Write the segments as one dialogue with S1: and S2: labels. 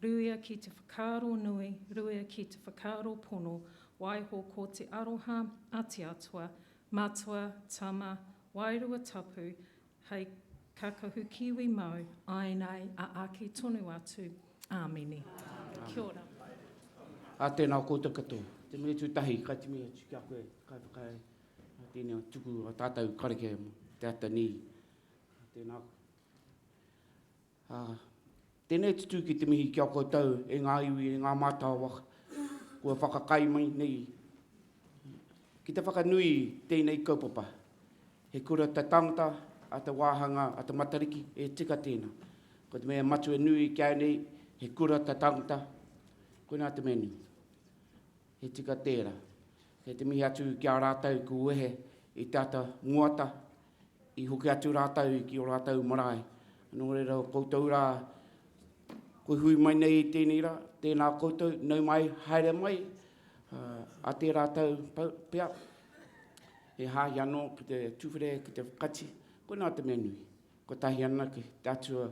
S1: Ruia ki te whakaaro nui, ruia ki te whakaaro pono, waiho ko te aroha a te Atua, Matua, Tama, Wairua Tapu, hei kakahu kiwi mau, āinei a ake tonu atu. Āmine. Kia ora.
S2: Ā, tēnā koutou katoa. Te mea tūtahi, kai te mihi atu ki a koe, kai whakaae, ā, tēnei tuku a tātou karakia mō te ata nei. Ā, tēnā. Ā, tēnei te tū ki te mihi ki a koutou e ngā iwi, e ngā mātāwaka kua whakakai mai nei ki te whakanui tēnei kaupapa. He kura te tangata a te wāhanga a te Matariki, e tika tēnā. Ko te mea matua nui ki au nei, he kura te tangata, koinā te mea nui. He tika tērā. Kei te mihi atu ki a rātou ku wehe i te ata muata, i hoki atu rātou ki o rātou marae. Nō reira, koutou rā, kua hui mai nei i tēnei rā, tēnā koutou, nau mai, haere mai, a tērā tau pea, he hāhi anō ki te tuwhere, ki te kati, koinā te mea nui. Kotahi anake te Atua,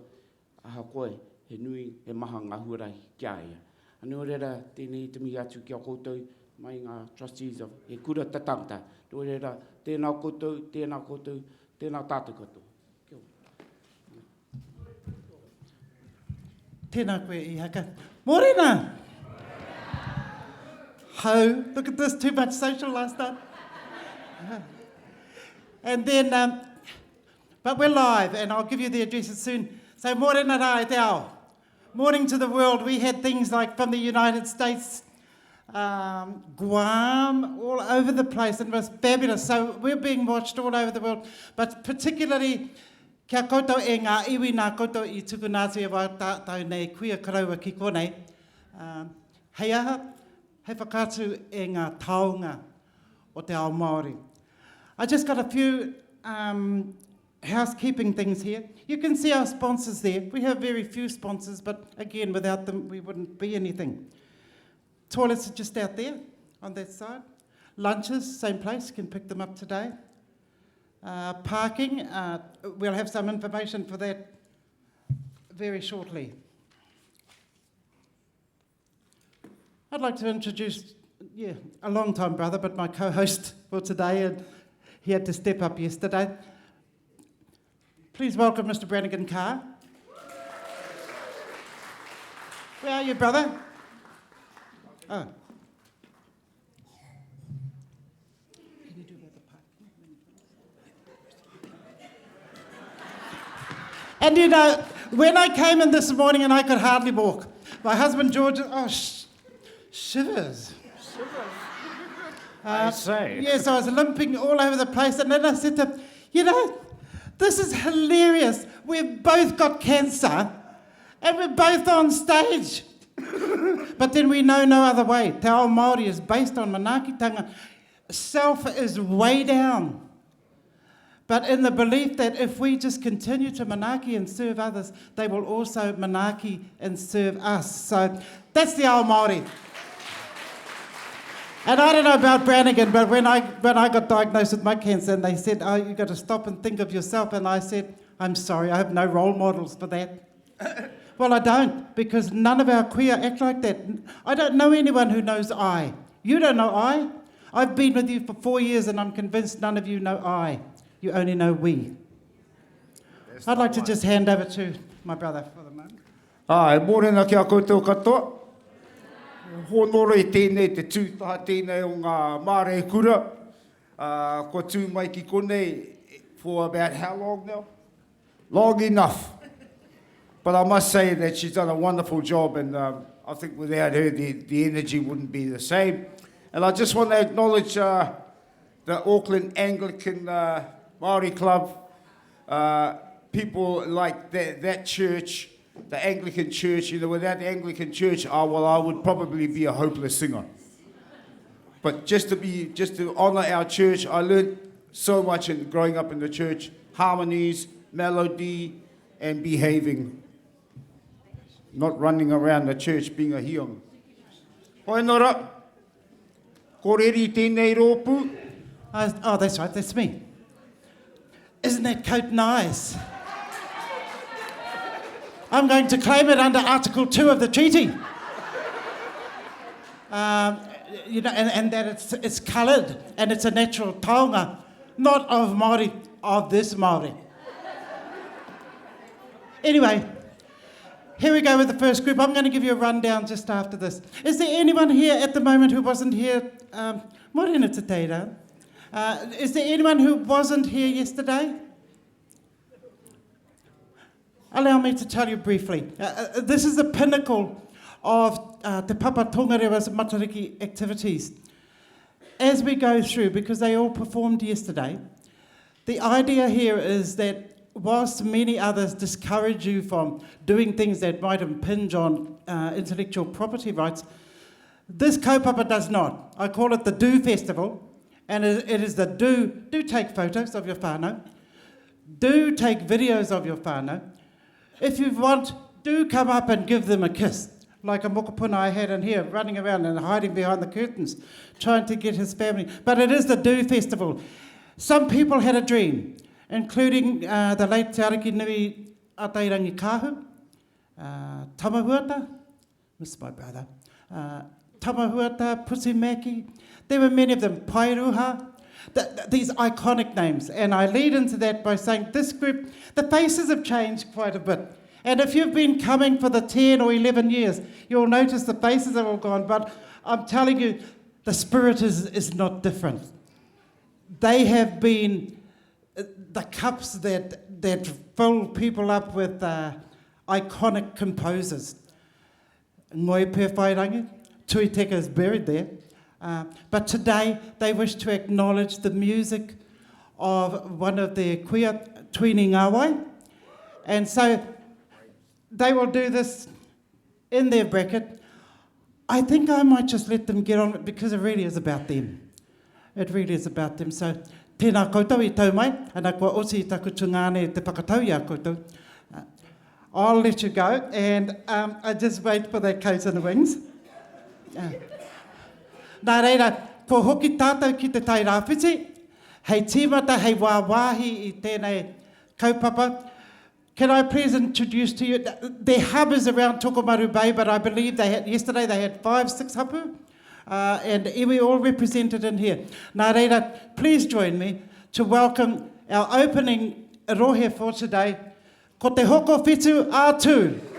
S2: ahakoa he nui, he maha ngā huarahi ki a ia. Nō reira, tēnei te mihi atu ki a koutou, mai ngā trustees of He Kura Te Tangata. Nō reira, tēnā koutou, tēnā koutou, tēnā tātou katoa. Kia ora.
S3: Tēnā koe, Ihaka. Mōrena! Ho, look at this, too much social last night. And then, um, but we're live, and I'll give you the addresses soon. So, mōrena rā e te ao. Morning to the world. We had things like from the United States, um, Guam, all over the place, and it was fabulous. So we're being watched all over the world, but particularly kia koutou e ngā iwi nā koutou i tukuna atu e wā tātou nei kuia koroua ki konei, um, hei aha, hei whakaatu e ngā taonga o te ao Māori. I just got a few um, housekeeping things here. You can see our sponsors there. We have very few sponsors, but again, without them, we wouldn't be anything. Toilets are just out there on that side. Lunches, same place, you can pick them up today. Uh, parking, uh, we'll have some information for that very shortly. I'd like to introduce, yeah, a long-time brother, but my co-host for today, and he had to step up yesterday. Please welcome Mr. Brannigan Carr. Where are you, brother? Oh. Can you do about the parking? And you know, when I came in this morning and I could hardly walk, my husband George, oh, sh- shivers.
S4: Shivers. Uh, I say.
S3: Yes, I was limping all over the place. And then I said to him, you know, this is hilarious. We've both got cancer and we're both on stage. but then we know no other way. Te ao Māori is based on manaakitanga. Self is way down. But in the belief that if we just continue to manaaki and serve others, they will also manaaki and serve us. So that's the ao Māori. And I don't know about Brannigan, but when I, when I got diagnosed with my cancer and they said, oh, you've got to stop and think of yourself, and I said, I'm sorry, I have no role models for that. well, I don't, because none of our kuia act like that. I don't know anyone who knows I. You don't know I. I've been with you for four years and I'm convinced none of you know I. You only know we. That's I'd like to just hand over to my brother for the moment.
S4: Ah, e mōrena ki a koutou katoa. Hōnore tēnei, te tūtaha tēnei o ngā māreikura. Uh, kua tū mai ki konei for about how long now? Long enough. But I must say that she's done a wonderful job and um, I think without her the, the energy wouldn't be the same. And I just want to acknowledge uh, the Auckland Anglican uh, Māori Club, uh, people like that, that church, the Anglican Church. You know, without the Anglican Church, I, well, I would probably be a hopeless singer. But just to be, just to honour our church, I learned so much in growing up in the church, harmonies, melody, and behaving. Not running around the church being a hiong. Hoi nora, ko reri tēnei rōpū.
S3: Oh, that's right, that's me. Isn't that coat nice? I'm going to claim it under Article 2 of the treaty. Um, you know, and, and that it's, it's coloured and it's a natural taonga, not of Māori, of this Māori. Anyway, here we go with the first group. I'm going to give you a rundown just after this. Is there anyone here at the moment who wasn't here? Um, morena te teira. Uh, is there anyone who wasn't here yesterday? Allow me to tell you briefly. Uh, uh, this is the pinnacle of uh, Te Papa Tongarewa's Matariki activities. As we go through, because they all performed yesterday, the idea here is that whilst many others discourage you from doing things that might impinge on uh, intellectual property rights, this kaupapa does not. I call it the Do Festival, and it, it is the do, do take photos of your whānau, do take videos of your whānau. If you want, do come up and give them a kiss, like a mokopuna I had in here, running around and hiding behind the curtains, trying to get his family. But it is the Do Festival. Some people had a dream, including uh, the late Te Ariki Nui Atairangi Kahu, uh, Tamahuata, miss my brother, uh, Tamahuata, Pussy Mackie. There were many of them, Pairuha, th th these iconic names. And I lead into that by saying this group, the faces have changed quite a bit. And if you've been coming for the 10 or 11 years, you'll notice the faces are all gone. But I'm telling you, the spirit is, is not different. They have been uh, the cups that, that fill people up with uh, iconic composers. Ngoi Pewhairangi, Tui Teka is buried there. Uh, but today they wish to acknowledge the music of one of their kuia, Tuini Ngawai. And so they will do this in their bracket. I think I might just let them get on it because it really is about them. It really is about them. So, tēnā koutou i tau mai, ana kua oti i taku tungāne te whakatau i a koutou. Uh, I'll let you go, and um, I just wait for that coat in the wings. Uh, nā reira, kua hoki tātou ki te tai rāwhiti, hei tīmata, hei wāwāhi i tēnei kaupapa. Can I please introduce to you, their hub is around Tokomaru Bay, but I believe they had, yesterday they had five, six hapu, uh, and iwi all represented in here. Nā reira, please join me to welcome our opening rohe for today, ko te hoko whitu a tū.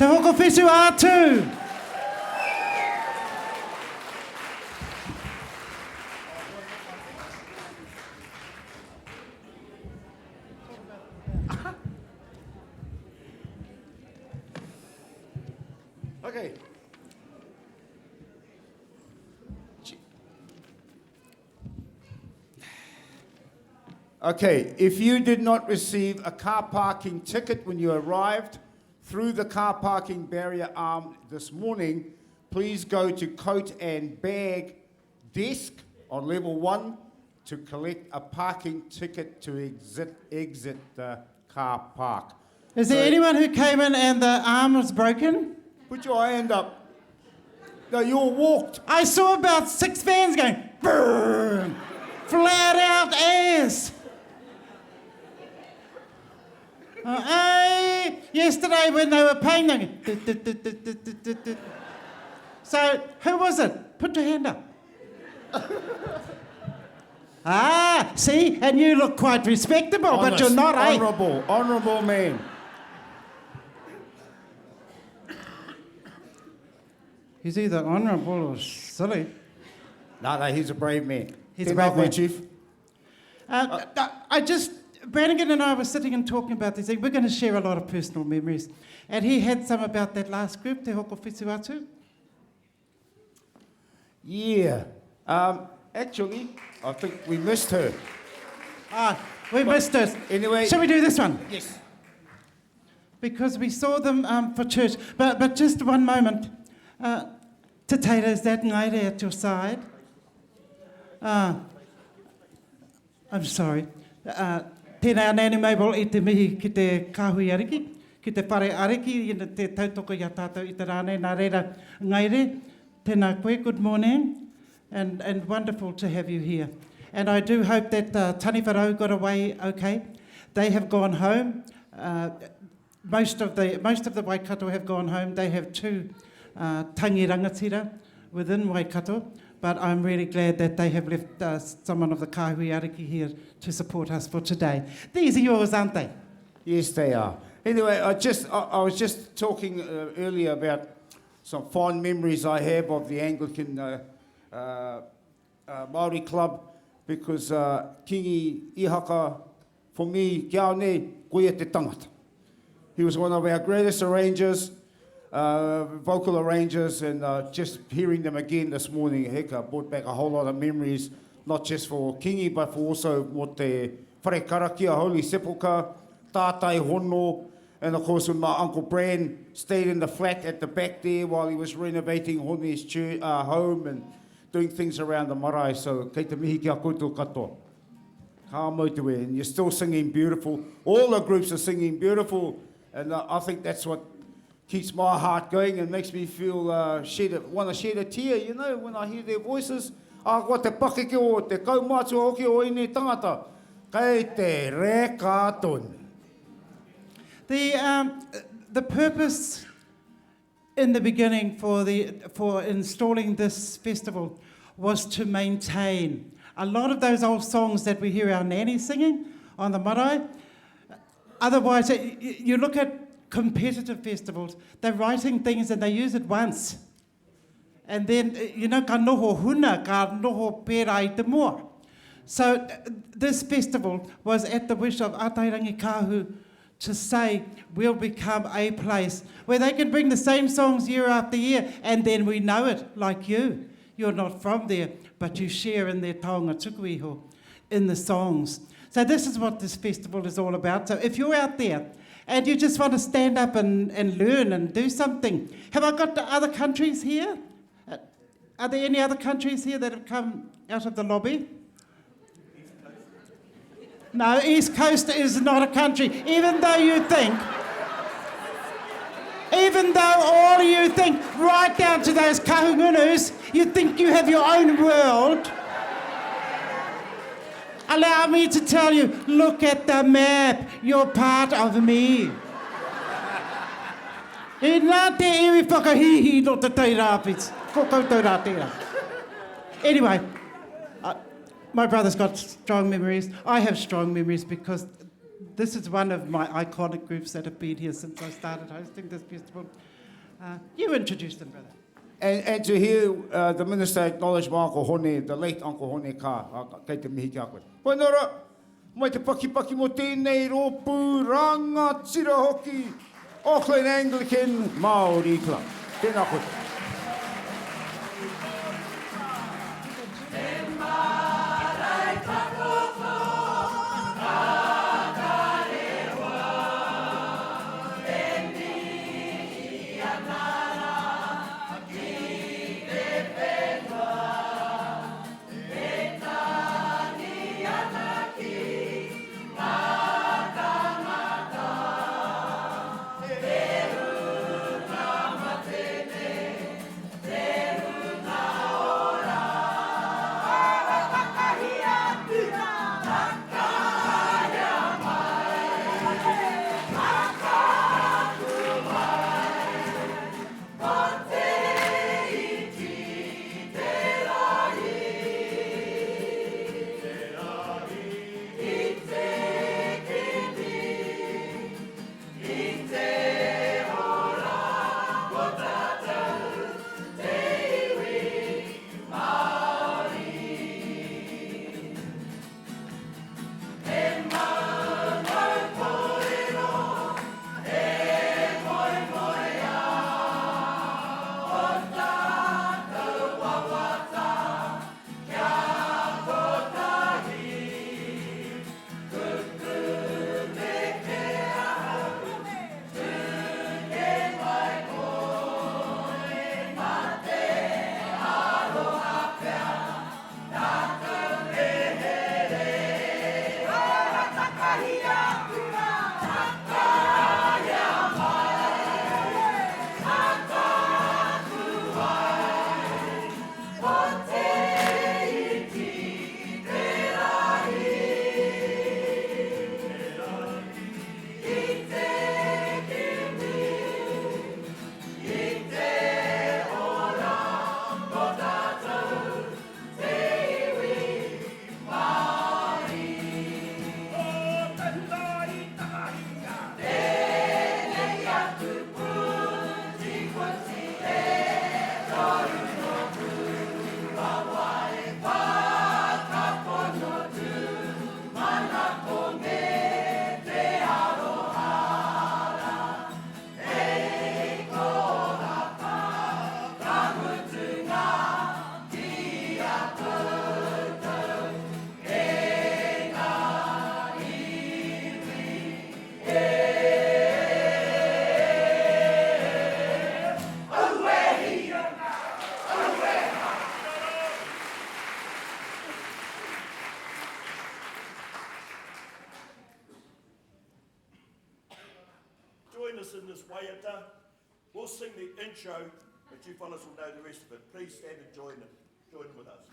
S3: Te Hokowhitu a Tū!
S4: Okay. Okay, if you did not receive a car parking ticket when you arrived through the car parking barrier arm this morning, please go to coat and bag desk on level one to collect a parking ticket to exit, exit the car park.
S3: Is there
S4: So-
S3: anyone who came in and the arm was broken?
S4: Put your hand up. No, you all walked.
S3: I saw about six vans going, boom, flat out ass. Uh, hey, yesterday when they were paying, they went, "Tut, tut, tut, tut, tut, tut, tut, tut." So who was it? Put your hand up. ah, see, and you look quite respectable, but you're
S4: Honest,
S3: not, eh?
S4: Honourable, honourable man.
S3: He's either honourable or silly.
S4: No, no, he's a brave man.
S3: He's a
S4: Tēnā
S3: brave
S4: koe,
S3: man.
S4: Chief.
S3: Uh, I just, Brannigan and I were sitting and talking about these things. We're going to share a lot of personal memories. And he had some about that last group, Te Hokowhitu Atu.
S4: Yeah. Um, actually, I think we missed her.
S3: Ah, we missed it.
S4: Anyway-
S3: Shall we do this one?
S4: Yes.
S3: Because we saw them um, for church. But, but just one moment. Uh, Te Teira, is that Ngaire at your side? Uh, I'm sorry. Uh, tēnā Nanny Mabel i te mihi ki te kāhui ariki, ki te whare ariki, i te tautoko i a tātou i te rā nei. Nā reira, Ngaire, tēnā koe, good morning, and, and wonderful to have you here. And I do hope that uh, Taniwharau got away okay. They have gone home. Uh, most of the most of the Waikato have gone home. They have two uh, tangi rangatira within Waikato, but I'm really glad that they have left uh, someone of the Kāhui Ariki here to support us for today. These are yours, aren't they?
S4: Yes, they are. Anyway, I just I, I was just talking uh, earlier about some fond memories I have of the Anglican uh, uh, uh, Māori Club because uh, Kingi Ihaka, for me, kia au nei, koia te tangata. He was one of our greatest arrangers, uh, vocal arrangers, and uh, just hearing them again this morning, heka, brought back a whole lot of memories, not just for Kingi, but for also mō te whare karakia, Holy Sepulchre, Tātai Hono, and of course when my Uncle Bran stayed in the flat at the back there while he was renovating Hone's church, uh, home and doing things around the marae. So kei te mihi ki a koutou katoa. Ka mau te wehi. And you're still singing beautiful. All the groups are singing beautiful. And uh, I think that's what keeps my heart going and makes me feel uh, shed a, want to shed a tear, you know, when I hear their voices. A koa te pakeke o te kaumātua hoki o ēnei tangata. Kei te reka tonu.
S3: The, um, the purpose in the beginning for, the, for installing this festival was to maintain a lot of those old songs that we hear our nanny singing on the marae. Otherwise, you look at competitive festivals, they're writing things and they use it once. And then, you know, ka noho huna, ka noho pērā i te moa. So this festival was at the wish of Atairangi Kahu to say we'll become a place where they can bring the same songs year after year and then we know it, like you. You're not from there, but you share in their taonga tuku iho, in the songs. So this is what this festival is all about. So if you're out there and you just want to stand up and, and learn and do something, have I got the other countries here? Uh, are there any other countries here that have come out of the lobby? No, East Coast is not a country, even though you think, even though all of you think, right down to those kahungunus, you think you have your own world. Allow me to tell you, look at the map. You're part of me. E nā te iwi whakahīhī no te tai rāwhiti. Ko koutou rā tērā. Anyway, uh, my brother's got strong memories. I have strong memories because this is one of my iconic groups that have been here since I started hosting this festival. You introduce them, brother.
S4: And, and to hear uh, the minister acknowledge my Uncle Hone, the late Uncle Hone Ka, uh, kei te mihi ki a koe. Koinora, mai te pakipaki mo tēnei rōpū rangatira hoki, Auckland Anglican Māori Club. Tēnā koutou.
S5: Join us in this waiata. We'll sing the intro, but you fellas will know the rest of it. Please stand and join them. Join with us.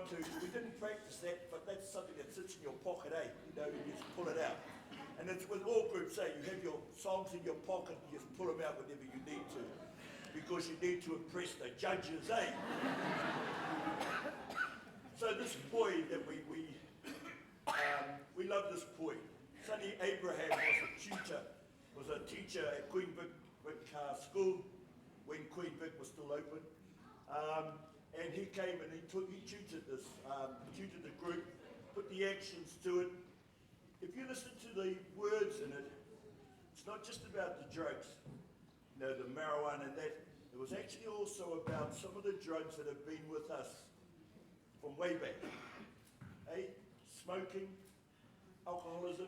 S5: want to, we didn't practice that, but that's something that sits in your pocket, eh? You know, you just pull it out. And it's with all groups, eh? You have your songs in your pocket, you just pull them out whenever you need to. Because you need to impress the judges, eh? so this poi that we, we, um, we love this poi. Sonny Abraham was a tutor, was a teacher at Queen Vic, Vic uh, School when Queen Vic was still open. Um, and he came and he, took, he tutored this, um, tutored the group, put the actions to it. If you listen to the words in it, it's not just about the drugs, you know, the marijuana and that. It was actually also about some of the drugs that have been with us from way back. Eh? Smoking, alcoholism.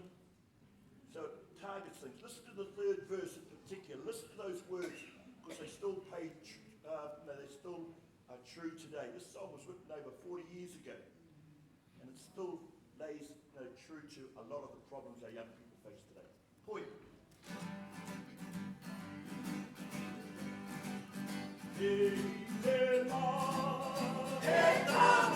S5: So it targets things. Listen to the third verse in particular. Listen to those words because they still pay, uh, no, they still are true today. This song was written over 40 years ago, and it still lays you know, true to a lot of the problems our young people face today. Poi. E te e ta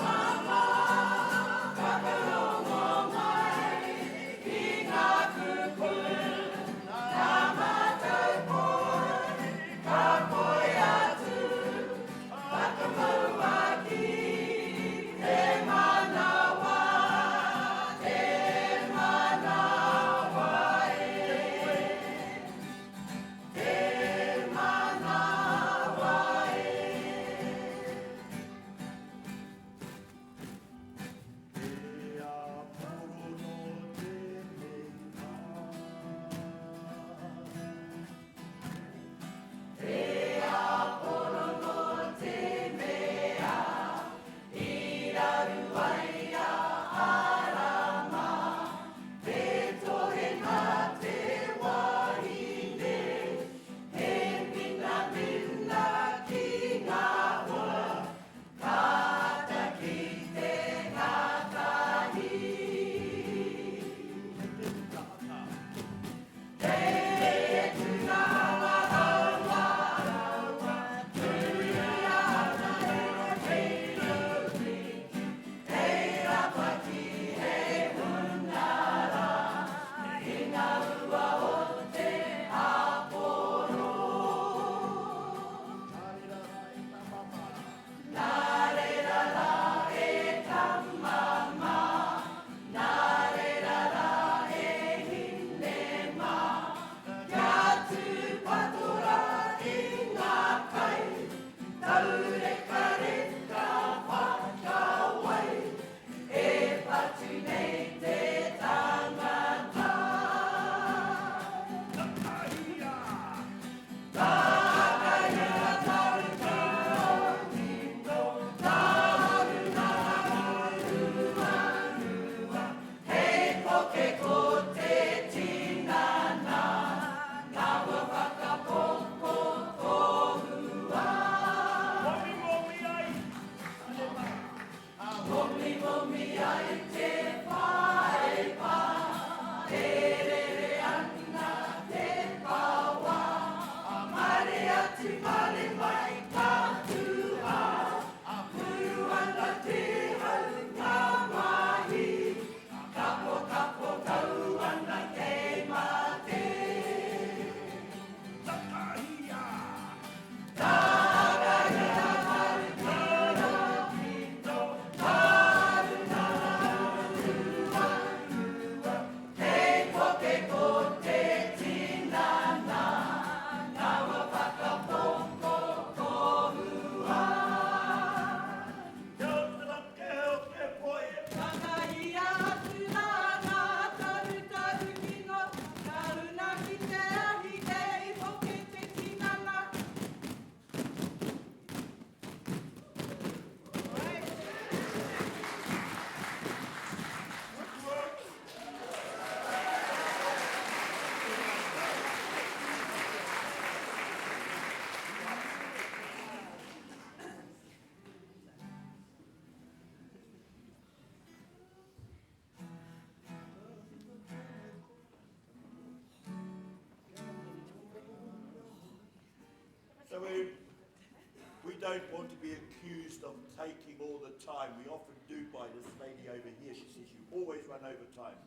S5: don't want to be accused of taking all the time. We often do by this lady over here. She says you always run over time.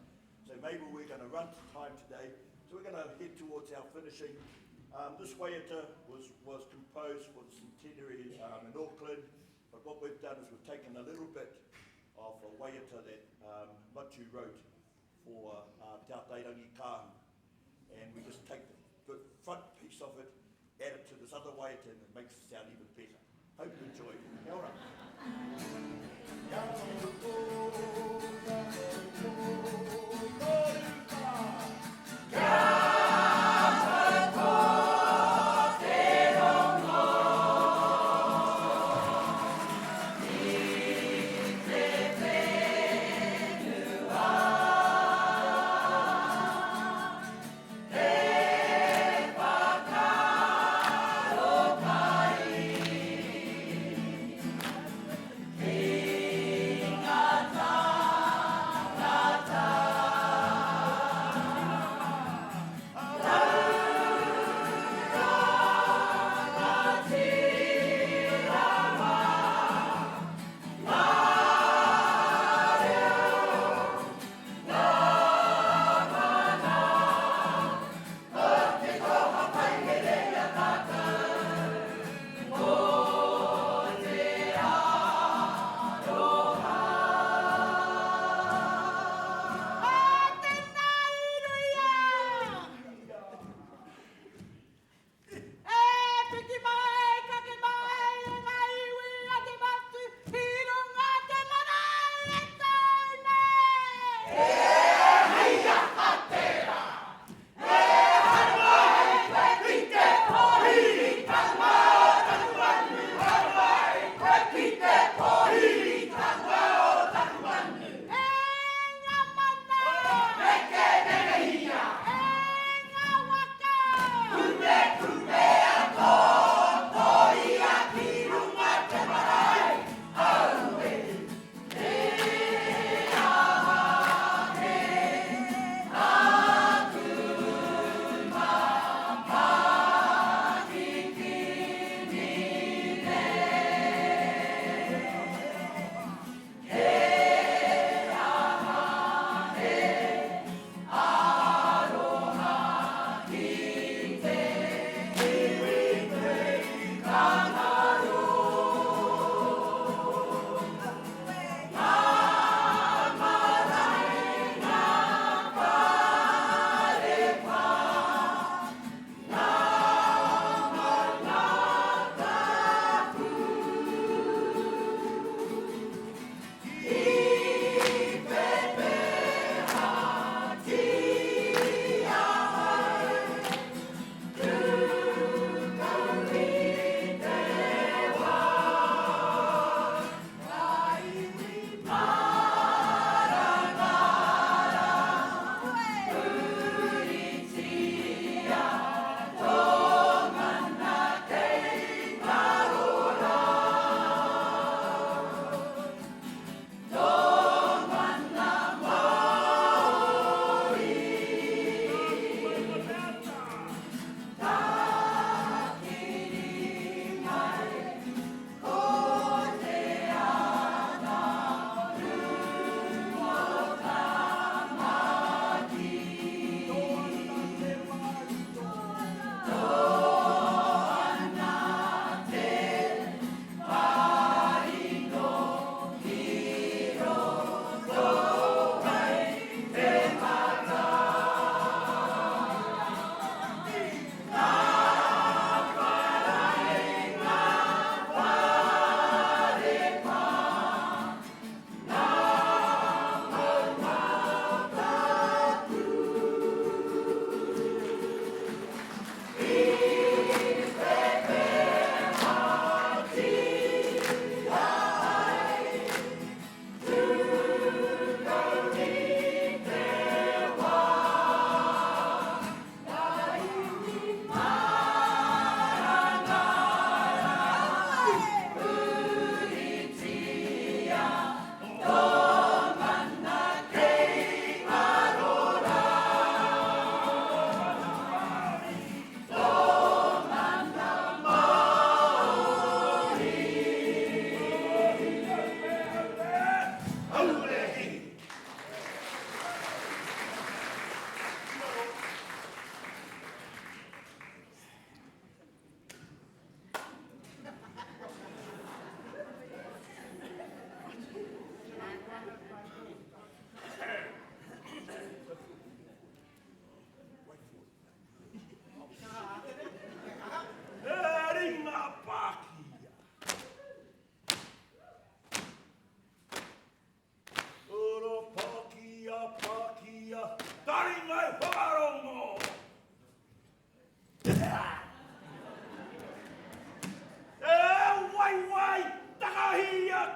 S5: So maybe we're going to run to time today. So we're going to head towards our finishing. Um, this waiata was, was composed for the centenary um, in Auckland, but what we've done is we've taken a little bit of a waiata that um, Matu wrote for uh, Te Atairangi Kahu. And we just take the front piece of it, add it to this other waiata, and it makes it sound even better. Hope you enjoy. Kia ora.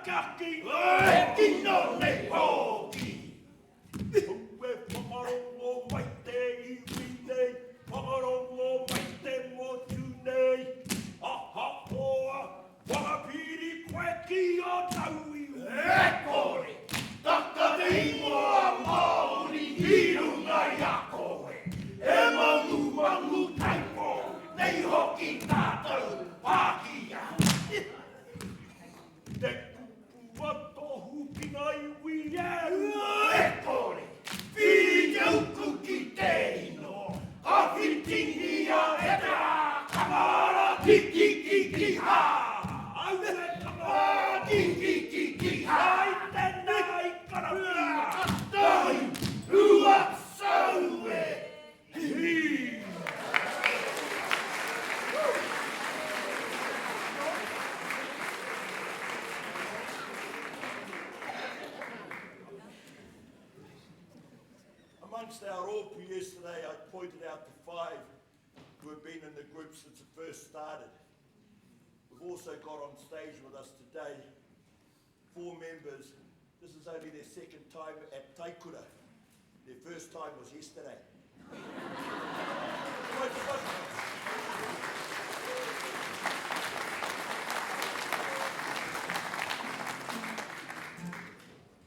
S5: Kia kino, e kino nei hoki. Aue whakarongo mai te iwi nei, whakarongo mai te motu nei. Ahakoa whakapiri koe ki a tauiwi. E kore, taka te ingoa Māori i runga i a koe. E mangumangu taipo nei hoki tātou pākia. Te kupu a tohu ki nga iwi e ua e kore, Whiri te uku ki te ino, ka whitingia e te rā, ka ngara ki ki ki ki ha! Aue ka ngara ki ki ki ki ha! Ai tena i karawhia, tahi, rua, saue, hi! Amongst our rōpū yesterday, I pointed out the five who have been in the group since it first started. We've also got on stage with us today four members. This is only their second time at Taikura. Their first time was yesterday.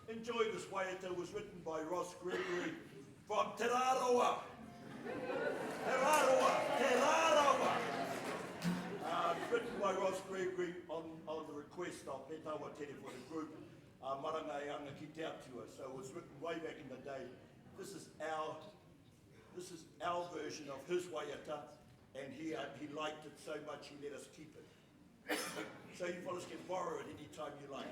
S5: Enjoy this waiata was written by Ross Gregory from Te Rarawa. Te Rarawa, Te Rarawa. Uh, written by Ross Gregory on, on the request of Peta Watere for the group uh, Maranga e Anga Ki Te Atua. So it was written way back in the day. This is our, this is our version of his waiata, and he, uh, he liked it so much he let us keep it. So you fellas can borrow it any time you like.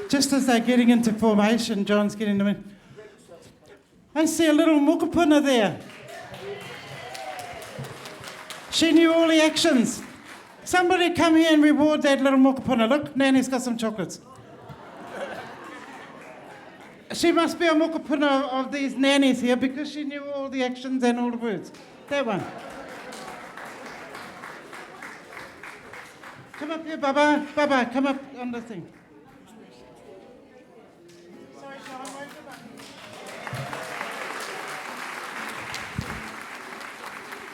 S3: Just as they're getting into formation, John's getting them in. I see a little mokopuna there. She knew all the actions. Somebody come here and reward that little mokopuna. Look, Nanny's got some chocolates. She must be a mokopuna of these nannies here because she knew all the actions and all the words. That one. Come up here, Baba. Baba, come up on the thing. Sorry, Sean, wave the button.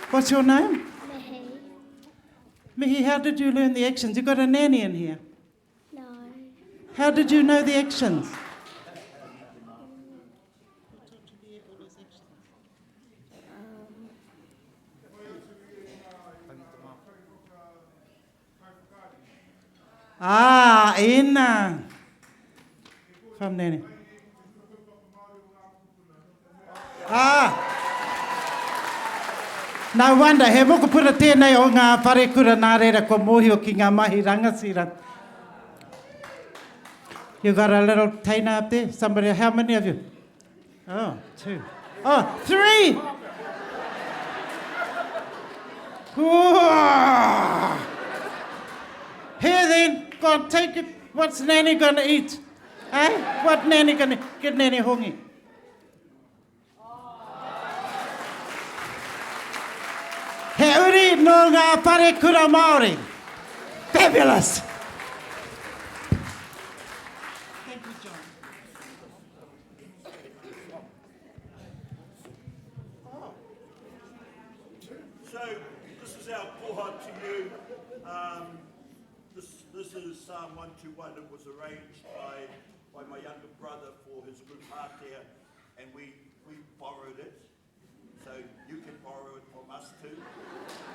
S3: What's your name?
S6: Mihi.
S3: Mihi, how did you learn the actions? You've got a nanny in here.
S6: No.
S3: How did you know the actions? Ah, ina. From nanny. Ah. No wonder, he mokopuna tēnei o ngā wharekura nā reira kua mōhio ki ngā mahi rangatira. You got a little teina up there? Somebody, how many of you? Oh, two. Oh, three! Ooh. Here then, go on, take it. What's Nanny gonna eat? Eh? What Nanny gonna get Nanny hongi? He uri nō ngā wharekura Māori. Fabulous! Thank you, John.
S5: So this is our koha to you. Um, this, this is Psalm 121. It was arranged by, by my younger brother for his group Hātea, and we, we borrowed it. So you can borrow it from us too.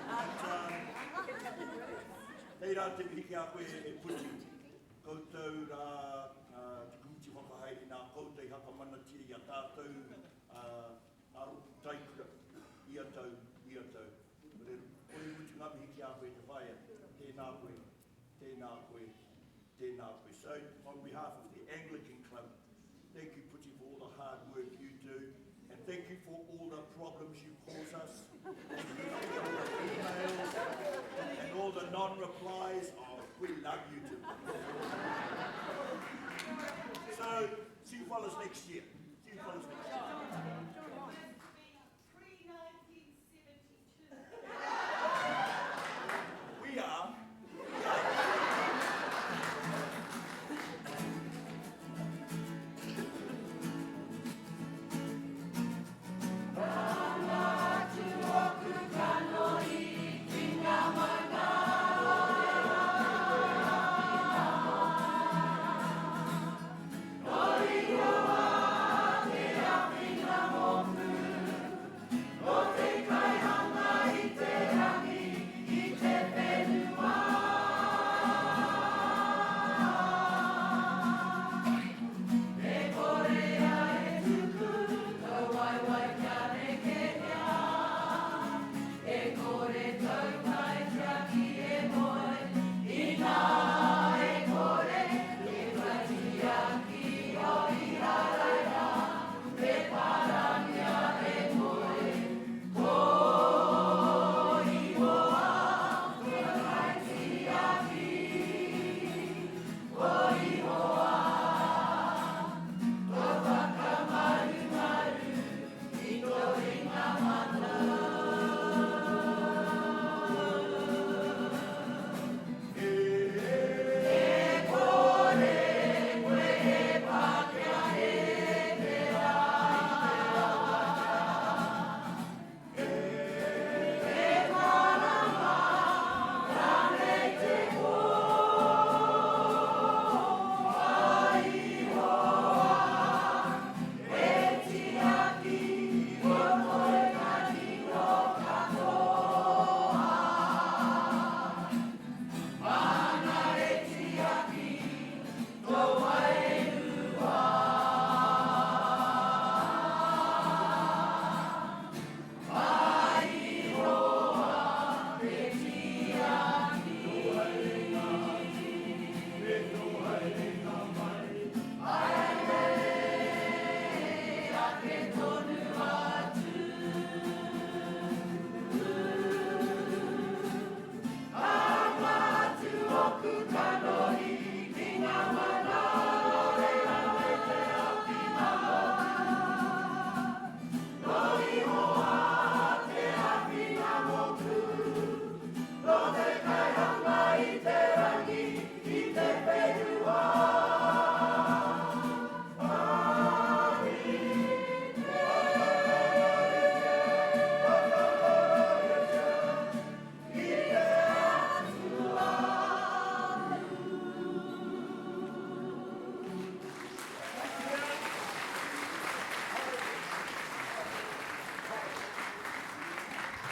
S5: But, um, Tērā te mihi ki a koe e Puti. Koutou rā uh, te komiti whakahaere nā koutou i hakamanatia i a tātou uh, ngā rōpū taikura ia tau, ia tau. Kore, kore mutu ngā mihi ki a koe te whaea. Tēnā koe, tēnā koe, tēnā koe. So, on behalf of the Anglican Club, thank you Puti for all the hard work you do, and thank you for all the problems you cause us, and all the emails, and all the non-replies. Oh, we love you too. So, see you fellas next year. See you fellas next year. We are.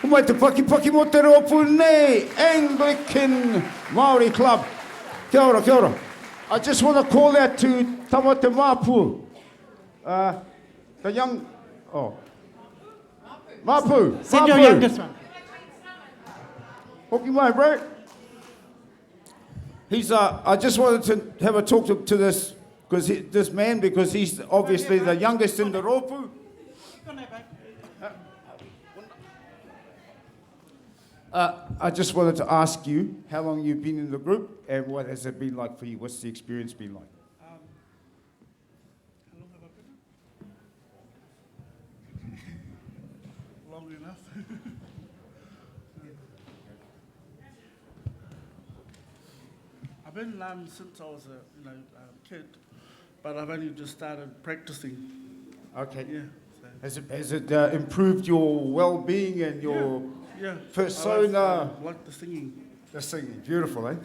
S4: Homai te pakipaki mō te rōpū nei, Anglican Māori Club. Kia ora, kia ora. I just want to call out to Tama Te Māpu. Uh, the young... Oh. Māpu.
S3: Send your youngest one.
S4: Hoki mai, bro. He's, uh, I just wanted to have a talk to, to this, because this man, because he's obviously the youngest in the rōpū. Uh, I just wanted to ask you how long you've been in the group and what has it been like for you? What's the experience been like?
S6: Um, how long have I been? long enough. I've been um, since I was a you know um, kid, but I've only just started practicing.
S4: Okay.
S6: Yeah. So.
S4: Has it, has it uh, improved your well-being and your
S6: yeah, yeah.
S4: persona?
S6: I like, um, like the singing.
S4: The singing, beautiful, eh?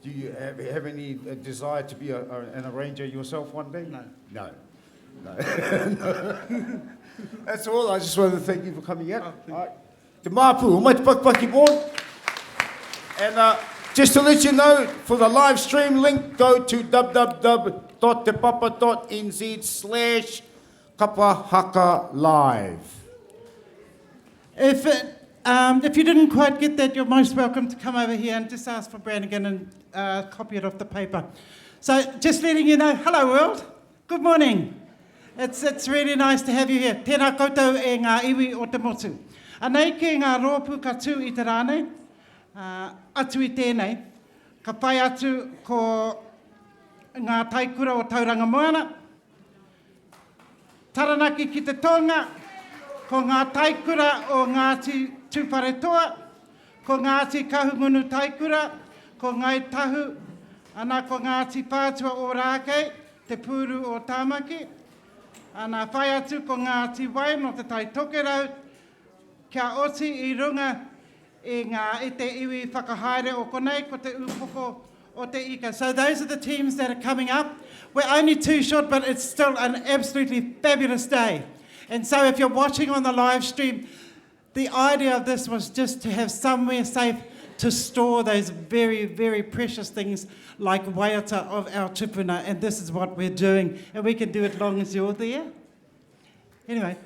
S4: Do you have, have any uh, desire to be a, a, an arranger yourself one day?
S6: No.
S4: No. No. no. That's all. I just wanted to thank you for coming out.
S6: Oh,
S4: all right. Te māpu, o mai te pakipaki born. And uh, just to let you know, for the live stream link, go to www.tepapa.nz slash kapahaka live.
S3: If, it, um, if you didn't quite get that, you're most welcome to come over here and just ask for Brannigan and uh, copy it off the paper. So just letting you know, hello world, good morning. It's, it's really nice to have you here. Tēnā koutou e ngā iwi o te motu. Anei ke ngā rōpū ka tū i te rā nei, uh, atu i tēnei, ka whai atu ko ngā taikura o Tauranga Moana, Taranaki ki te tonga, ko ngā taikura o Ngāti Tūwharetoa, ko Ngāti Kahungunu taikura, ko Ngāi Tahu, ana ko Ngāti Whātua Ōrākei, te pūru o Tāmaki, ana whai atu ko Ngāti Wai nō Te Tai Tokerau, kia oti i runga i ngā i te iwi whakahaere o konei, ko te upoko o te ika. So those are the teams that are coming up. We're only two short, but it's still an absolutely fabulous day. And so if you're watching on the live stream, the idea of this was just to have somewhere safe to store those very, very precious things like waiata of our tupuna, and this is what we're doing. And we can do it long as you're there. Anyway,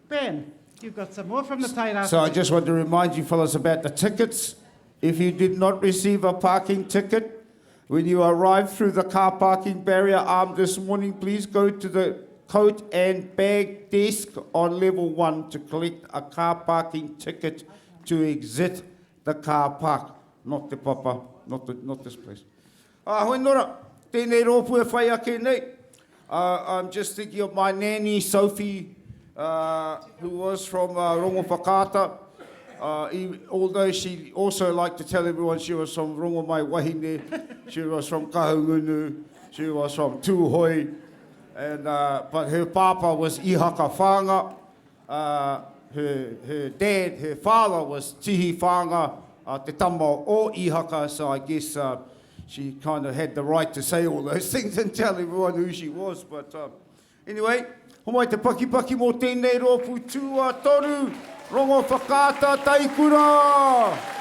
S3: Ben, you've got some more from the Tairāwhiti.
S4: So I just want to remind you fellas about the tickets. If you did not receive a parking ticket when you arrived through the car parking barrier arm this morning, please go to the coat and bag desk on level one to collect a car parking ticket to exit the car park. Not the papa, not, the, not this place. Ah, hoi nora, tēnei rōpū e whai ake nei. Uh, I'm just thinking of my nanny, Sophie, uh, who was from uh, Rongowhakaata. Uh, he, although she also liked to tell everyone she was from Rongomai Wahine, she was from Kahungunu, she was from Tūhoe, and, uh, but her papa was Ihaka Whanga. Uh, her, her dad, her father was Tihi Whanga, uh, te tama o Ihaka, so I guess uh, she kind of had the right to say all those things and tell everyone who she was. But uh, anyway, homai te pakipaki mō tēnei rōpū tū a toru, rongo whakaata taikura!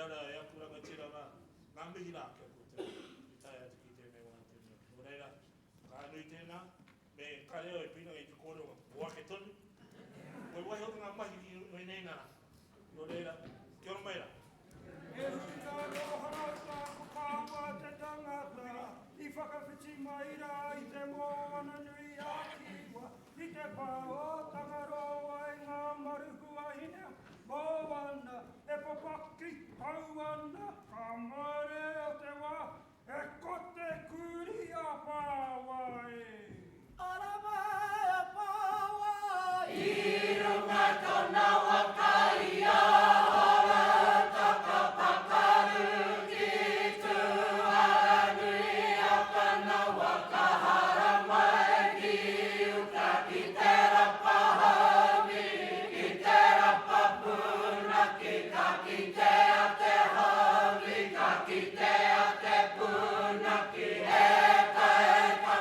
S7: ara e aku rangatira rā, ngā mihi rā ki a koutou i tae atu ki tēnei wā tēnei. Nō reira, ka nui tēnā, me kare au e pīrangi i te kōrero o ake tonu, koi waiho ki ngā mahi ki wēnei nā. Nō reira, kia ora mai rā.
S8: E hui rā rohorota ko Pāoa te tangata i whakawhiti mai rā i te moana nui a Kiwa i te pā o Tangaroa i ngā maru huahine moana e papaki hau ana ka mare o te wā e ko te kurī a Pāoa e. Ara mai a Pāoa
S9: I runga tona waka i a Horouta ka pakaru ki Tuaranui a tana waka haramai ki uta ki te rapa haumi ki te rapa punaki ka kitea te haumi ka kitea te punaki e ka e ka.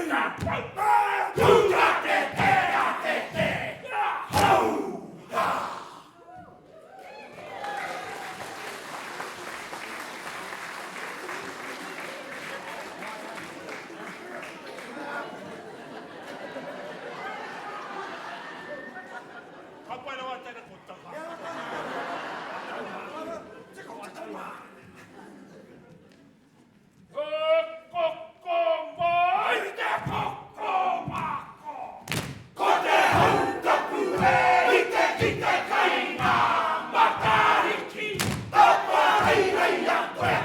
S7: Ka pai rawa tena ko tama. Koko mai te koko mako. Ko te hau tapu e i te ki te kai ngā matariki. Tapa reirei a koe.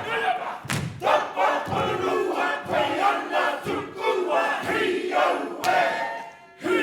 S7: Tapa korua koe ana tukua hi au e hi.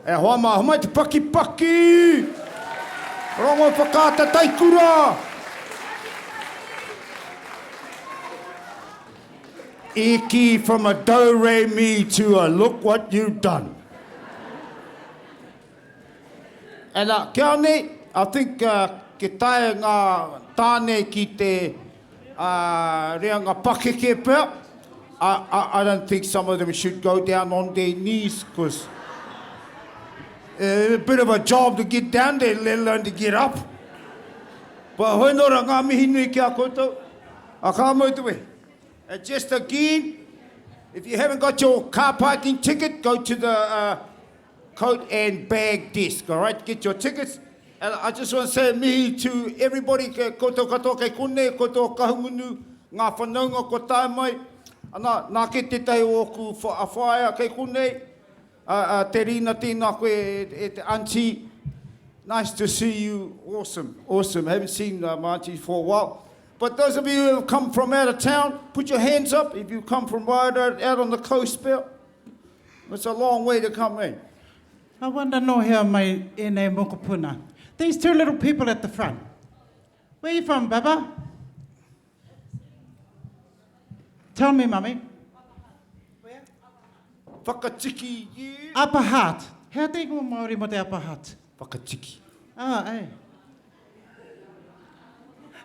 S4: E hoa mā, homai te pakipaki! Rongo whakaata taikura! Iki from a do re mi to a look what you've done. And uh, kia nei, I think uh, ke tae ngā tāne ki te uh, reanga pakeke pea, I, I, I don't think some of them should go down on their knees because uh, a bit of a job to get down there, let alone to get up. But hoi nora, ngā mihi nui ki a koutou. A ka mau te wehi. And just again, if you haven't got your car parking ticket, go to the uh, coat and bag desk, all right? Get your tickets. And I just want to say mihi to everybody ke koutou katoa kei konei, koutou o Kahungunu, ngā whanaunga kua tae mai. Ana, nā kē tētahi o ōku whaea kei konei, a, a Te Rina, tēnā koe e, e te auntie. Nice to see you. Awesome, awesome. Haven't seen uh, my auntie for a while. But those of you who have come from out of town, put your hands up if you come from right out, out on the coast belt. It's a long way to come in.
S3: I wonder nō hea mai ēnei mokopuna. These two little people at the front. Where you from, Baba? Tell me, mummy.
S4: Where? Whakatiki, yeah.
S3: Upper Hutt. Hea te ingoa Māori mo te Upper Hutt?
S4: Whakatiki.
S3: Ah, eh.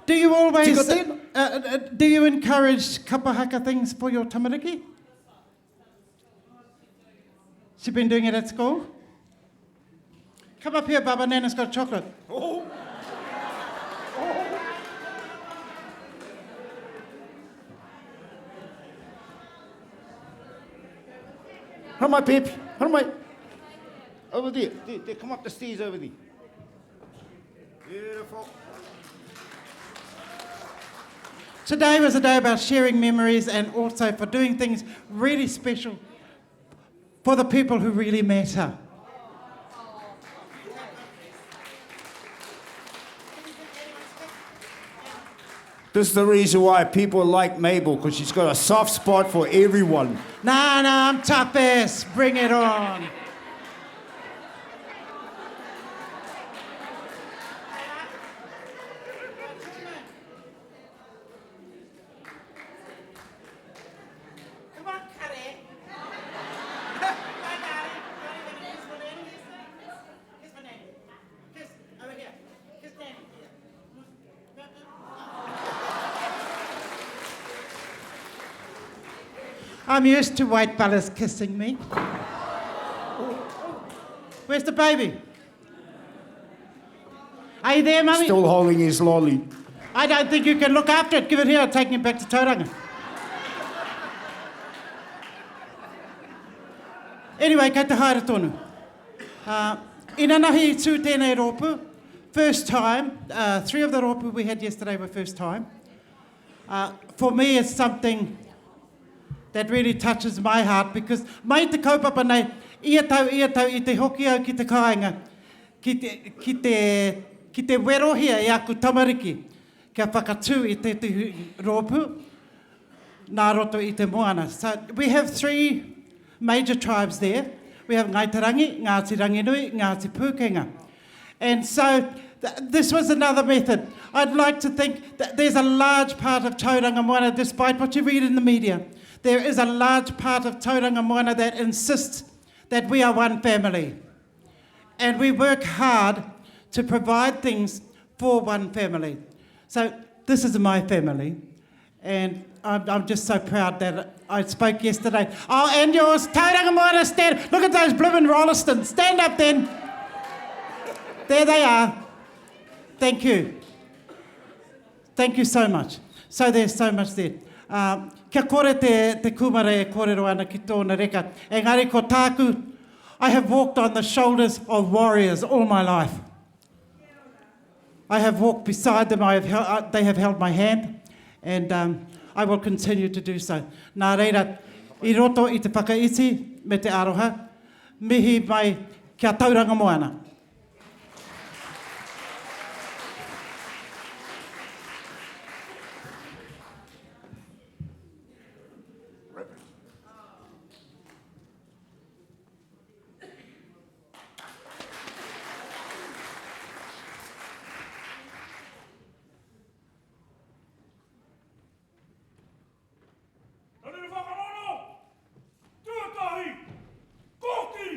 S3: Do you always... Uh, uh, do you encourage kapahaka things for your tamariki? She been doing it at school? Come up here, Baba. Nana's got chocolate.
S4: Oh. Oh. Hara mai, Pip. Hara mai. Over there. There, there. Come up the stairs over there. Beautiful.
S3: Today was a day about sharing memories and also for doing things really special for the people who really matter.
S4: This is the reason why people like Mabel, because she's got a soft spot for everyone.
S3: Nah, nah, I'm tough ass. Bring it on. Come on, cut it. Kiss my nanny. Kiss over here. Kiss nanny. I'm used to white fellas kissing me. Where's the baby? Are you there, mummy?
S4: Still holding his lolly.
S3: I don't think you can look after it. Give it here. I'll take it back to Tauranga. Anyway, kei te haere tonu. Uh, inanahi i tū tēnei rōpū. First time, uh, three of the rōpū we had yesterday were first time. Uh, for me, it's something that really touches my heart because mai te kaupapa nei, ia tau, ia tau i te hoki au ki te kāinga, ki te, ki te, ki te werohia e aku tamariki kia whakatū i tētehi rōpū nā roto i te moana. So we have three major tribes there. We have Ngāi Te Rangi, Ngāti Ranginui, Ngāti Pūkenga. And so th this was another method. I'd like to think that there's a large part of Tauranga Moana, despite what you read in the media, there is a large part of Tauranga Moana that insists that we are one family. And we work hard to provide things for one family. So this is my family. And I'm, I'm just so proud that I spoke yesterday. Oh, and yours, Tauranga Moana, stand. Look at those blooming Rollestons. Stand up then. There they are. Thank you. Thank you so much. So there's so much there. Uh, kia kore te, te kūmara e kōrero ana ki tōna reka. Engari ko tāku, I have walked on the shoulders of warriors all my life. I have walked beside them, I have held, uh, they have held my hand, and um, I will continue to do so. Nā reira, i roto i te whakaiti me te aroha, mihi mai kia Tauranga Moana.
S8: Tane whakarono! Tuatahi! Kōkiri!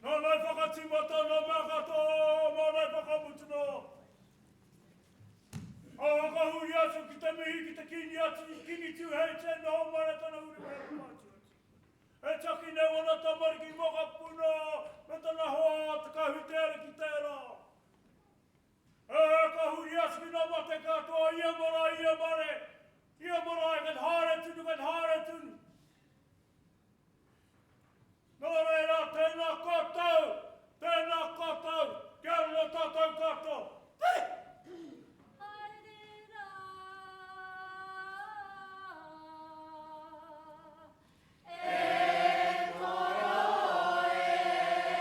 S8: Nāna i whakatīmata ngā mea katoa, māna i whakamutu noa. Ā, ka huri atu ki te mihi ki te Kīngi atu, Kīngi Tūheitia e noho mai ana tana uri mai a Mātua. E taki nei wana tamariki mokopuna me tana hoa a Te Kahu Te Ariki tērā. E, ka huri atu ki ngā mate katoa, ia marae, ia mare, ia marae, kei te haere tunu, kei te haere tunu. Nō reira, tēnā koutou, tēnā koutou, kia rongo tātou katoa. Te!
S10: Haere rā, e koro e.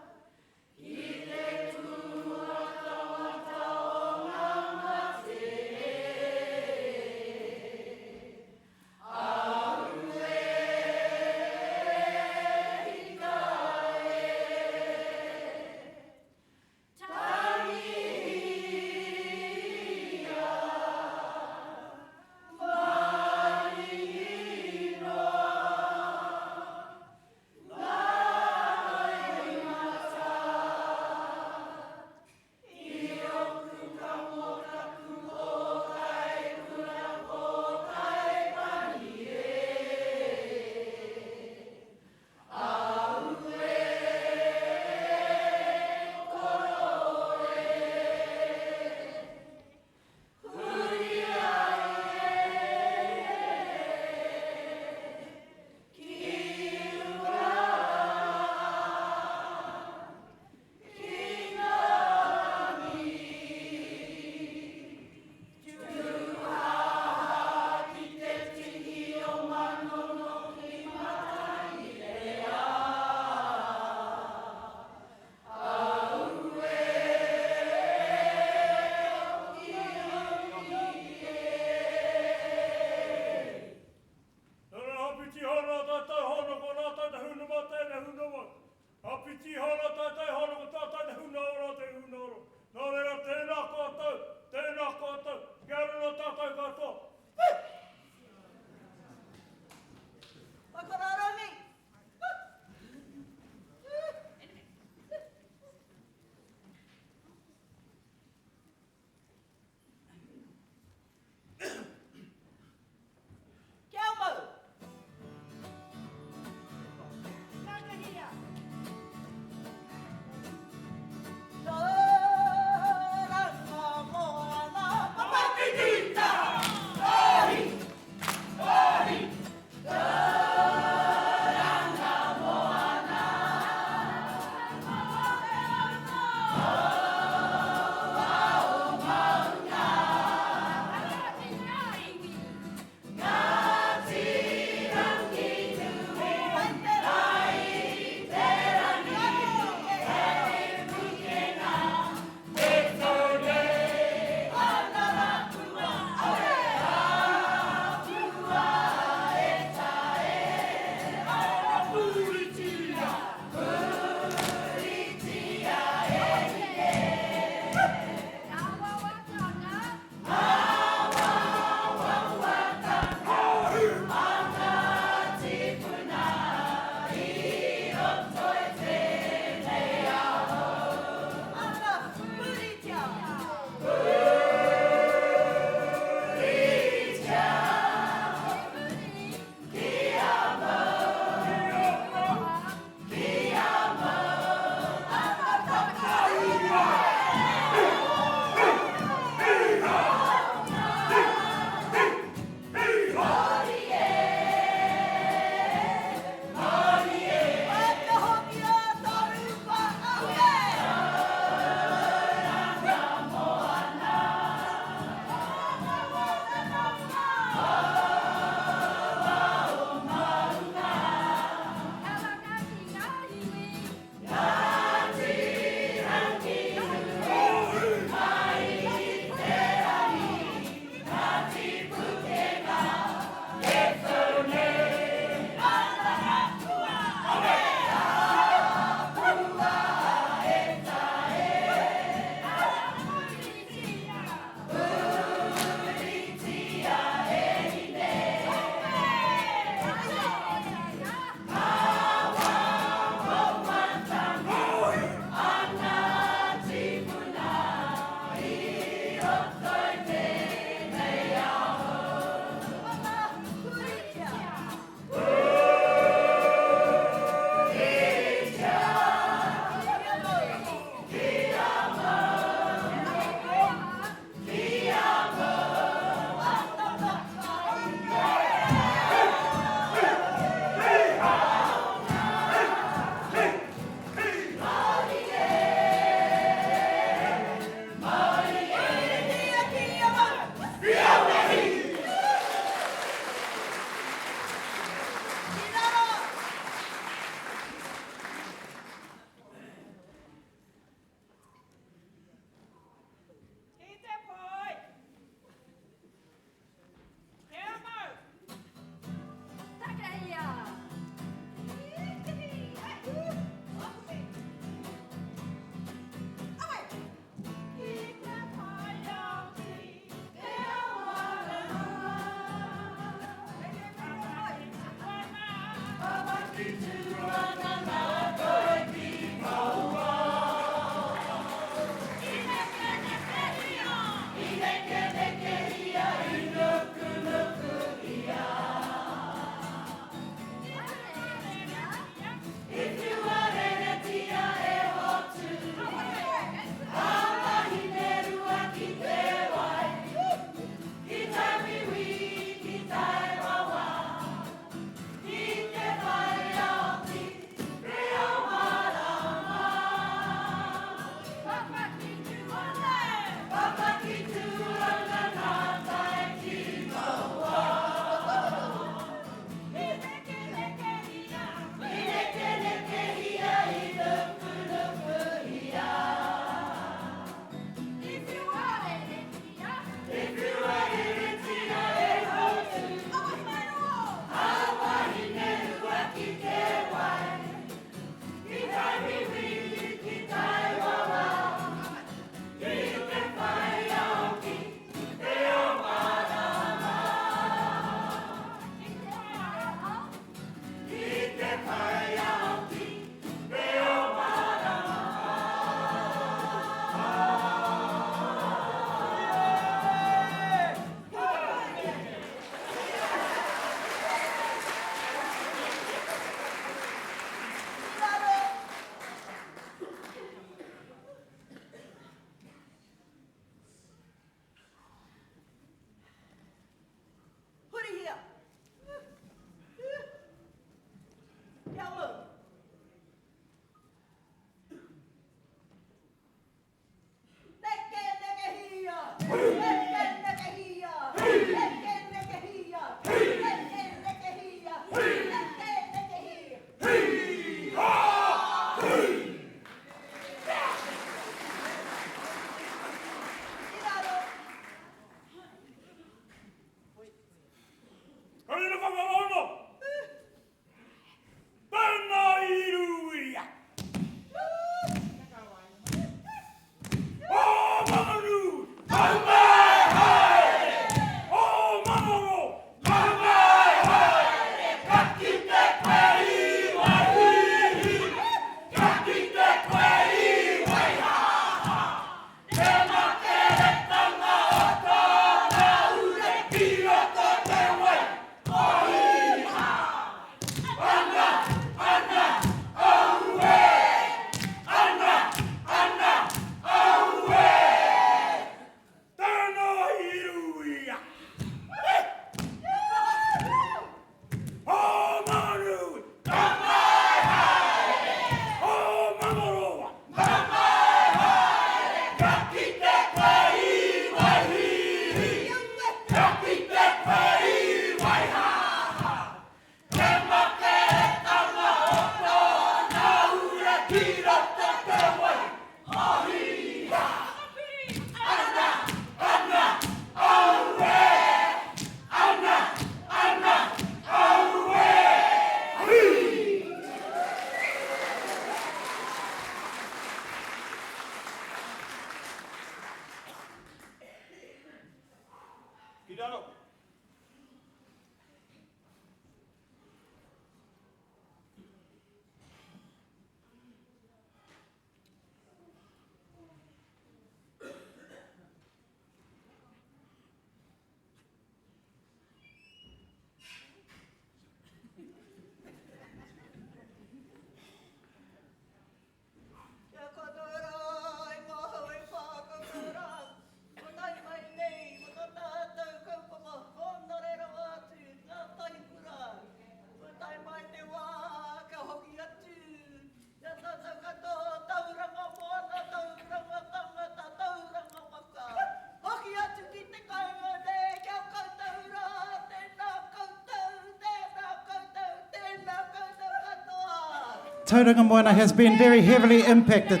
S3: Tauranga Moana has been very heavily impacted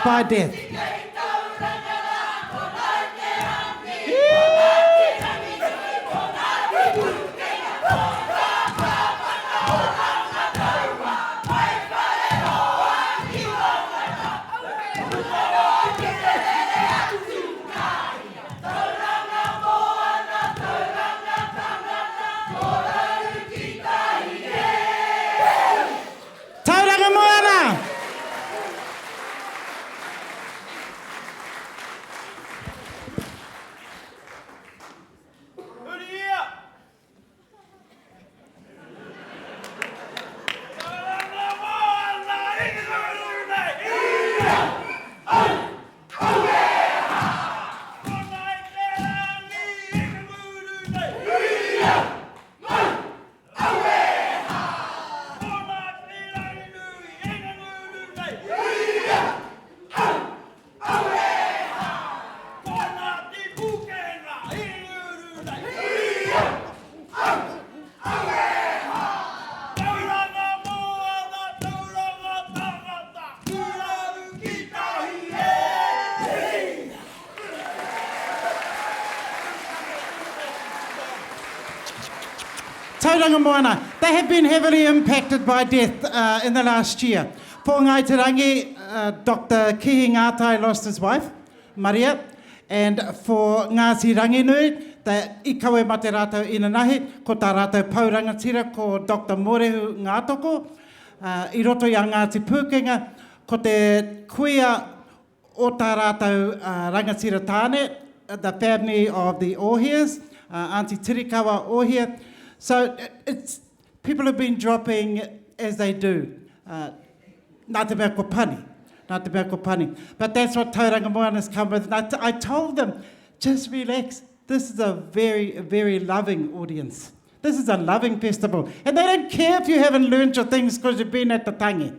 S3: by death. Tauranga Moana, they have been heavily impacted by death uh, in the last year. For Ngai Te Rangi, uh, Dr. Kihi Ngātai lost his wife, Maria, and for Ngāti Ranginui, te i kawe mate rātou inanahi, ko tā rātou pou rangatira ko Dr. Morehu Ngātoko, uh, i roto i a Ngāti Pūkenga, ko te kuia o tā rātou uh, rangatira tāne, the family of the Ohias, uh, Auntie Tirikawa Ohia. So it's, people have been dropping as they do. Uh, nā te mea ko pani. Nā te mea ko pani. But that's what Tauranga Moana's come with. And I, t- I told them, just relax. This is a very, very loving audience. This is a loving festival. And they don't care if you haven't learned your things because you've been at the tangi.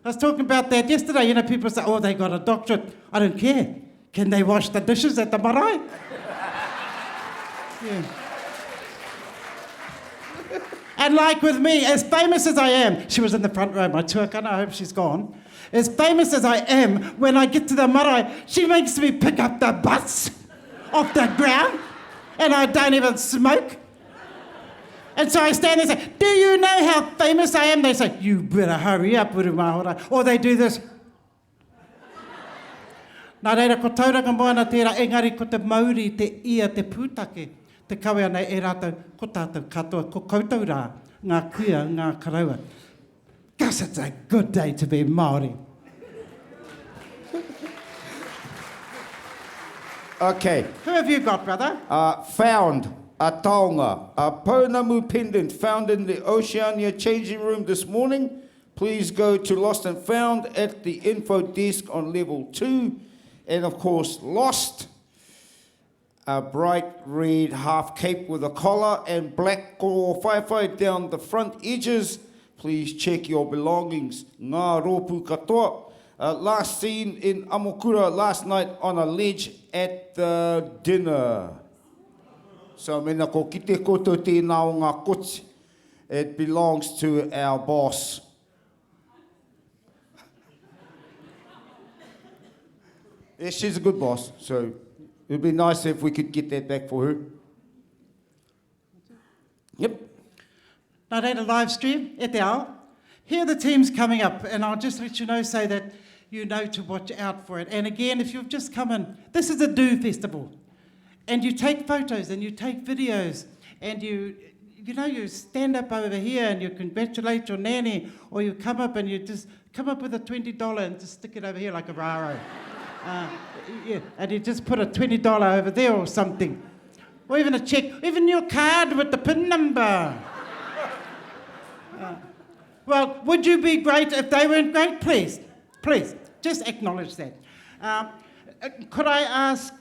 S3: I was talking about that yesterday. You know, people say, oh, they got a doctorate. I don't care. Can they wash the dishes at the marae? yeah. And like with me, as famous as I am, she was in the front row, my tuakana, I hope she's gone. As famous as I am, when I get to the marae, she makes me pick up the bus off the ground, and I don't even smoke. And so I stand there and say, Do you know how famous I am? They say, You better hurry up, Urumahora. Or they do this. Nā reira, ko Tauranga Moana tērā, engari ko te mauri, te ia, te pūtake, te kawe ana e rātou, ko tātou katoa, ko koutou rā, ngā kuia, ngā karaua. Gosh, it's a good day to be Māori.
S4: Okay.
S3: Who have you got, brother?
S4: Uh, found a taonga, a pounamu pendant found in the Oceania changing room this morning. Please go to Lost and Found at the info desk on level 2. And of course, Lost, a bright red half cape with a collar and black kōwhaiwhai down the front edges. Please check your belongings. Ngā rōpū katoa. Uh, last seen in Amokura last night on a ledge at the dinner. So mena ko kite koutou tēnā o ngā koti, it belongs to our boss. Yeah, she's a good boss, so it'd be nice if we could get that back for her. Yep.
S3: Nā reira live stream, e te ao. Here are the teams coming up, and I'll just let you know so that you know to watch out for it. And again, if you've just come in, this is a do festival. And you take photos and you take videos and you, you know, you stand up over here and you congratulate your nanny or you come up and you just come up with a $20 and just stick it over here like a raro. Uh, yeah, and you just put a $20 over there or something. Or even a check, even your card with the PIN number. Uh, well, would you be great if they weren't great? Please, please, just acknowledge that. Um, uh, could I ask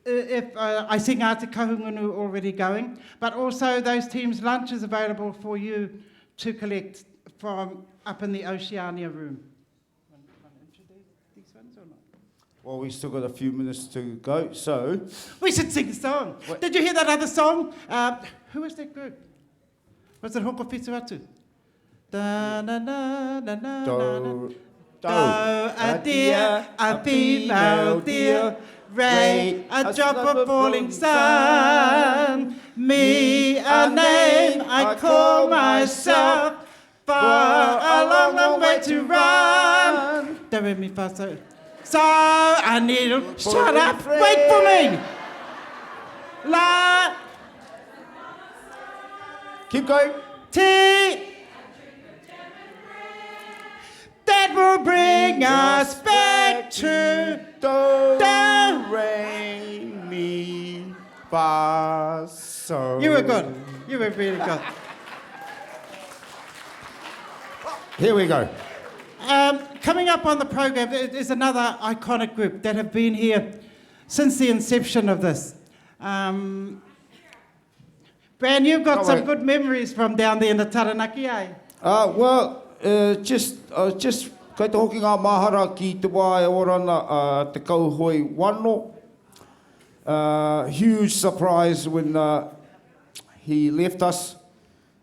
S3: uh, if uh, I see Ngāti Kahungunu already going, but also those teams' lunch is available for you to collect from up in the Oceania room.
S4: Well, we've still got a few minutes to go, so...
S3: We should sing a song. What? Did you hear that other song? Uh, who was that group? Was it Hokowhitu Atu? Da na na na na
S4: Do,
S3: na.
S4: Do,
S3: Do a deer, a female deer, Ray, a drop of falling sun. Me, a name I call myself, far a long, long way to run. Do, re, mi, fa, so. So I need to shut up, wait for me. La.
S4: Keep going.
S3: T. That will bring us back to
S4: do,
S3: do,
S4: re, mi, fa, so.
S3: You were good. You were really good.
S4: Here we go.
S3: Um, coming up on the program is another iconic group that have been here since the inception of this. Um, Bran, you've got oh, some good memories from down there in the Taranaki, eh?
S4: Uh, well, uh, just, uh, just kei te hoki ngā mahara ki te wā e ora ana uh, te kauhoi wano. Uh, huge surprise when uh, he left us.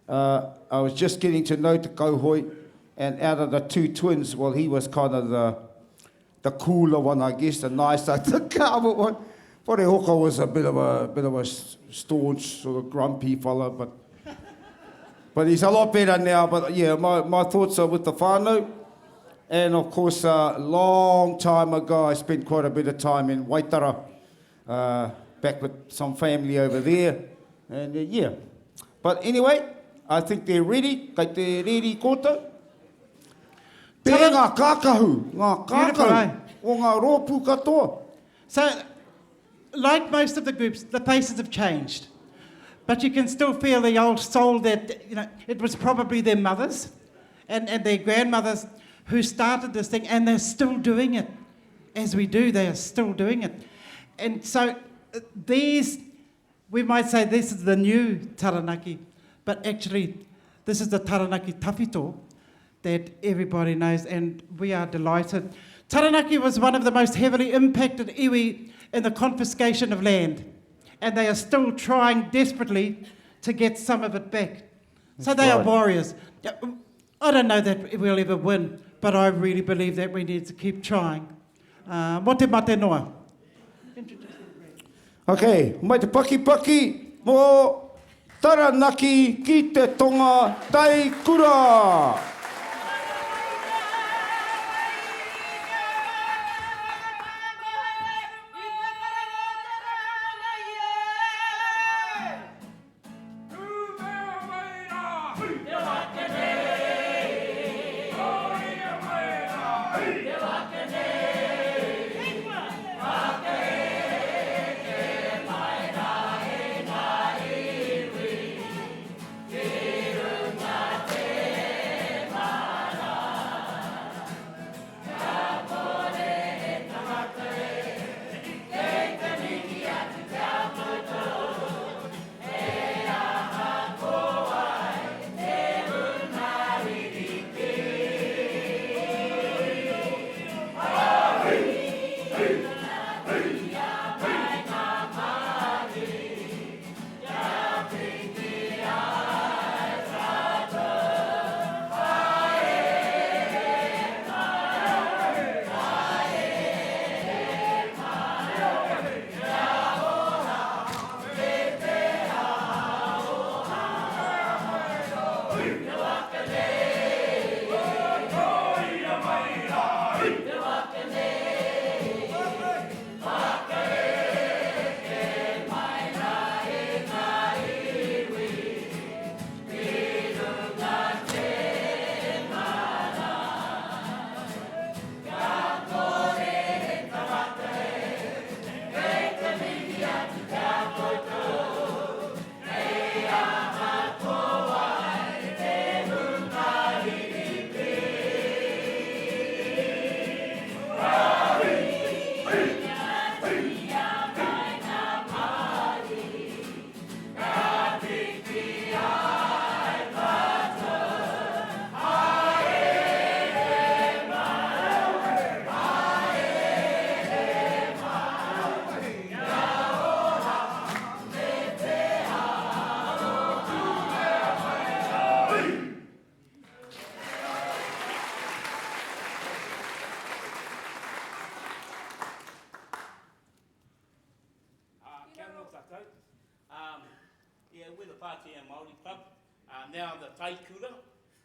S4: Uh, I was just getting to know Te Kauhoi, and out of the two twins, well, he was kind of the, the cooler one, I guess, the nicer, the calmer one. Wharehoka was a bit of a, bit of a staunch, sort of grumpy fella, but... But he's a lot better now. But yeah, my, my thoughts are with the whānau. And of course, a uh, long time ago, I spent quite a bit of time in Waitara, uh, back with some family over there. And uh, yeah. But anyway, I think they're ready. Kei te reri koutou. Pērā ngā kākahu, ngā kākahu eh? o ngā rōpū katoa.
S3: So, like most of the groups, the faces have changed. But you can still feel the old soul that, you know, it was probably their mothers and, and their grandmothers who started this thing, and they're still doing it. As we do, they are still doing it. And so uh, these, we might say this is the new Taranaki, but actually this is the Taranaki Tawhito that everybody knows, and we are delighted. Taranaki was one of the most heavily impacted iwi in the confiscation of land, and they are still trying desperately to get some of it back. That's so they right. are warriors. I don't know that we'll ever win, but I really believe that we need to keep trying. Uh, mo te mate noa.
S4: Okay, mai te pakipaki mo Taranaki ki te tonga Taikura!
S7: Tātou. Um, yeah, we're the Pātea Māori Club, uh, now the Taikura.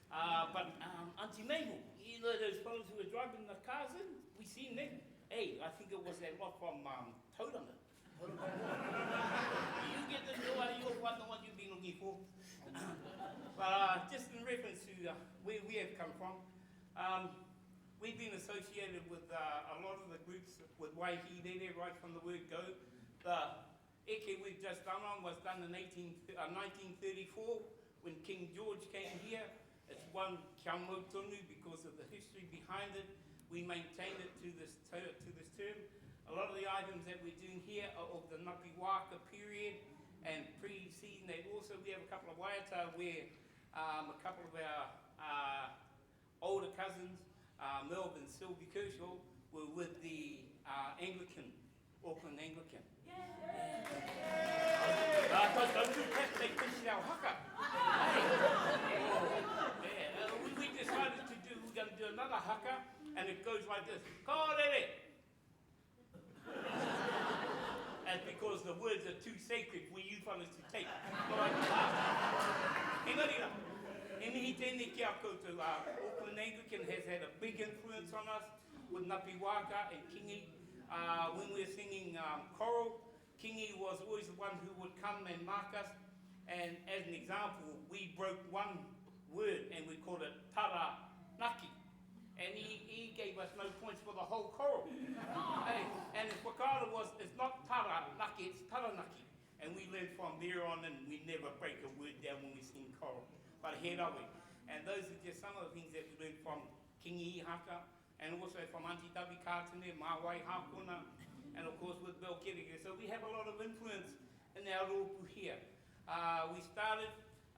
S7: Uh, but um, Auntie Mabel, you know those fellows who were driving the cars in? We seen them. Hey, I think it was that lot from um, Tauranga. you get the new out of your one, the one you've been looking for. but uh, just in reference to uh, where we have come from, um, we've been associated with uh, a lot of the groups with Waihirere right from the word go. The eke we've just done on was done in 18, uh, 1934 when King George came here. It's one kia mau tonu because of the history behind it. We maintain it to this, to this term. A lot of the items that we're doing here are of the Napi Waka period and preceding that also. We have a couple of waiata where um, a couple of our uh, older cousins, uh, Melvin and Sylvie Kershaw, were with the uh, Anglican, Auckland Anglican. Yeah. Uh, we, we decided to do, we're going to do another haka, and it goes like this. Ka rere! That's because the words are too sacred for you fellas to take. Engari
S11: He mihi tēnei ki a koutou. Auckland Anglican has had a big influence on us with Napi Waaka and Kingi. Uh, when we were singing um, choral, Kingi was always the one who would come and mark us. And as an example, we broke one word and we called it tara naki. And he, he gave us no points for the whole choral. hey, and his whakaaro was, it's not tara naki, it's taranaki. And we learned from there on and we never break a word down when we sing choral. But he rawe. And those are just some of the things that we learned from Kingi Ihaka and also from Auntie Debbie Kātene, Māwai Hākona, and of course with Bill Kereke. So we have a lot of influence in our rōpū here. Uh, we started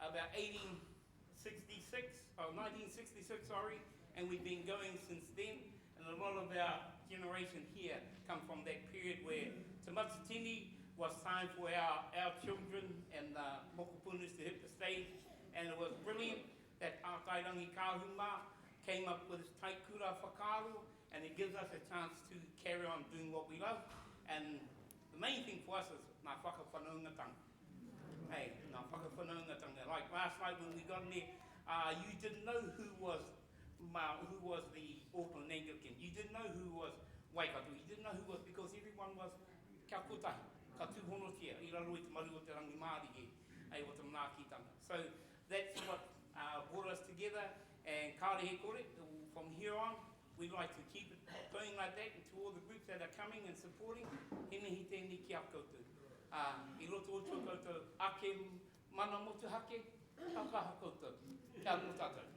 S11: about 1866, oh, 1966, sorry, and we've been going since then. And a lot of our generation here come from that period where Te Matatini was time for our, our children and the mokopunus to hit the stage. And it was brilliant that Ātairangi Kahuma came up with this taikura whakaaro, and it gives us a chance to carry on doing what we love. And the main thing for us is ngā whakawhanaungatanga. Hey, ngā whakawhanaungatanga. Like last night when we got in there, uh, you didn't know who was ma, who was the Auckland Anglican. You didn't know who was Waikato. You didn't know who was because everyone was kia kotahi, ka tūhonotia i raro i te maru o te rangimārige, ei o te manaakitanga. So that's what uh, brought us together and kāre he kore, from here on, we like to keep it going like that and to all the groups that are coming and supporting, he mihi tēnei ki a koutou. Uh, I roto o tō koutou ake mana motuhake, ka kaha koutou. Kia rongo tātou.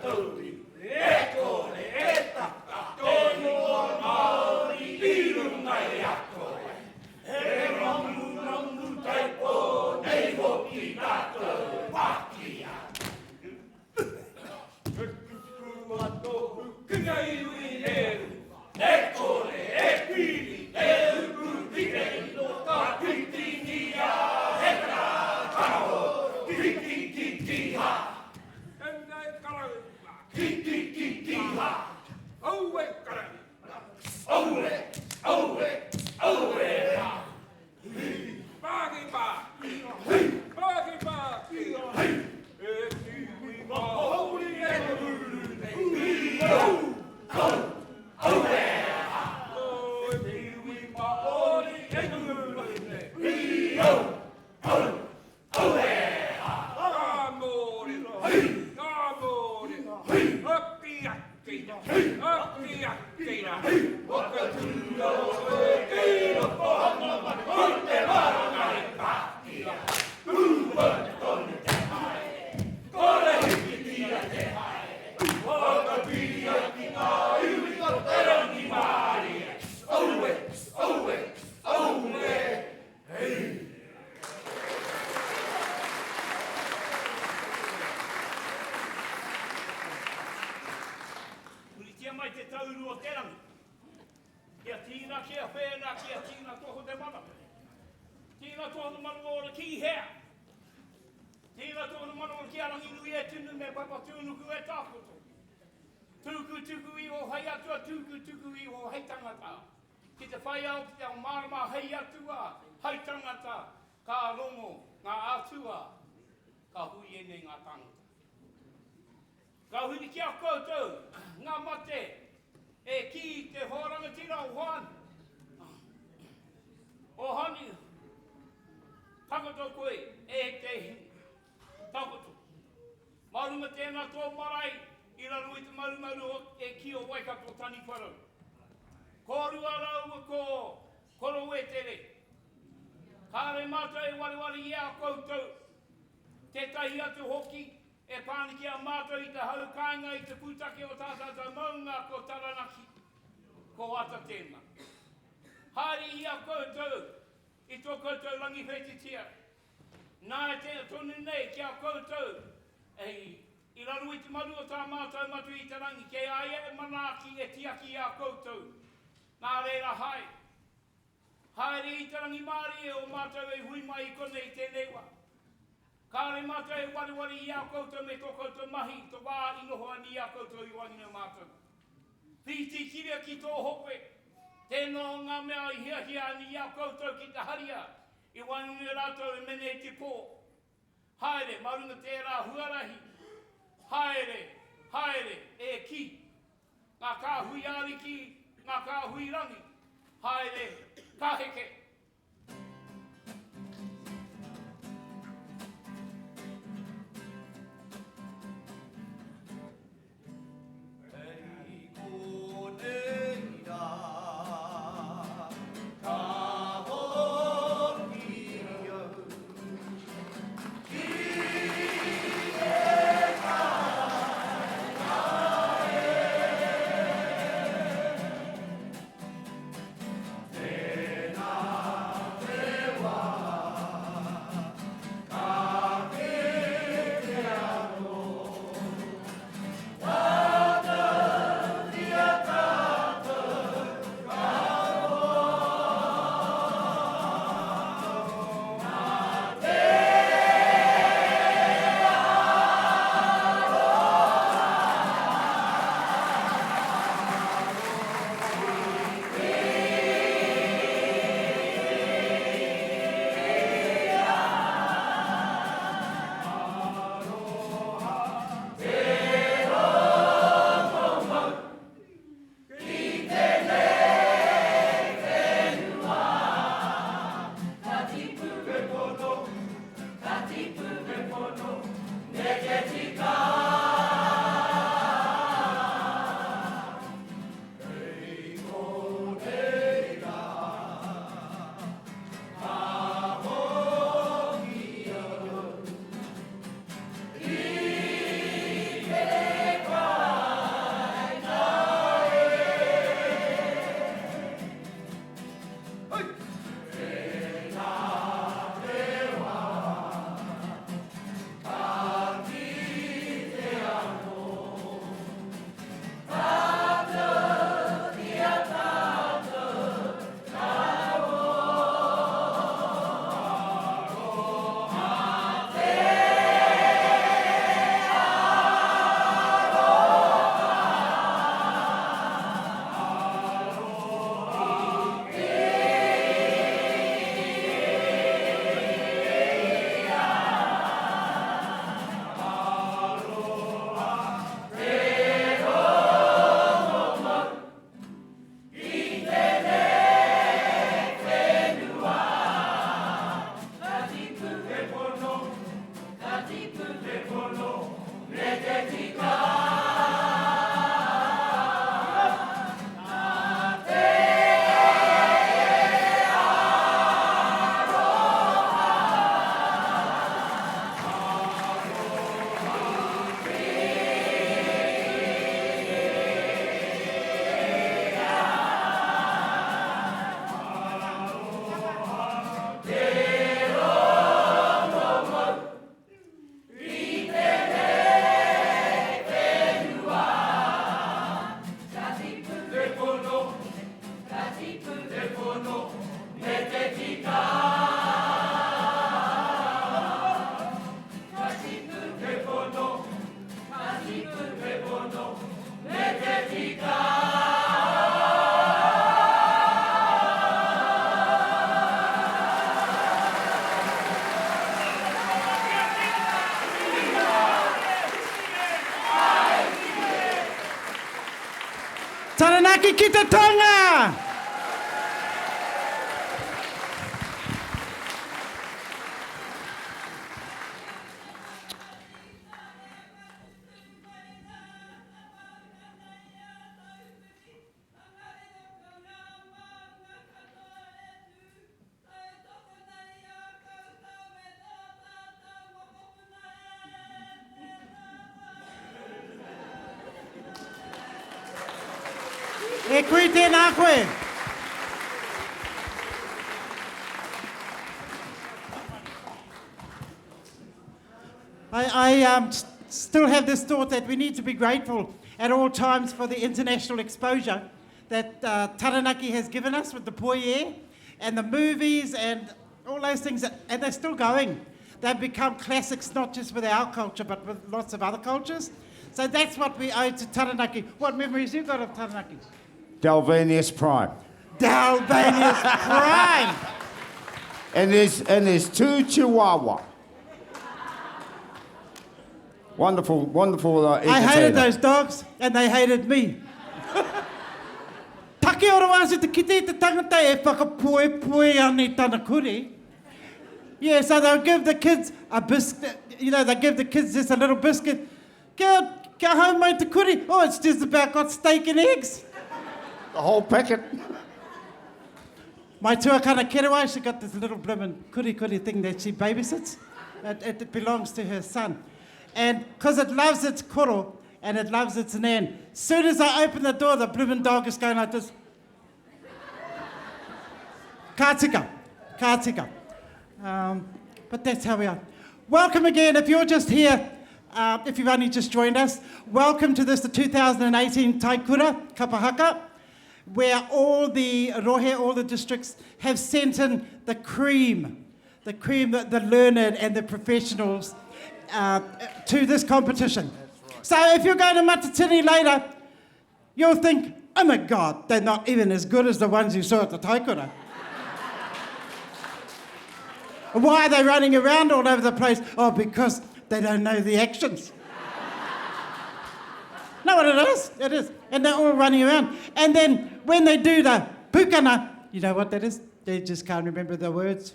S9: tauri, e kore e taka, Te ingoa Māori i runga i a koe. He ramunamu tai pō nei hoki tātou pākia. He kupu a tōku ki ngā iwi e rua, e kore e piri, e uku ki te rino, ka whitingia he kākano, ki ki ki ki ha.
S8: Tēnei karauna.
S9: Ki ki ki ki ha.
S8: Aue karauna.
S9: Aue, aue, aue ha.
S8: Pāki pā. Pāki pā. E tiwi Māori e te uru nei.
S9: Au, au, aue ha.
S8: E tiwi Māori e te uru nei.
S9: Au, au, aue ha.
S8: Ka mōrero. Ka mōrero. Aki aki. Aki aki rā.
S9: Whakatūra o e ki roto Ko te marangai pākia. Ua tonu te haere. Kore hikitia te haere. Whakapiria ki ngā iwi o te rangimārie. Aue, aue, aue, hei.
S11: Puritia mai te tauru o te rangi. Kia tīna, kia whēnā, kia tīna tohu te mana. Tīna tohu te mana ora ki hea. Tīna tohu te mana ora ki a Ranginui e tunu me Papatūnuku e tākoto. Tūku tuku iho hei atua, tūku tuku iho hei tangata. Ki te whai ao, ki te ao mārama hei atua, hei tangata, ka rongo ngā atua, ka hui ēnei ngā tāngata. Ka huri ki a koutou ngā mate e kī te hoa rangatira o Hoani. O Hoani, takoto koe e te takoto. Mā runga tēnā tō marae i raro i te marumaru o e kī o Waikato Taniwharau. Kōrua rāua ko Korowetere. Kāre mātou e wareware i a koutou, tētahi atu hoki E pā ana ki a mātou i te hau kāinga i te pūtake o tā tātou maunga ko Taranaki, ko Ata tēnā. Haere i a koutou i tō koutou rangiwhetitia. Nā te tonu nei ki a koutou i raro i te maru o tā mātou Matua i te Rangi, kei a ia e manaaki, e tiaki i a koutou. Nā reira haere. Haere i te rangimārie o mātou e hui mai i konei i tēnei wā. Kāore mātou e wareware i a koutou me tō koutou mahi i te wā i noho ani i a koutou i waenganui o mātou. Whitikiria ki tō hope, tēnā o ngā mea i hiahia ani i a koutou ki te haria i waenganui o rātou e mene i te pō. Haere, mā runga tērā huarahi, haere, haere, e kī. Ngā kāhui ariki, ngā kāhui rangi, haere, ka heke.
S9: Hei konei rā, ka hoki au ki te kāinga e. Tēnā.
S3: Taranaki ki te tonga! E kui tēnā koe. I, I um, still have this thought that we need to be grateful at all times for the international exposure that uh, Taranaki has given us with the Poie and the movies and all those things, that, and they're still going. They've become classics not just with our culture, but with lots of other cultures. So that's what we owe to Taranaki. What memories you got of Taranaki?
S4: Dalvanius Prime.
S3: Dalvanius Prime!
S4: And there's, and there's two Chihuahua. Wonderful, wonderful uh,
S3: I hated those dogs and they hated me. Take ora wāsi te kite i te tangata e whakapoepoe ana i tana kuri. Yeah, so they'll give the kids a biscuit, you know, they give the kids just a little biscuit. Kia, kia hau mai te kuri. Oh, it's just about got steak and eggs.
S4: The whole packet.
S3: My tuakana kerewai, she got this little bloomin' kuri kuri thing that she babysits. It, it belongs to her son. And because it loves its koro and it loves its nan, soon as I open the door, the bloomin' dog is going like this. Ka tika, ka tika. Um, but that's how we are. Welcome again. If you're just here, uh, if you've only just joined us, welcome to this, the 2018 Taikura Kapahaka, where all the rohe, all the districts have sent in the cream, the cream, the, the learned and the professionals uh, to this competition. Right. So if you're going to Matatini later, you'll think, oh my God, they're not even as good as the ones you saw at the Taikura. Why are they running around all over the place? Oh, because they don't know the actions. know what it is? It is. And they're all running around. And then when they do the pukana, you know what that is? They just can't remember the words.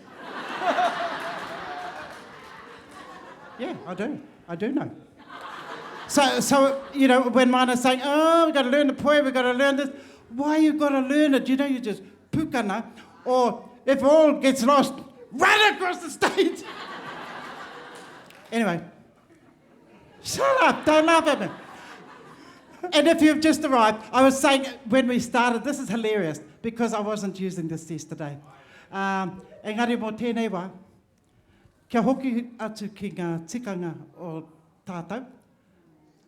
S3: yeah, I do. I do know. So, so you know, when mine is saying, oh, we've got to learn the poem, we've got to learn this. Why you got to learn it? You know, you just pukana. Or if all gets lost, run across the stage. anyway, shut up, don't laugh at me. And if you've just arrived, I was saying when we started, this is hilarious because I wasn't using this yesterday. Um, engari mō tēnei wā, kia hoki atu ki ngā tikanga o tātou,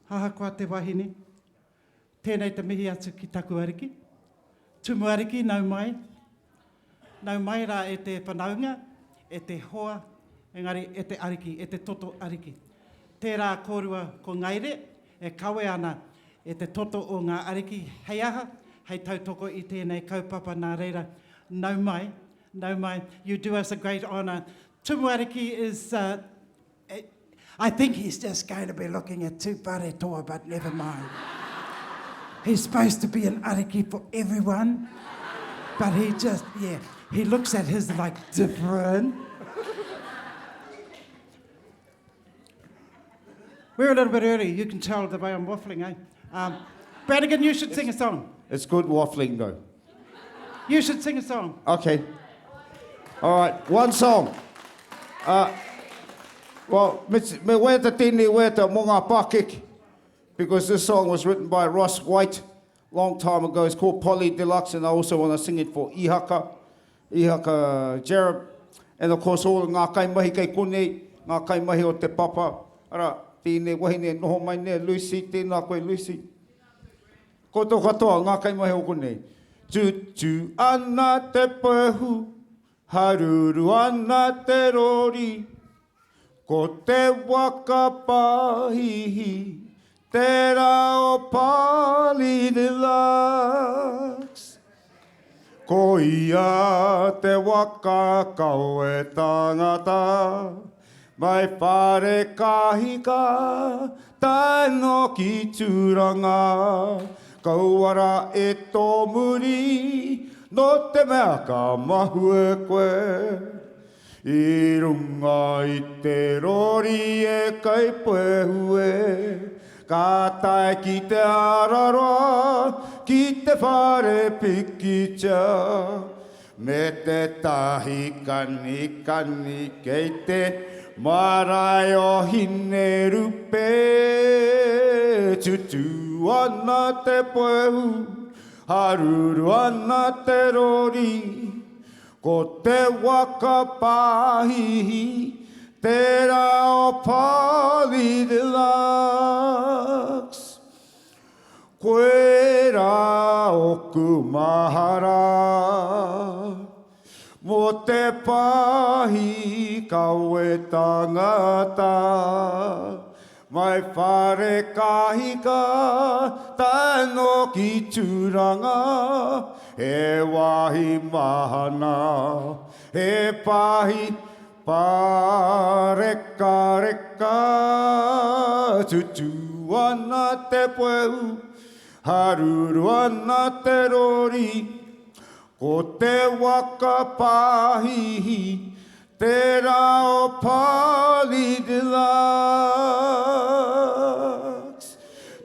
S3: ahakoa te wahine, tēnei te mihi atu ki taku ariki. Tumu ariki, nau mai. Nau mai rā e te whanaunga, e te hoa, engari e te ariki, e te toto ariki. Tērā kōrua ko Ngaire e kawe ana e te toto o ngā ariki hei aha, hei tautoko i tēnei kaupapa nā reira, nau mai, nau mai, you do us a great honour. Tumu Ariki is, uh, I think he's just going to be looking at Tūwharetoa, but never mind. He's supposed to be an ariki for everyone, but he just, yeah, he looks at his like different. We're a little bit early. You can tell the way I'm waffling, eh? Um, Brannigan, you should sing a song.
S4: It's good waffling, though.
S3: You should sing a song.
S4: Okay. All right, one song. Uh, well, me, me waiata tēnei waiata mō ngā pākeke, because this song was written by Ross White long time ago. It's called Polly Deluxe, and I also want to sing it for Ihaka, Ihaka Jareb, and of course all ngā kaimahi kei konei, ngā kaimahi o te papa. Ara, tēnei wahine noho mai nei, Lucy, tēnā koe Lucy. Koutou katoa, ngā kaimahi o konei. Tutu ana te pahu, haruru ana te rori, ko te waka pahihi, tērā o Pali Deluxe. Ko ia te waka kawe tangata, mai Wharekahika tae noa ki Tūranga. Kaua rā e tō muri, nō te mea ka mahue koe. I runga i te rori e kaipuehu e, Ka tae ki te araroa, ki te whare pikitia. Me tētahi kanikani kei te marae o Hinerupe. Tutū ana te puehu, haruru ana te rori. Ko te waka pāhihi tērā o Polly Deluxe. Koirā oku mahara mō te pāhi kawe tangata mai Wharekahika tae noa ki Tūranga he wāhi mahana he pāhi Pārekareka tutū ana te puehu, haruru ana te rori, ko te waka pāhihi tērā o Polly Deluxe,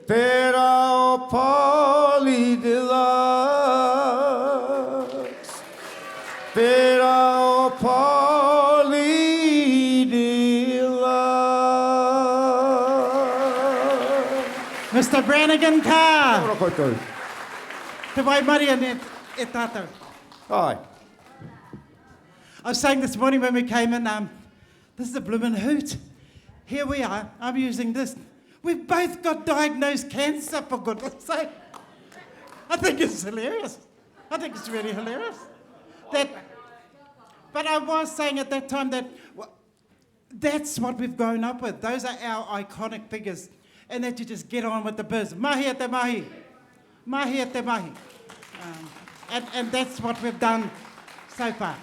S4: tērā o Polly Deluxe. Tērā o Polly Deluxe.
S3: Mister Brannigan Carr.
S4: Kia ora koutou.
S3: Te waimaria ne e tātou.
S4: Aye.
S3: I was saying this morning when we came in, um, this is a bloomin' hoot. Here we are, I'm using this. We've both got diagnosed cancer, for goodness sake. I think it's hilarious. I think it's really hilarious. That, but I was saying at that time that that's what we've grown up with. Those are our iconic figures. And that you just get on with the biz. Mahi a te mahi. Mahi a te mahi. Um, and, and that's what we've done so far.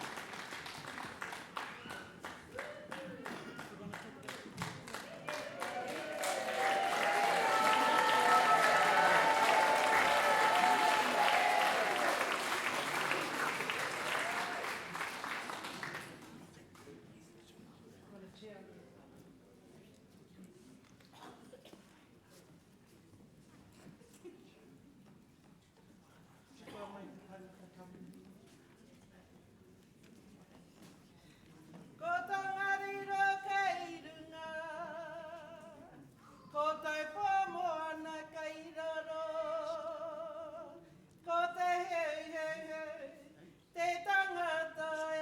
S12: Ko Tongariro kei runga, ko Taupō-moana kei raro, ko Te Heuheuheu te tangata e.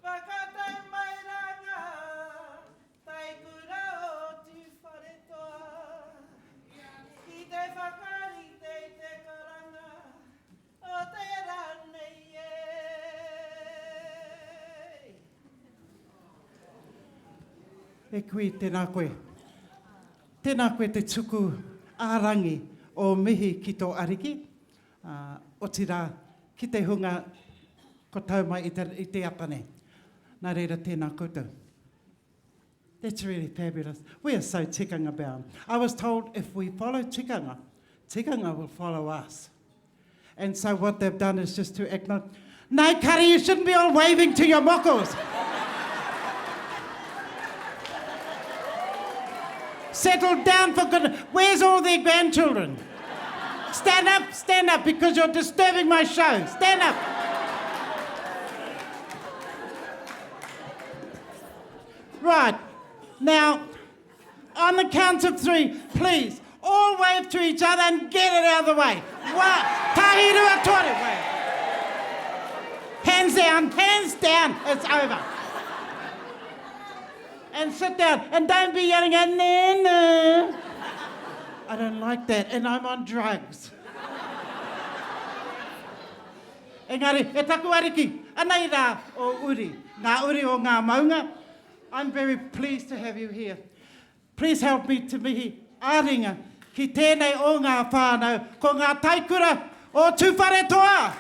S12: Whakatau mai rā ngā taikura o Tūwharetoa ki te whakarite i te karanga o te rā nei e.
S3: E kui, tēnā koe. Tēnā koe te tuku ā-rangi o mihi ki tō Ariki, ā, otirā, ki te hunga kua tau mai i te, i te ata nei. Nā reira, tēnā koutou. That's really fabulous. We are so tikanga bound. I was told if we follow tikanga, tikanga will follow us. And so what they've done is just to acknowledge, no, Kari, you shouldn't be all waving to your mokos. Settle down for goodness. Where's all their grandchildren? Stand up, stand up, because you're disturbing my show. Stand up. Right. Now, on the count of three, please, all wave to each other and get it out of the way. One, tahi rua toru. Wait. Hands down, hands down, it's over. And sit down, and don't be yelling at Nana. I don't like that, and I'm on drugs. Engari, e taku ariki, anei rā o uri, ngā uri o ngā maunga. I'm very pleased to have you here. Please help me to mihi ā-ringa ki tēnei o ngā whānau, ko ngā taikura o Tūwharetoa!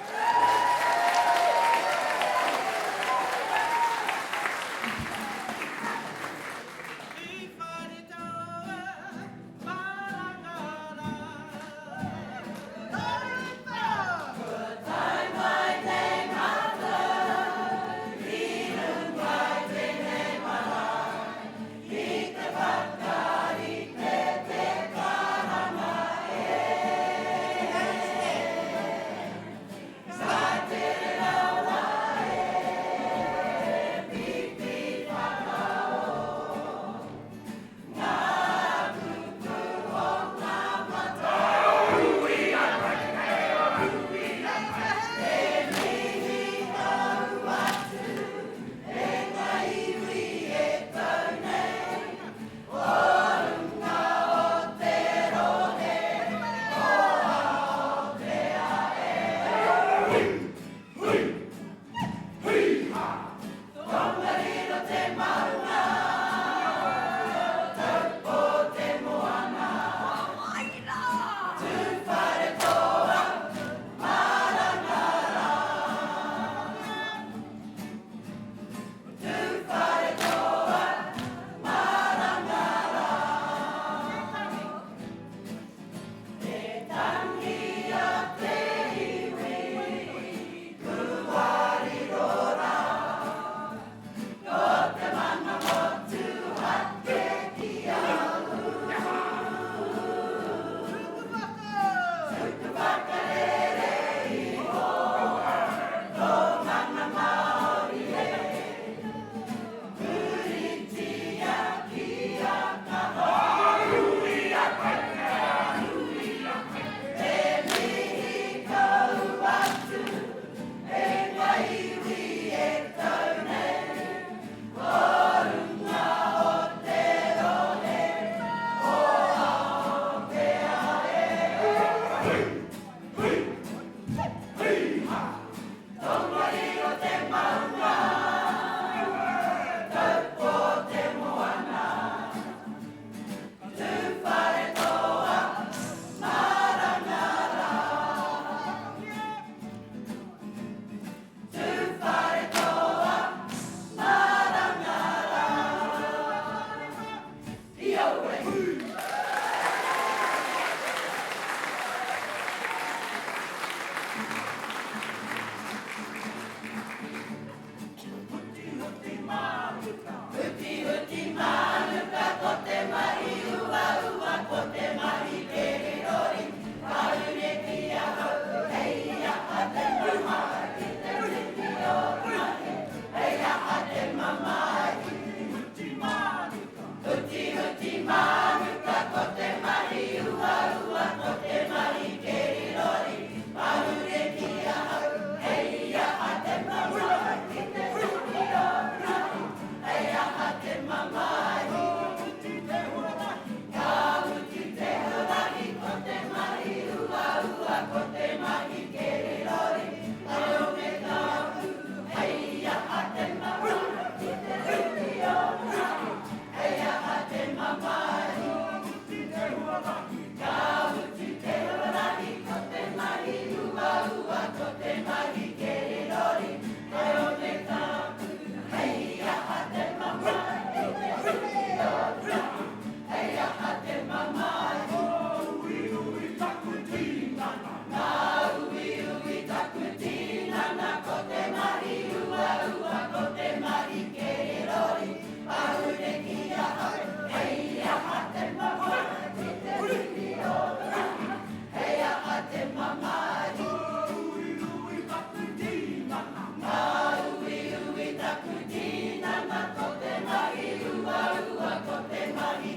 S9: Hei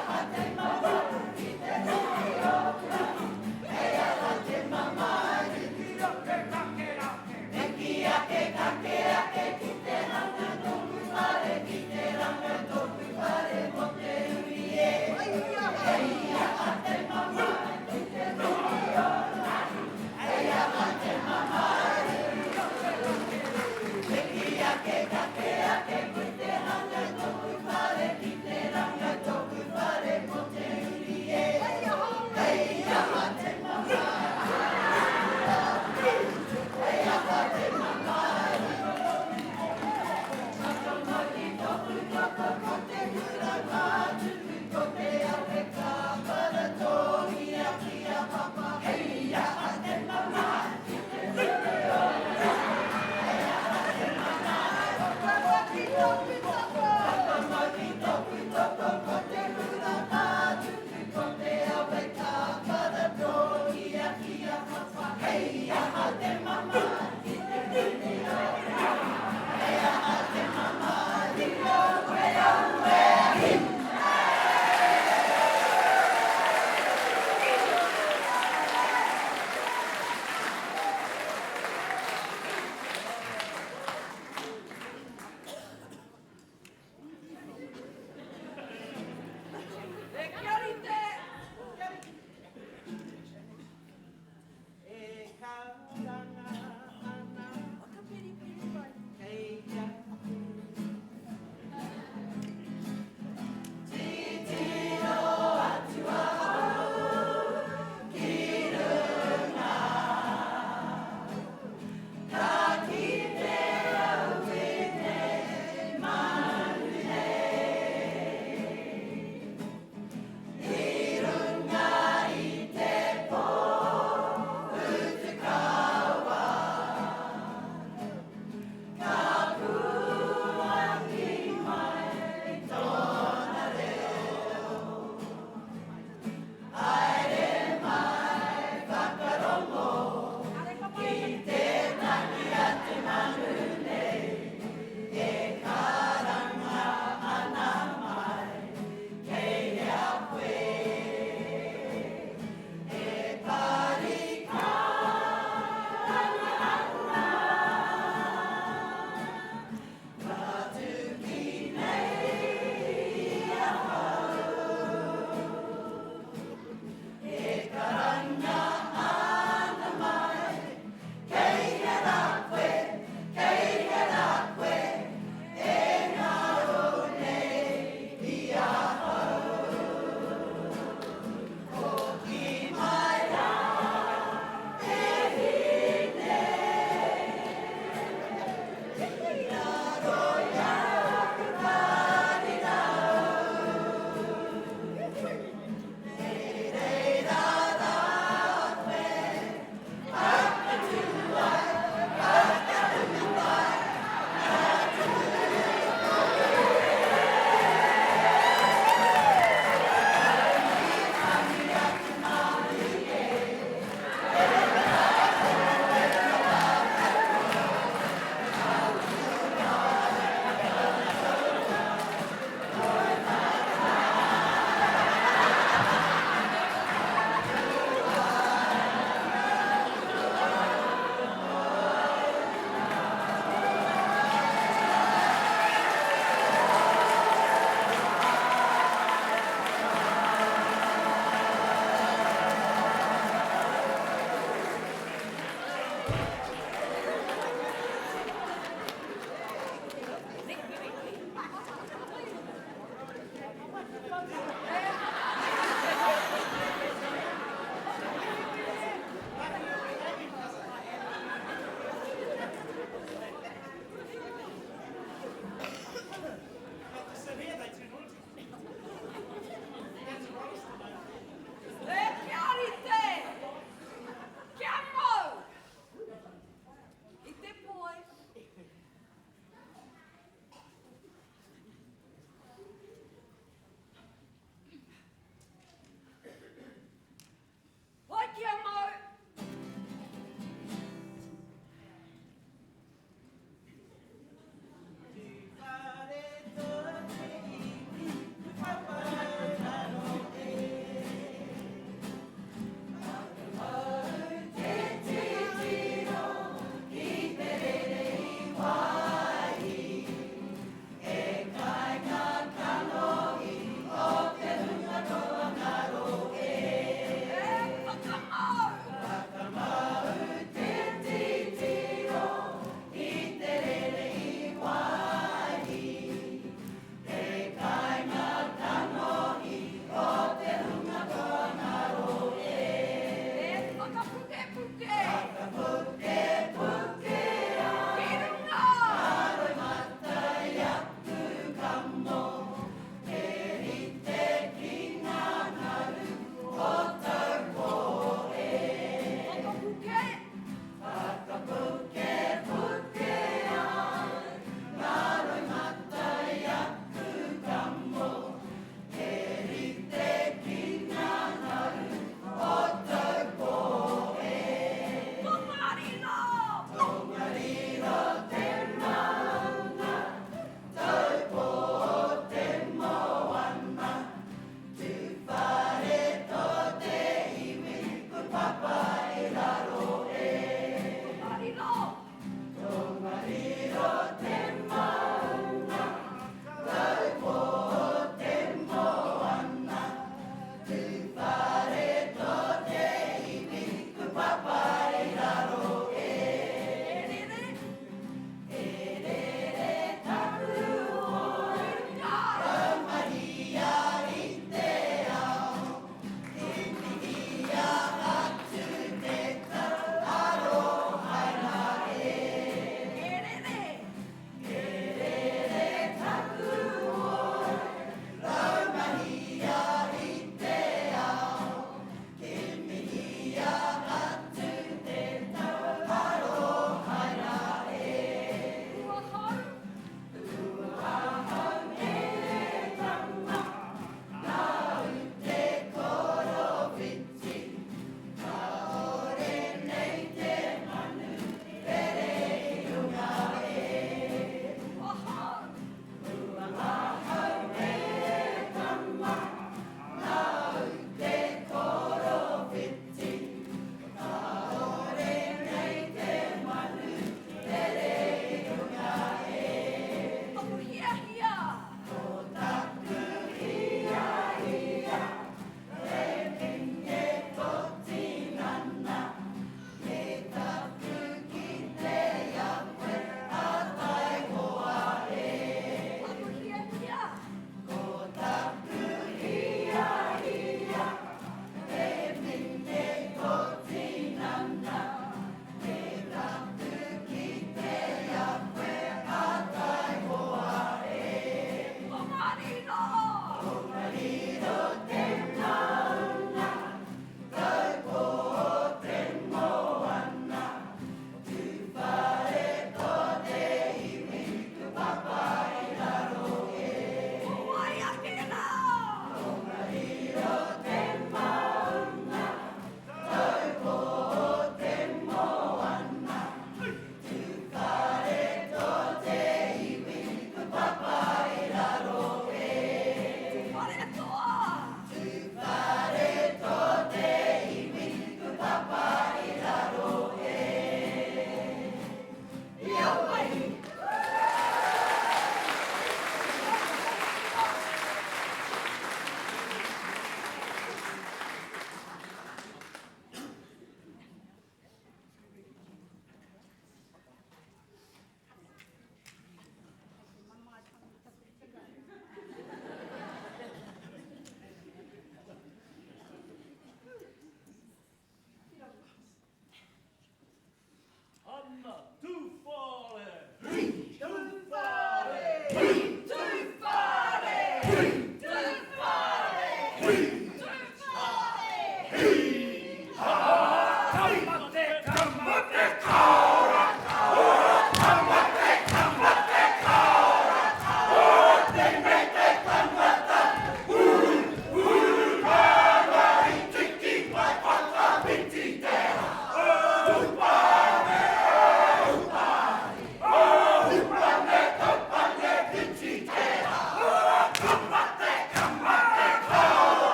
S9: aha te mamae.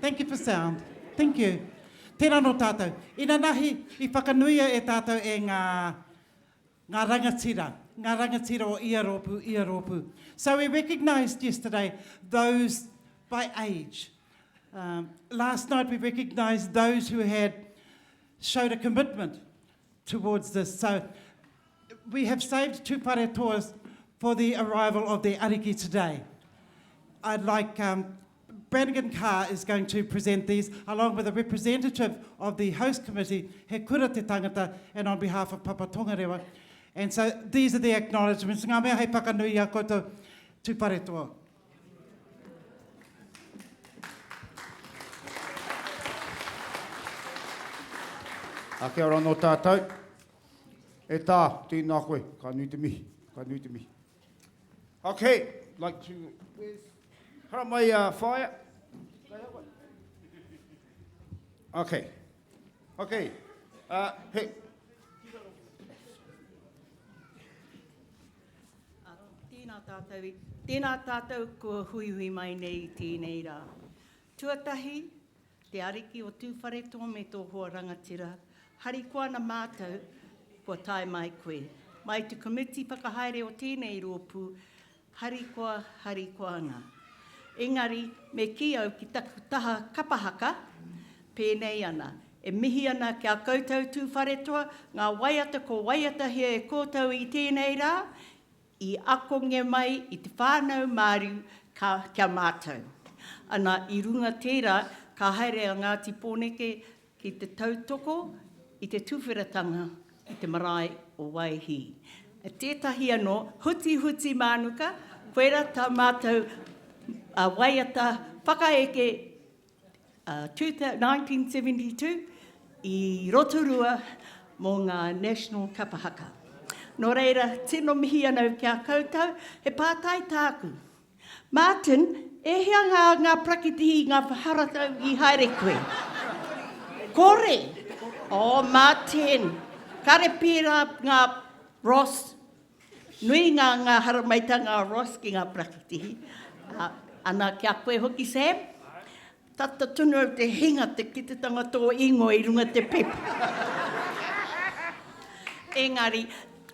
S3: Thank you for sound. Thank you. Tērā nō tātou. Inanahi i whakanuia e tātou e ngā, ngā rangatira, ngā rangatira o ia rōpū, ia rōpū. So we recognised yesterday those by age. Um, last night we recognised those who had showed a commitment towards this. So we have saved Tūwharetoas for the arrival of the Ariki today. I'd like um, Brannigan Carr is going to present these along with a representative of the host committee, He Kura Te Tangata, and on behalf of Papa Tongarewa. And so these are the acknowledgements. Ngā mea hei whakanui i a koutou Tūwharetoa.
S4: A kia ora anō tātou. E tā, tēnā koe, ka nui te mihi, ka nui te mihi. Okay, like to, where's, hara mai uh, whaea. Okay, okay, uh, he.
S13: Tēnā tātou, tēnā tātou kua huihui mai nei i tēnei rā. Tuatahi, te ariki o Tūwharetoa me tō hoa rangatira, harikoa ana mātou kua tae mai koe. Mai te komiti whakahaere o tēnei rōpū, harikoa, harikoa ana. Engari, me kī au ki taku taha kapa haka, pēnei ana, e mihi ana ki a koutou Tūwharetoa, ngā waiata ko waiatahia e koutou i tēnei rā, i akongia mai i te whānau Māriu ka, kia mātau. Ana, i runga tērā, ka haere a Ngāti Pōneke ki te tautoko i te tuwheratanga i te marae o Waihī. Tētahi anō, Hutihuti Mānuka, koirā tā mātou waiata whakaeke 1972 i Rotorua mō ngā National Kapa Haka. Nō reira, tino mihi ana au ki a koutou, he pātai tāku. Martin, e hea ngā, ngā parakitihi, ngā haratau i haere koe? Kore! Oh, Martin, kare pērā ngā Ross, nui ngā, ngā haramaitanga a Ross ki ngā parakitihi. Uh, ana, ki a koe hoki, Sam? Tata tonu au te hinga te kitetanga tō ingoa i runga te pepa. Engari,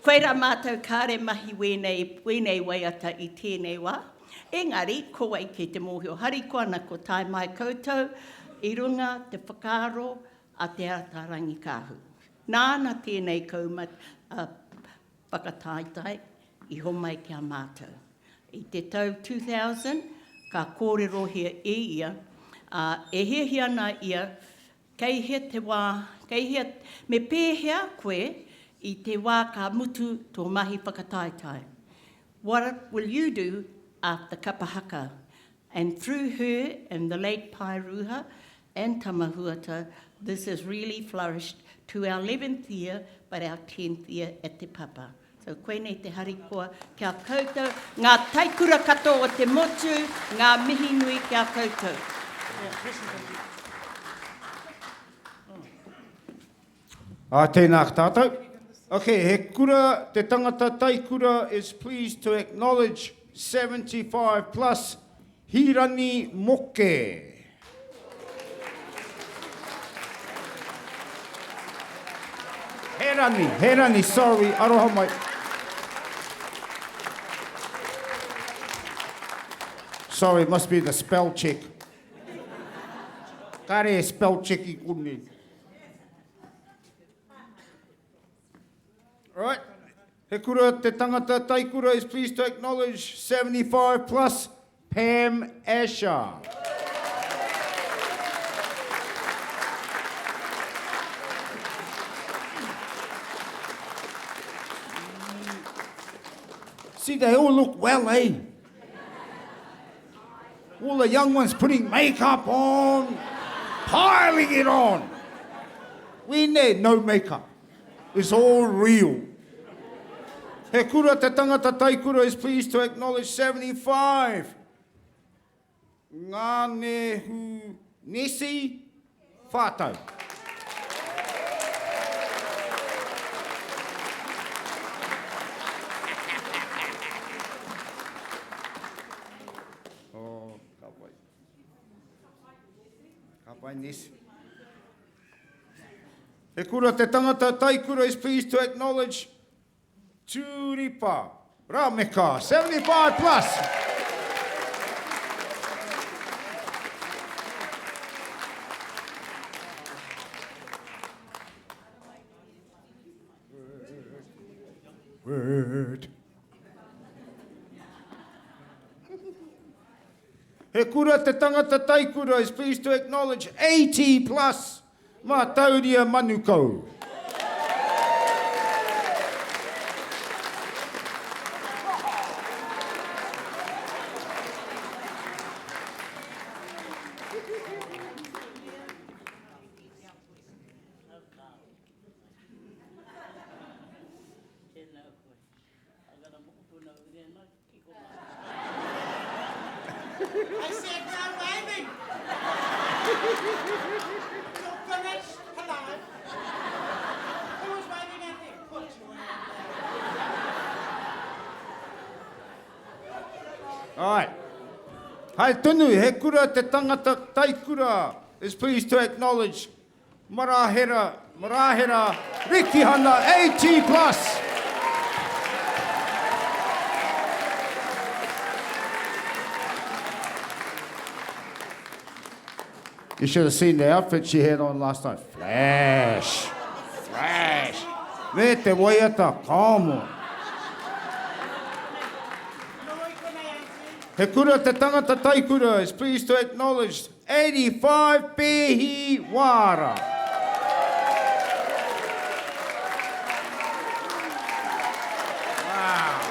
S13: koirā mātou kāre mahi wēnei, wēnei waiata i tēnei wā. Engari, ko wai kei te mōhio harikoa ana ko tae mai koutou i runga te whakaaro a Te Ataarangi-Kaahu. Nāna tēnei kaumat, uh, whakataetae i homai ki a mātou. I te tau 2000, ka kōrerohia e ia, ā, e hiahia ana ia kei hea te wā, kei hea, me pēhea koe i te wā ka mutu tō mahi whakataetae. What will you do after kapa haka? And through her and the late Pai Ruha and Tama Huata, this has really flourished to our 11th year, but our 10th year at Te Papa. So koinei te harikoa ki a koutou, ngā taikura katoa o te motu, ngā mihi nui ki a koutou.
S4: Ā, tēnā tātou. Okay, he kura, te tangata taikura is pleased to acknowledge 75 plus Hīrani Moke. Herani, Herani, sorry, aroha mai. Sorry, must be the spell check. Kāre e spell check i konei. Right. He kura te tangata taikura is pleased to acknowledge 75 plus Pam Asher. See, they all look well, eh? All the young ones putting makeup on, piling it on. We need no makeup. It's all real. He kura te tangata taikura is pleased to acknowledge 75. Ngā nehu nesi whātau. Oh, ka pai. pai, Ness. He kura te tangata, Taikura is pleased to acknowledge Tūripa Rameka, 75 plus. Word. He kura te tangata taikura is pleased to acknowledge 80 plus Mātauria Manukau.
S12: I said no waving. You're finished. Hello. Who was waving at me? Put your hand
S4: down. All right. Hai tonu, he kura te tangata taikura is pleased to acknowledge Marahera, Marahera, Rikihana, 80 plus. You should have seen the outfit she had on last night. Flash. Flash. Me te waiata, come on. He kura te tangata taikura is pleased to acknowledge 85 Pehi Waara. Wow.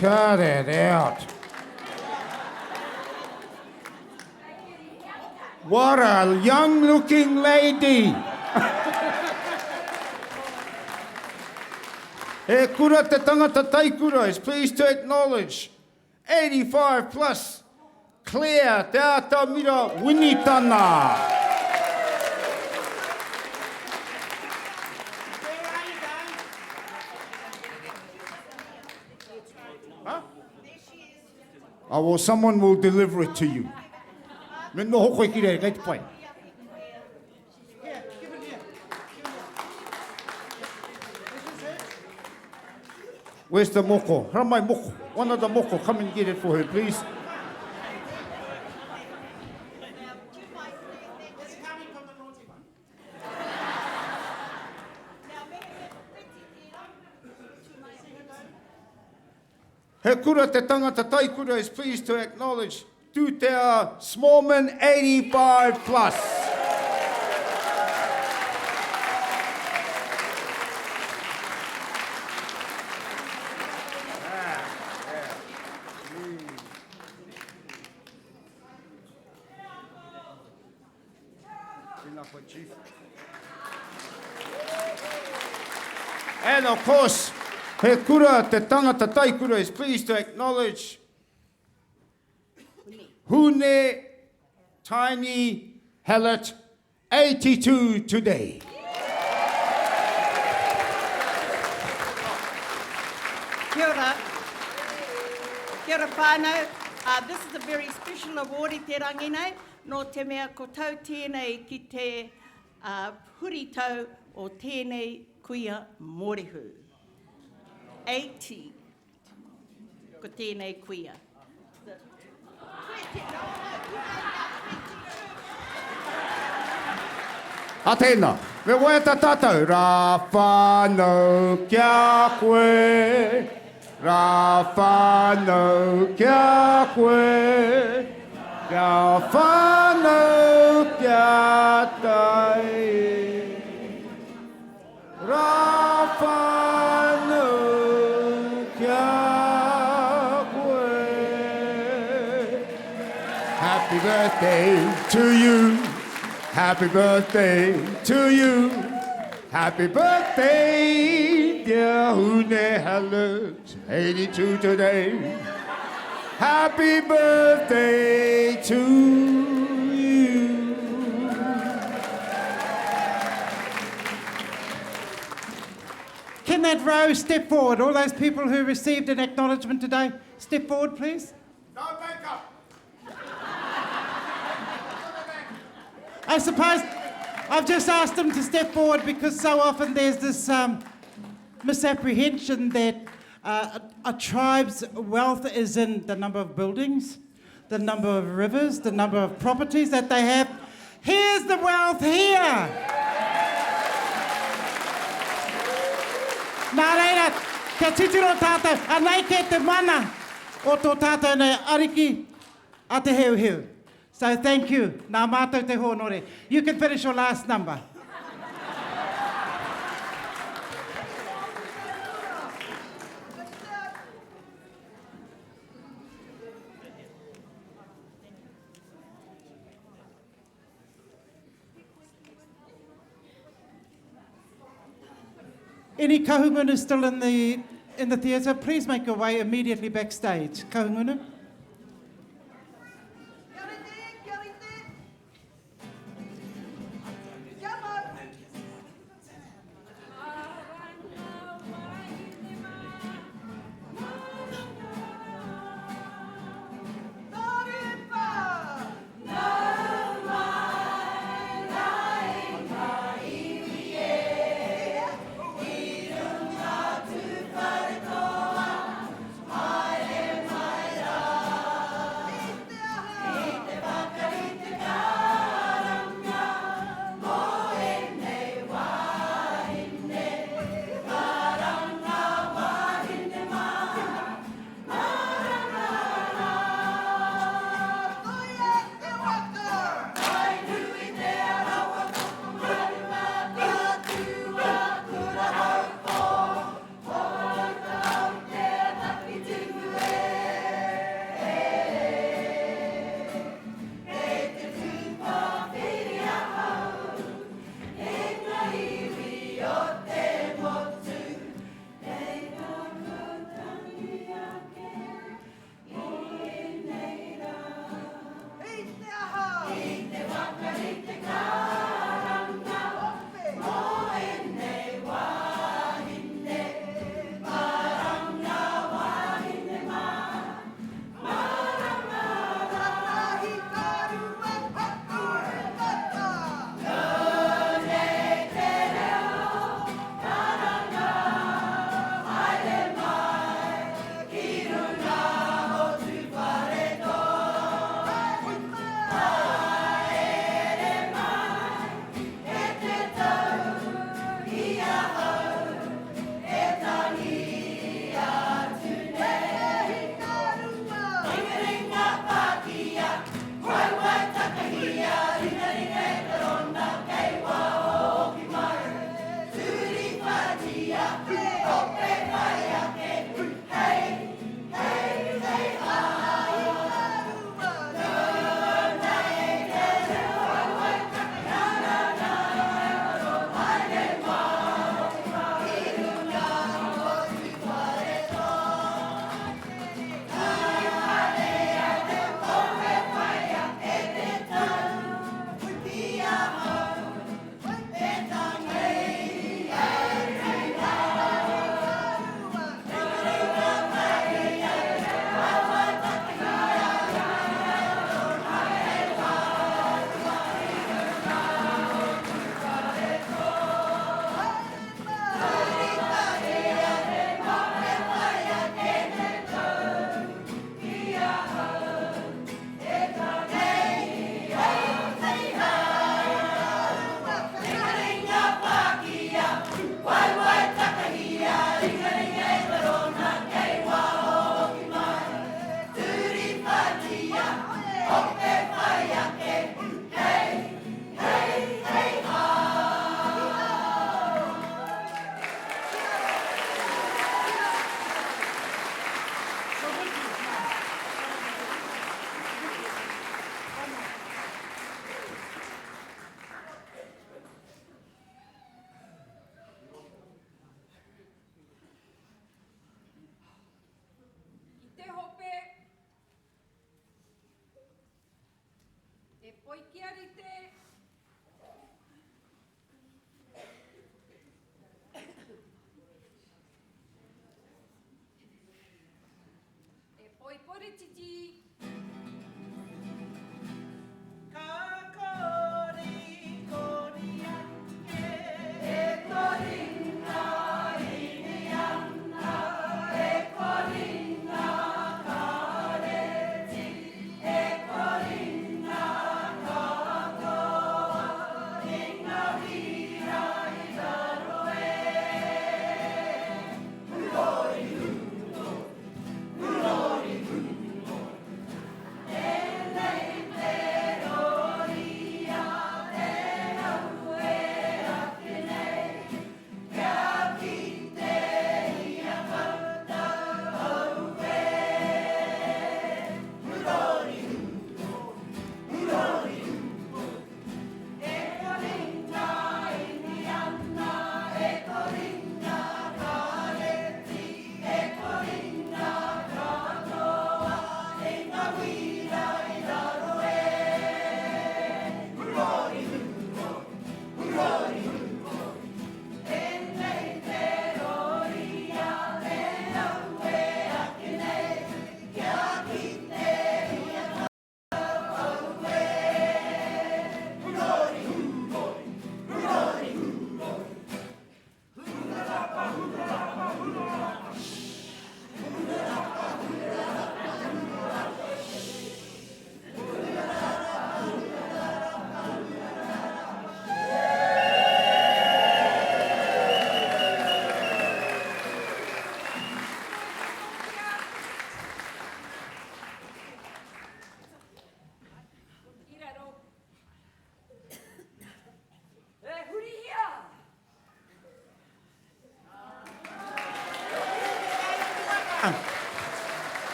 S4: Cut it out. What a young looking lady. He kura te tangata taikura is pleased to acknowledge 85 plus Claire Te Atamira Winitana. Huh? Oh, well, someone will deliver it to you. Me noho koe ki reira, kei te pai. Where's the moko? Hara mai moko. One of the moko, come and get it for her, please. He kura te tangata taikura is pleased to acknowledge Tūtea Smallman 85 plus. Tēnā koe, Chief. And of course, he kura te tangata taikura is pleased to acknowledge Hune Tiny Hallett, 82 today.
S13: Kia ora. Kia ora whānau. Uh, this is a very special award i te rangi nei. Nō te mea ko tau tēnei ki te uh, huritau o tēnei kuia mōrehu. 80. Ko tēnei kuia.
S4: A tēnā, me waiata tātou. Rā whānau kia koe, rā whānau kia koe, kia whānau kia tai. Rā whānau kia koe. Happy birthday to you. Happy birthday to you. Happy birthday, dear Hune Hallett, 82 today. Happy birthday to you.
S3: Can that row step forward? All those people who received an acknowledgement today, step forward, please. I suppose I've just asked them to step forward because so often there's this um, misapprehension that uh, a, a tribe's wealth is in the number of buildings, the number of rivers, the number of properties that they have. Here's the wealth here. Nā reira, kia titiro tātou, anei ke te mana o tō tātou nei ariki a Te Heuheu. So thank you. Nā mātou te hōnore. You can finish your last number. Any kahungunu still in the, in the theatre, please make your way immediately backstage. Kahungunu.
S14: I te hope, e poi kia rite, E poi porititi.
S12: Ka kori.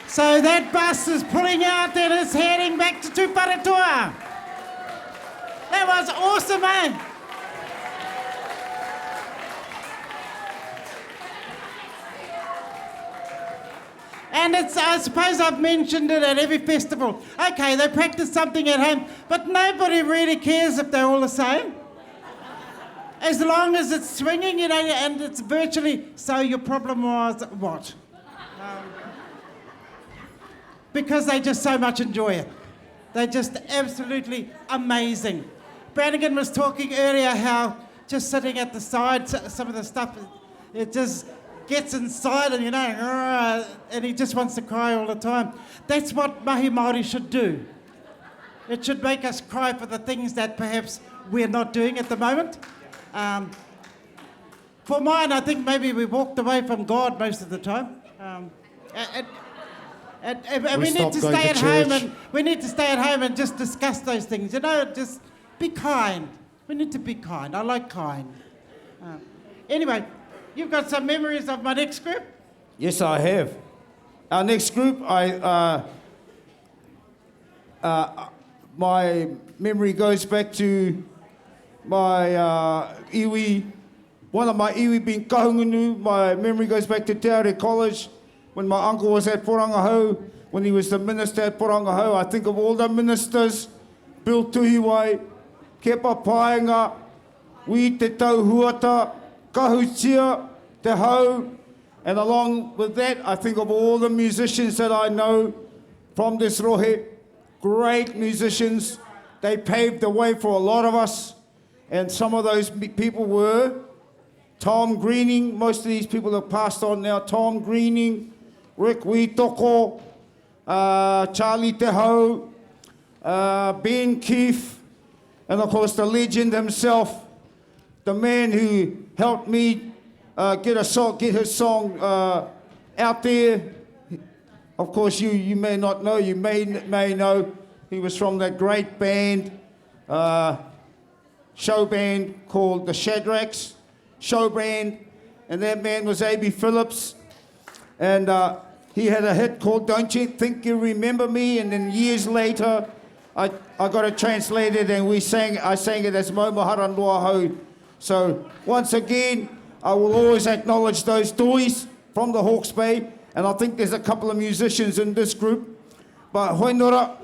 S3: So that bus is pulling out and it's heading back to Tūwharetoa. That was awesome, eh? And it's, I suppose I've mentioned it at every festival. Okay, they practice something at home, but nobody really cares if they're all the same. As long as it's swinging, you know, and it's virtually. So your problem was what? Um, because they just so much enjoy it. They're just absolutely amazing. Brannigan was talking earlier how just sitting at the side, some of the stuff, it just gets inside him, you know, and he just wants to cry all the time. That's what Mahi Māori should do. It should make us cry for the things that perhaps we're not doing at the moment. Um, for mine, I think maybe we walked away from God most of the time. Um, and, and, and, and we, we need to stay to at home and we need to stay at home and just discuss those things. You know, just be kind. We need to be kind. I like kind. Um, anyway, you've got some memories of my next group?
S4: Yes, I have. Our next group, I, uh, uh, my memory goes back to my uh, iwi, one of my iwi being Kahungunu. My memory goes back to Te Aure College when my uncle was at Porangahau, when he was the minister at Porangahau. I think of all the ministers, Bill Tuhiwai, Kepa Paenga, Wi Te Tau Huata, Kahutia, Te Hau, and along with that, I think of all the musicians that I know from this rohe, great musicians. They paved the way for a lot of us, and some of those people were Tom Greening, most of these people have passed on now, Tom Greening, Rick Witoko, uh, Charlie Te Hau, uh, Ben Keefe, and of course the legend himself, the man who helped me uh, get, a song, get his song uh, out there. Of course, you, you may not know, you may, may know, he was from that great band, uh, show band called the Shadracks Show Band, and that man was A.B. Phillips. And uh, he had a hit called Don't You Think You Remember Me? And then years later, I, I got it translated and we sang, I sang it as Mo Maharan Hau. So once again, I will always acknowledge those toys from the Hawke's Bay. And I think there's a couple of musicians in this group. But Hoinora,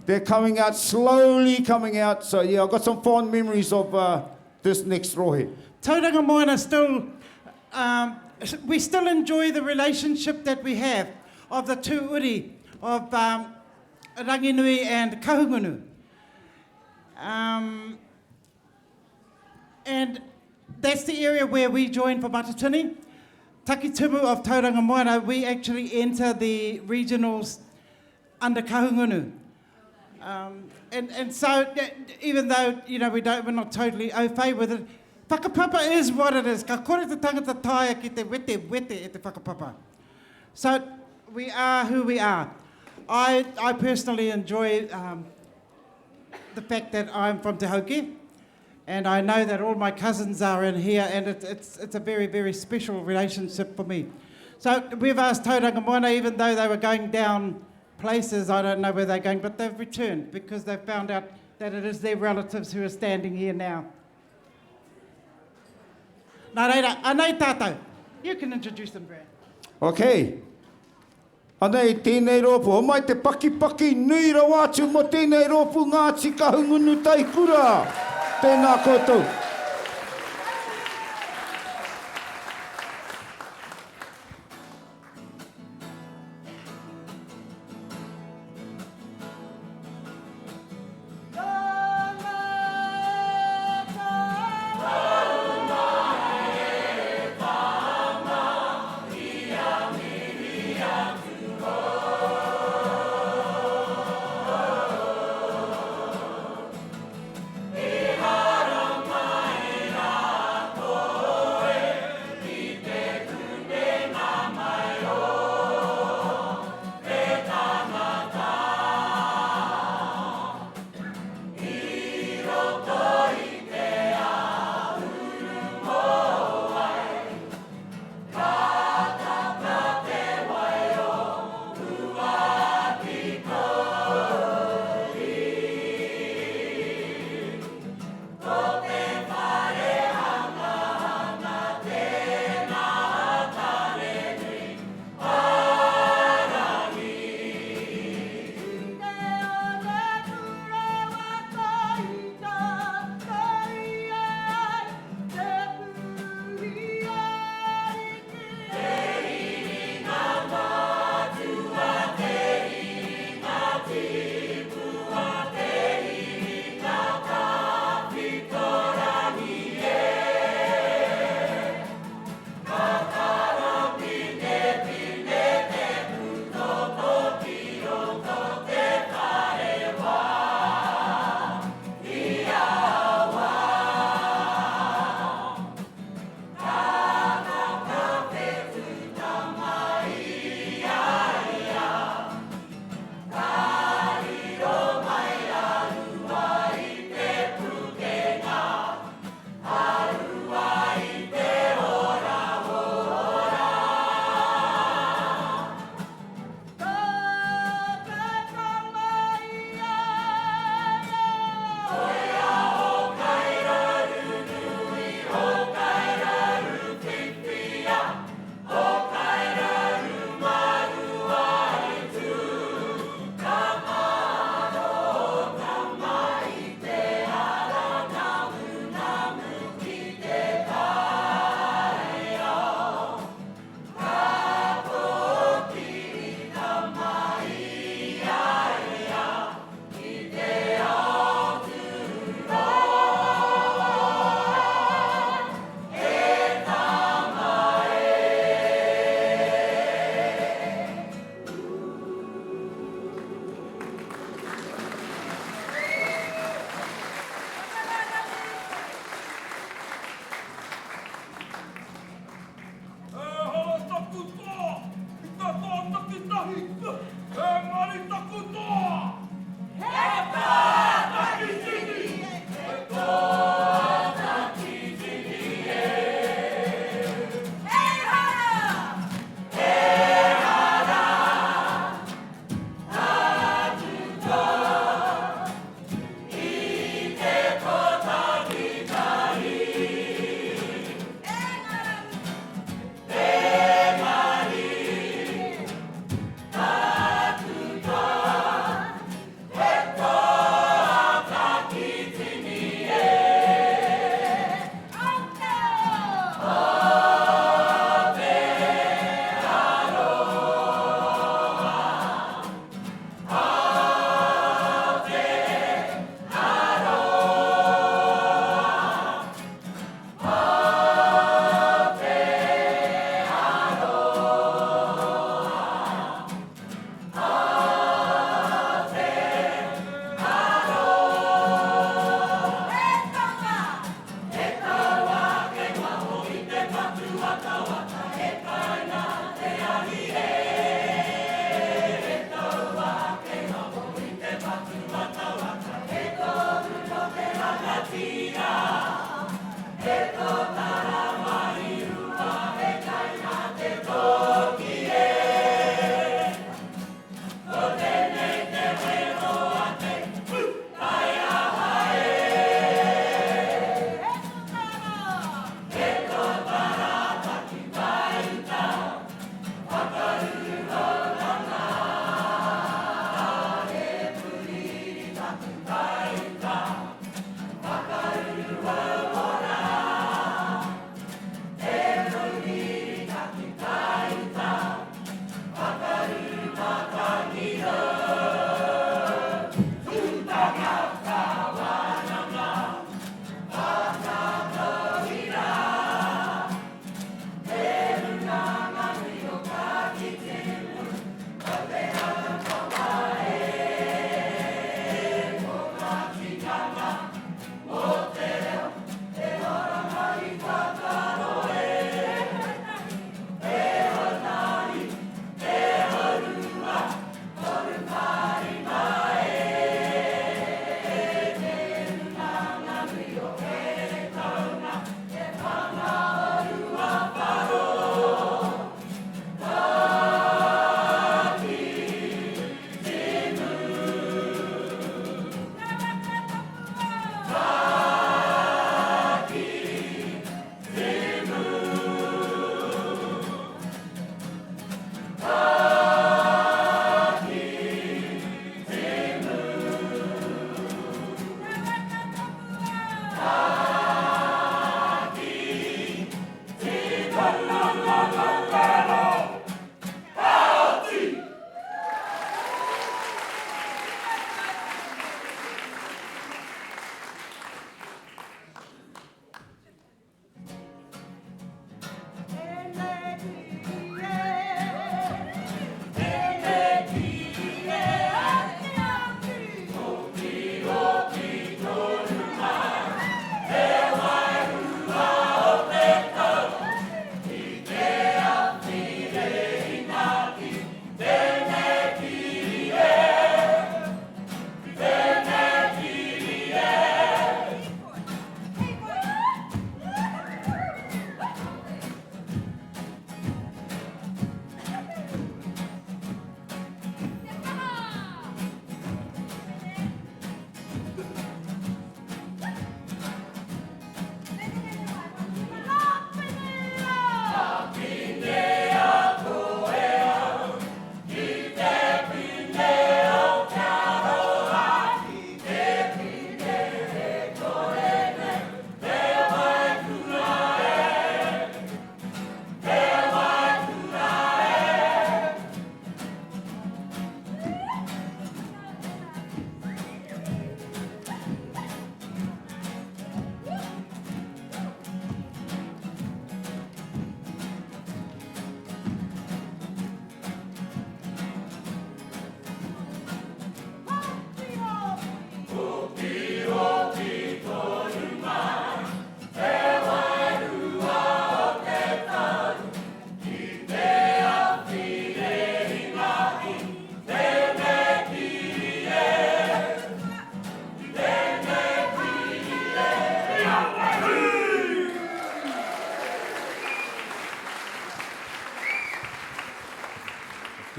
S4: they're coming out, slowly coming out. So yeah, I've got some fond memories of uh, this next rohe.
S3: Tauranga Moana still, um, we still enjoy the relationship that we have of the two uri of um, Ranginui and Kahungunu. Um, and that's the area where we join for Matatini. Takitumu of Tauranga Moana, we actually enter the regionals under Kahungunu. Um, and, and so, even though, you know, we don't, we're not totally au fait with it, whakapapa is what it is. Ka kore te tangata taea ki te wete wete e te whakapapa. So, we are who we are. I, I personally enjoy um, the fact that I'm from Te Hauke, and I know that all my cousins are in here, and it's, it's, it's a very, very special relationship for me. So we've asked Tauranga Moana, even though they were going down places, I don't know where they're going, but they've returned because they've found out that it is their relatives who are standing here now. Nā reira, anei tātou. You can introduce them, Brad.
S4: Okay. Anei tēnei rōpū, homai te pakipaki nui rawa atu mō tēnei rōpū Ngāti Kahungunu Taikura. Tēnā koutou.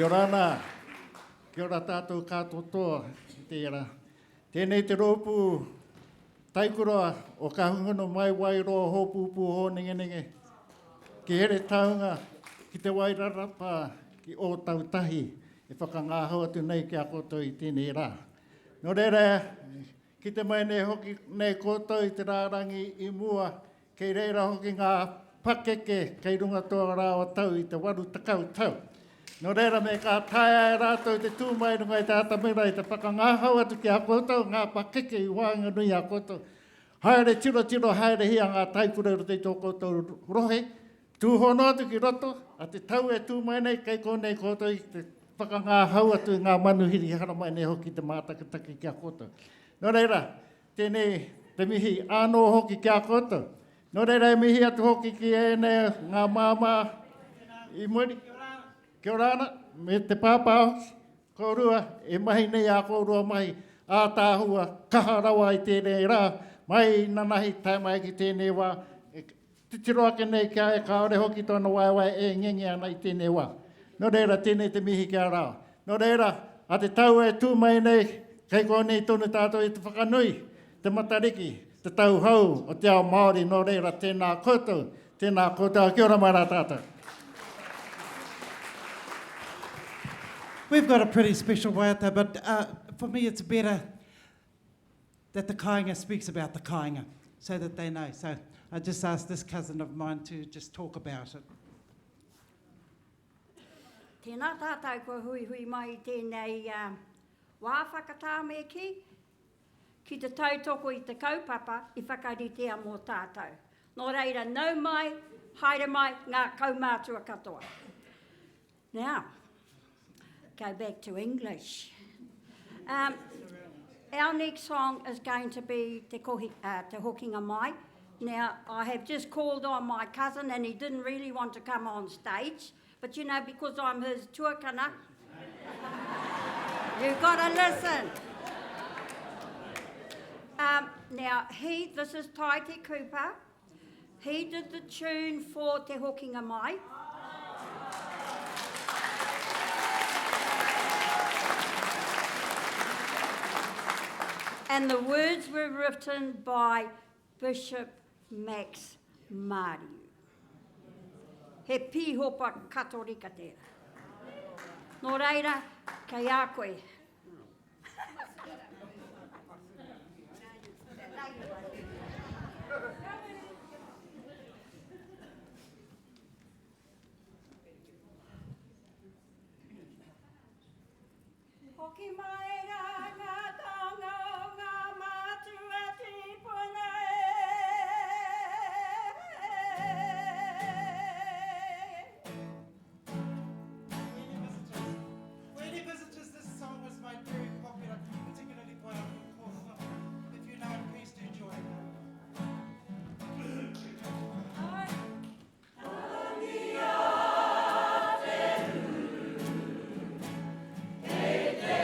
S15: Kia ora ana, kia ora tātou katotoa i tērā. Tēnei te rōpū taikura o Kahungunu mai Wairoa Hōpūpū Hōnengenenge ki Heretaunga, ki Te Wairarapa, ki Ōtautahi e whakangāhau atu nei ki a koutou i tēnei rā. Nō reira, kite mai nei hoki nei koutou i te rārangi i mua, kei reira hoki ngā pakeke kei runga tō rāua tau i te 80 tau. Nō reira, me ka taea e rātou te tū mai i runga i te atamira i te whakangāhau atu ki a koutou, ngā pakeke i waenganui i a koutou. Haere tirotiro haerehia ngā taikura i roto i tō koutou rohe, Tūhono atu ki roto, a te tau e tū mai nei, kei konei koutou i te whakangāhau atu i ngā manuhiri haramai nei hoki te mātakitaki ki a koutou. Nō reira, tēnei te mihi ānō hoki ki a koutou. Nō reira e mihi atu hoki ki ēnei ngā māmā i muri. Kia ora ana, me te pāpā hoki. Kōrua, e mahi nei ā kōrua mahi ātaahua, kaha rawa i tēnei rā, mai nanahi tae mai ki tēnei wā, e Titiro ake nei ki a ia kāore hoki tōna waewae e ngenge ana i tēnei wā. Nō reira, tēnei te mihi ki a rāua. Nō reira, a te tau e tū mai nei, kei konei tonu tātou i te whakanui, te Matariki, te tau hou o te ao Māori, nō reira, tēnā koutou, tēnā koutou, kia ora mai rā tātou.
S3: We've got a pretty special waiata, but uh, for me it's better. that the kāinga speaks about the kāinga so that they know. So I just asked this cousin of mine to just talk about it.
S16: Tēnā tātou kua huihui mai i tēnei uh, wā whakatā me kī, ki te tautoko i te kaupapa i whakaritea mō tātou. Nō reira, nau mai, haere mai, ngā kaumātua katoa. Now, go back to English. Um, our next song is going to be Te, Kohi, uh, Te Hokinga Mai. Now, I have just called on my cousin and he didn't really want to come on stage. But you know, because I'm his tuakana, you've got to listen. Um, now, he, this is Taite Cooper. He did the tune for Te Hokinga Mai. And the words were written by Bishop Max Mariu. He pīhopa katorika tērā. Nō reira, kei a koe. Hoki mai rā ngā taonga o ngā mātua tīpuna e.
S3: For any visitors, this song was made very popular, particularly by Uncle Kofa. If you know it, please do join.
S9: Kei te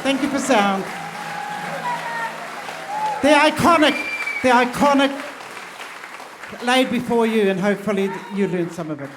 S3: Thank you for sound. The iconic, the iconic laid before you, and hopefully you learned some of it.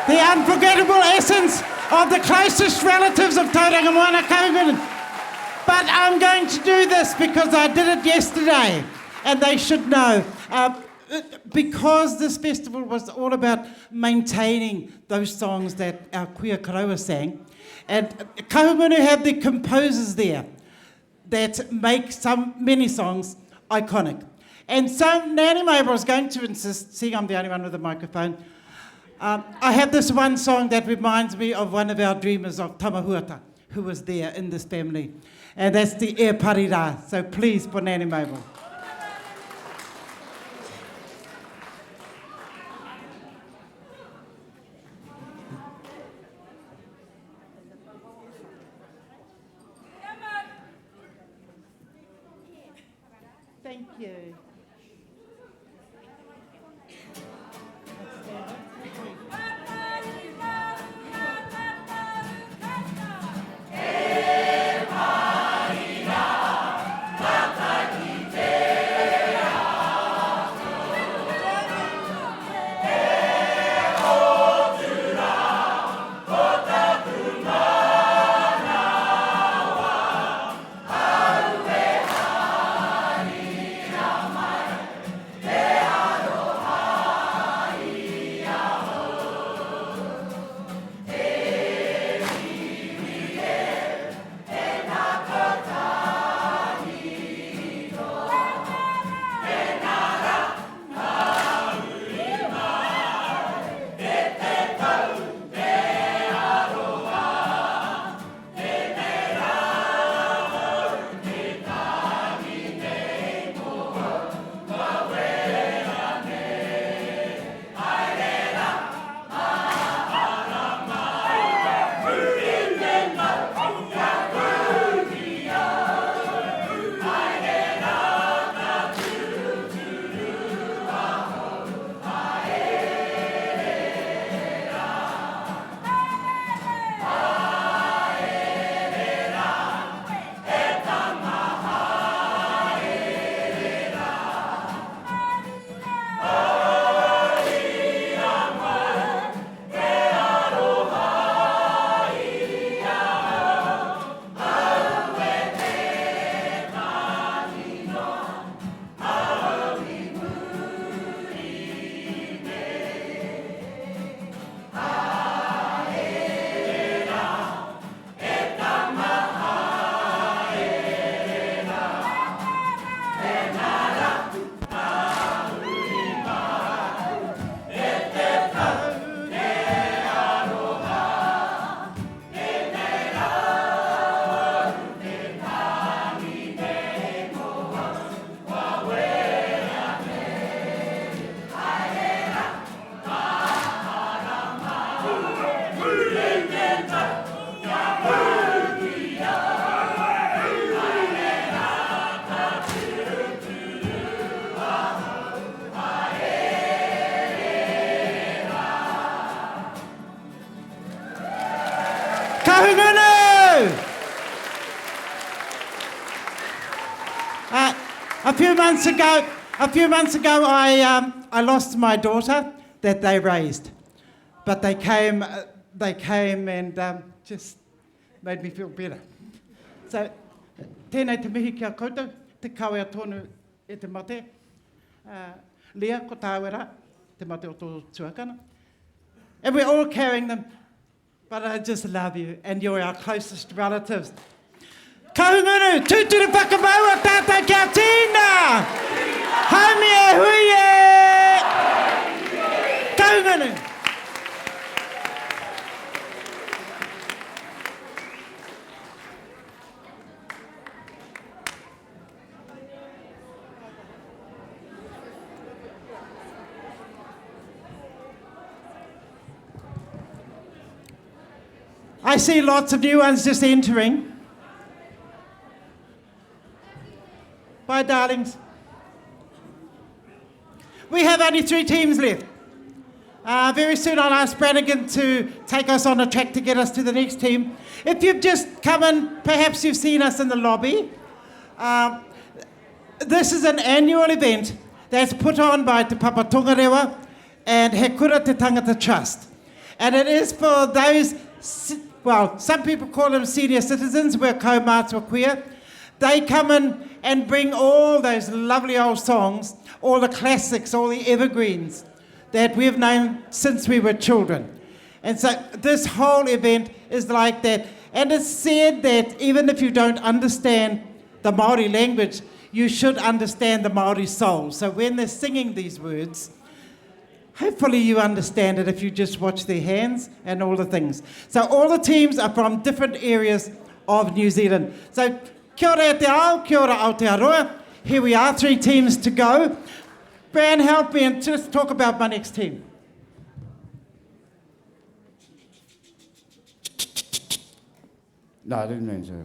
S3: The unforgettable essence of the closest relatives of Tauranga Moana Kahungunu. But I'm going to do this because I did it yesterday, and they should know. Uh, because this festival was all about maintaining those songs that our kuia koroua sang, and Kahungunu have the composers there that make some many songs iconic. And so Nanny Mabel is going to insist, seeing I'm the only one with a microphone, um, I have this one song that reminds me of one of our dreamers of Tamahuata, who was there in this family. And that's the E Parira. So please, for Nanny Mabel. Thank you. Uh, a few months ago, a few months ago, I, um, I lost my daughter that they raised. But they came, uh, they came and um, just made me feel better. So, tēnei te mihi ki a koutou, te kawea tonu e te mate. Uh, Leah, ko tāu te mate o tō tuakana. And we're all carrying them. But I just love you, and you're our closest relatives. Kahungunu, tūturu whakamaua tātou kia tīna! Haumi e hui e! Kahungunu! I see lots of new ones just entering. Bye, darlings. We have only three teams left. Uh, very soon I'll ask Brannigan to take us on a track to get us to the next team. If you've just come in, perhaps you've seen us in the lobby. Uh, this is an annual event that's put on by Te Papa Tongarewa and He Kura Te Tangata Trust. And it is for those, well, some people call them senior citizens, we're kaumātua kuia. They come in and bring all those lovely old songs, all the classics, all the evergreens that we've known since we were children. And so this whole event is like that. And it's said that even if you don't understand the Maori language, you should understand the Maori soul. So when they're singing these words, hopefully you understand it if you just watch their hands and all the things. So all the teams are from different areas of New Zealand. So kia ora e te ao, kia ora Aotearoa. Here we are, three teams to go. Bran, help me and just talk about my next team.
S4: No, I didn't mean to.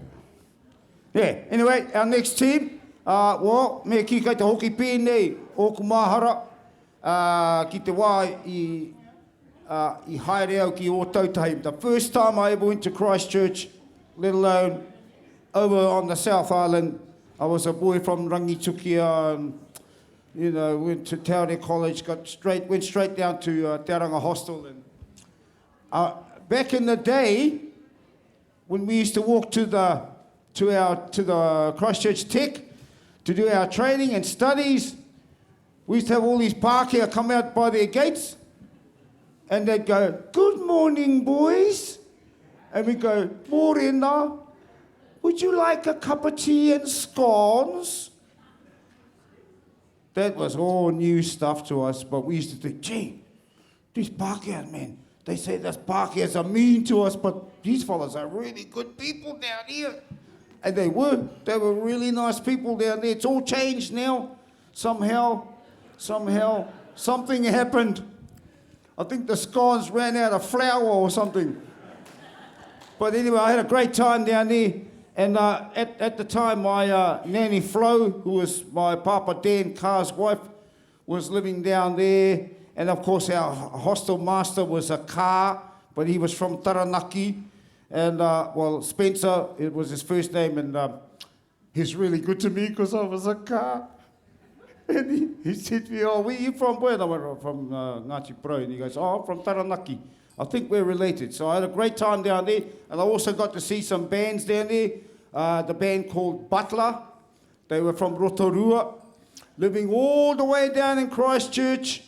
S4: Yeah, anyway, our next team, uh, well, me ki kai te hoki pēnei ōku māhara uh, ki te wā i, uh, i haere au ki Ōtautahi. The first time I ever went to Christchurch, let alone over on the South Island, I was a boy from Rangitukia and, you know, went to Taure College, got straight, went straight down to uh, Te Aranga Hostel. And, uh, back in the day, when we used to walk to the, to our, to the Christchurch Tech to do our training and studies, we used to have all these Pākehā come out by their gates and they'd go, good morning, boys. And we'd go, Morena, would you like a cup of tea and scones? That was all new stuff to us, but we used to think, gee, these Pākehās, man, they say these Pākehās are mean to us, but these fellas are really good people down here. And they were. They were really nice people down there. It's all changed now. Somehow, somehow, something happened. I think the scones ran out of flour or something. But anyway, I had a great time down there. And uh, at, at the time, my uh, nanny Flo, who was my papa Dan Carr's wife, was living down there. And of course, our hostel master was a Carr, but he was from Taranaki. And, uh, well, Spencer, it was his first name, and um, he's really good to me because I was a Carr. And he, he said to me, oh, where are you from, boy? And I went, from uh, Ngāti Porou. And he goes, oh, I'm from Taranaki. I think we're related. So I had a great time down there. And I also got to see some bands down there. Uh, the band called Butler. They were from Rotorua, living all the way down in Christchurch.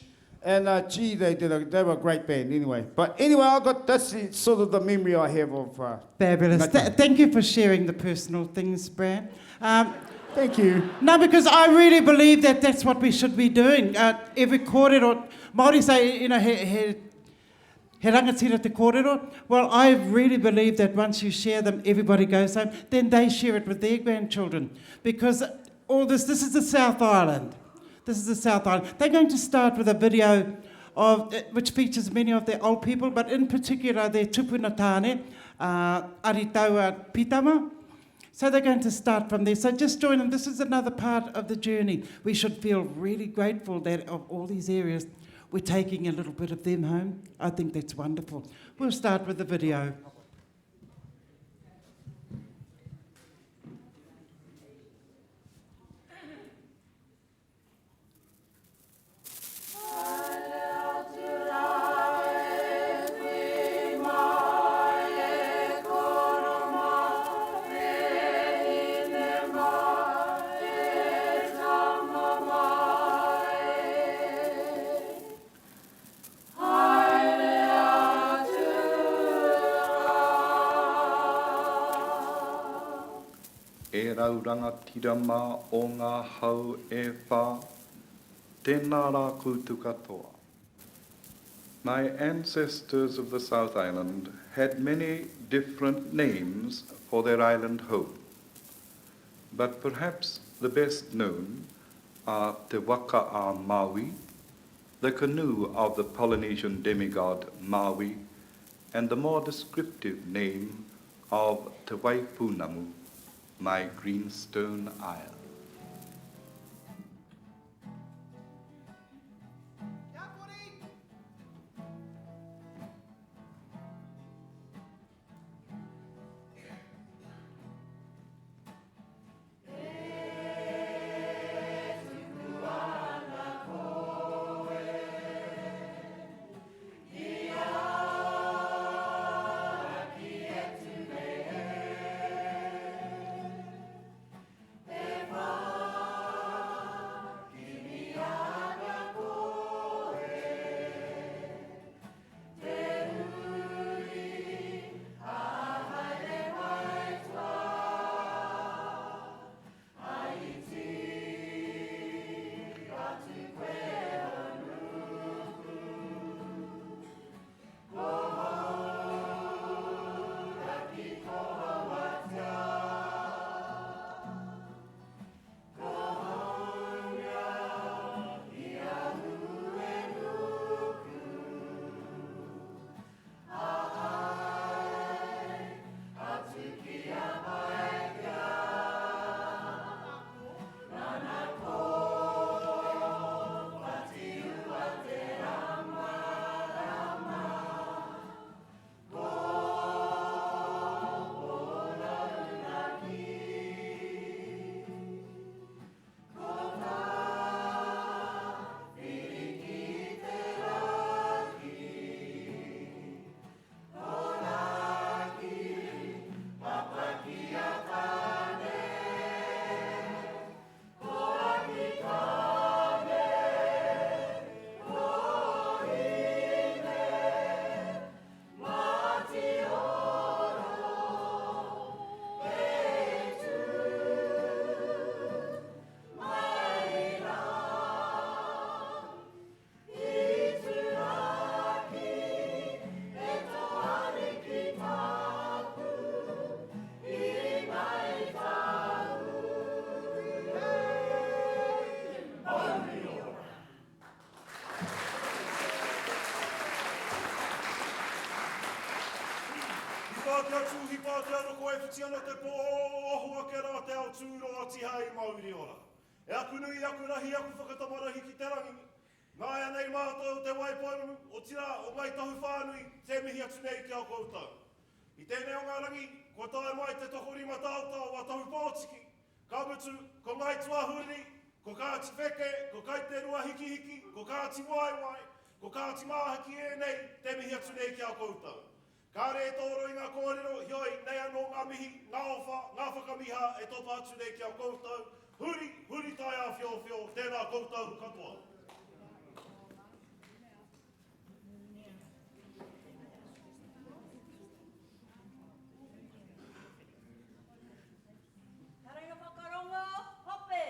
S4: And uh, gee, they did a, they were a great band anyway. But anyway, I got that's the, sort of the memory I have of. Uh,
S3: Fabulous. Th thank you for sharing the personal things, Brad. Um,
S4: thank you.
S3: No, because I really believe that that's what we should be doing. Uh, every kōrero, Māori say, you know, he, he, he rangatira te kōrero. Well, I really believe that once you share them, everybody goes home. Then they share it with their grandchildren. Because all this, this is the South Island. This is the South Island. They're going to start with a video of, eh, which features many of their old people, but in particular their tupuna tāne, uh, Aritaua Pitama. So they're going to start from there. So just join them. This is another part of the journey. We should feel really grateful that of all these areas, we're taking a little bit of them home. I think that's wonderful. We'll start with the video.
S17: rau rangatira mā o ngā hau e whā, tēnā rā koutou katoa. My ancestors of the South Island had many different names for their island home, but perhaps the best known are Te Waka a Maui, the canoe of the Polynesian demigod Maui, and the more descriptive name of Te Waipounamu, my greenstone isle.
S5: Hipa te atu, hipa te aroko e whiti ana te pō, oho ake rā te ao tūroa tihei mauri ora. E aku nui, aku rahi, aku whakatamarahi ki te rangi, nāianei mātou o Te Waipounamu, otirā, o Ngāi Tahu whānui, tē mihi atu nei ki a koutou. I tēnei o ngā rangi, kua tae mai te tokorima taotao a Tahu Pōtiki, ka mutu, ko Ngāi Tuahuriri, ko Kāti Wheke, ko Kai Te Ruahikihiki, ko Kāti Waewae, ko Kāti Māhaki ēnei, tē mihi atu nei ki a koutou. Kāre e tōro i ngā kōrero, heoi, nei anō ngā mihi, ngā owha, ngā whakamiha e topa atu nei ki a koutou, huri, huri taiāwhiowhio, tēnā koutou katoa.
S10: Taringa whakarongo, hope!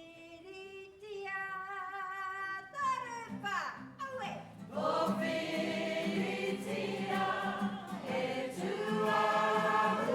S10: Kōwhiritia tarupa, aue! Kōwhiritia e tūāhu.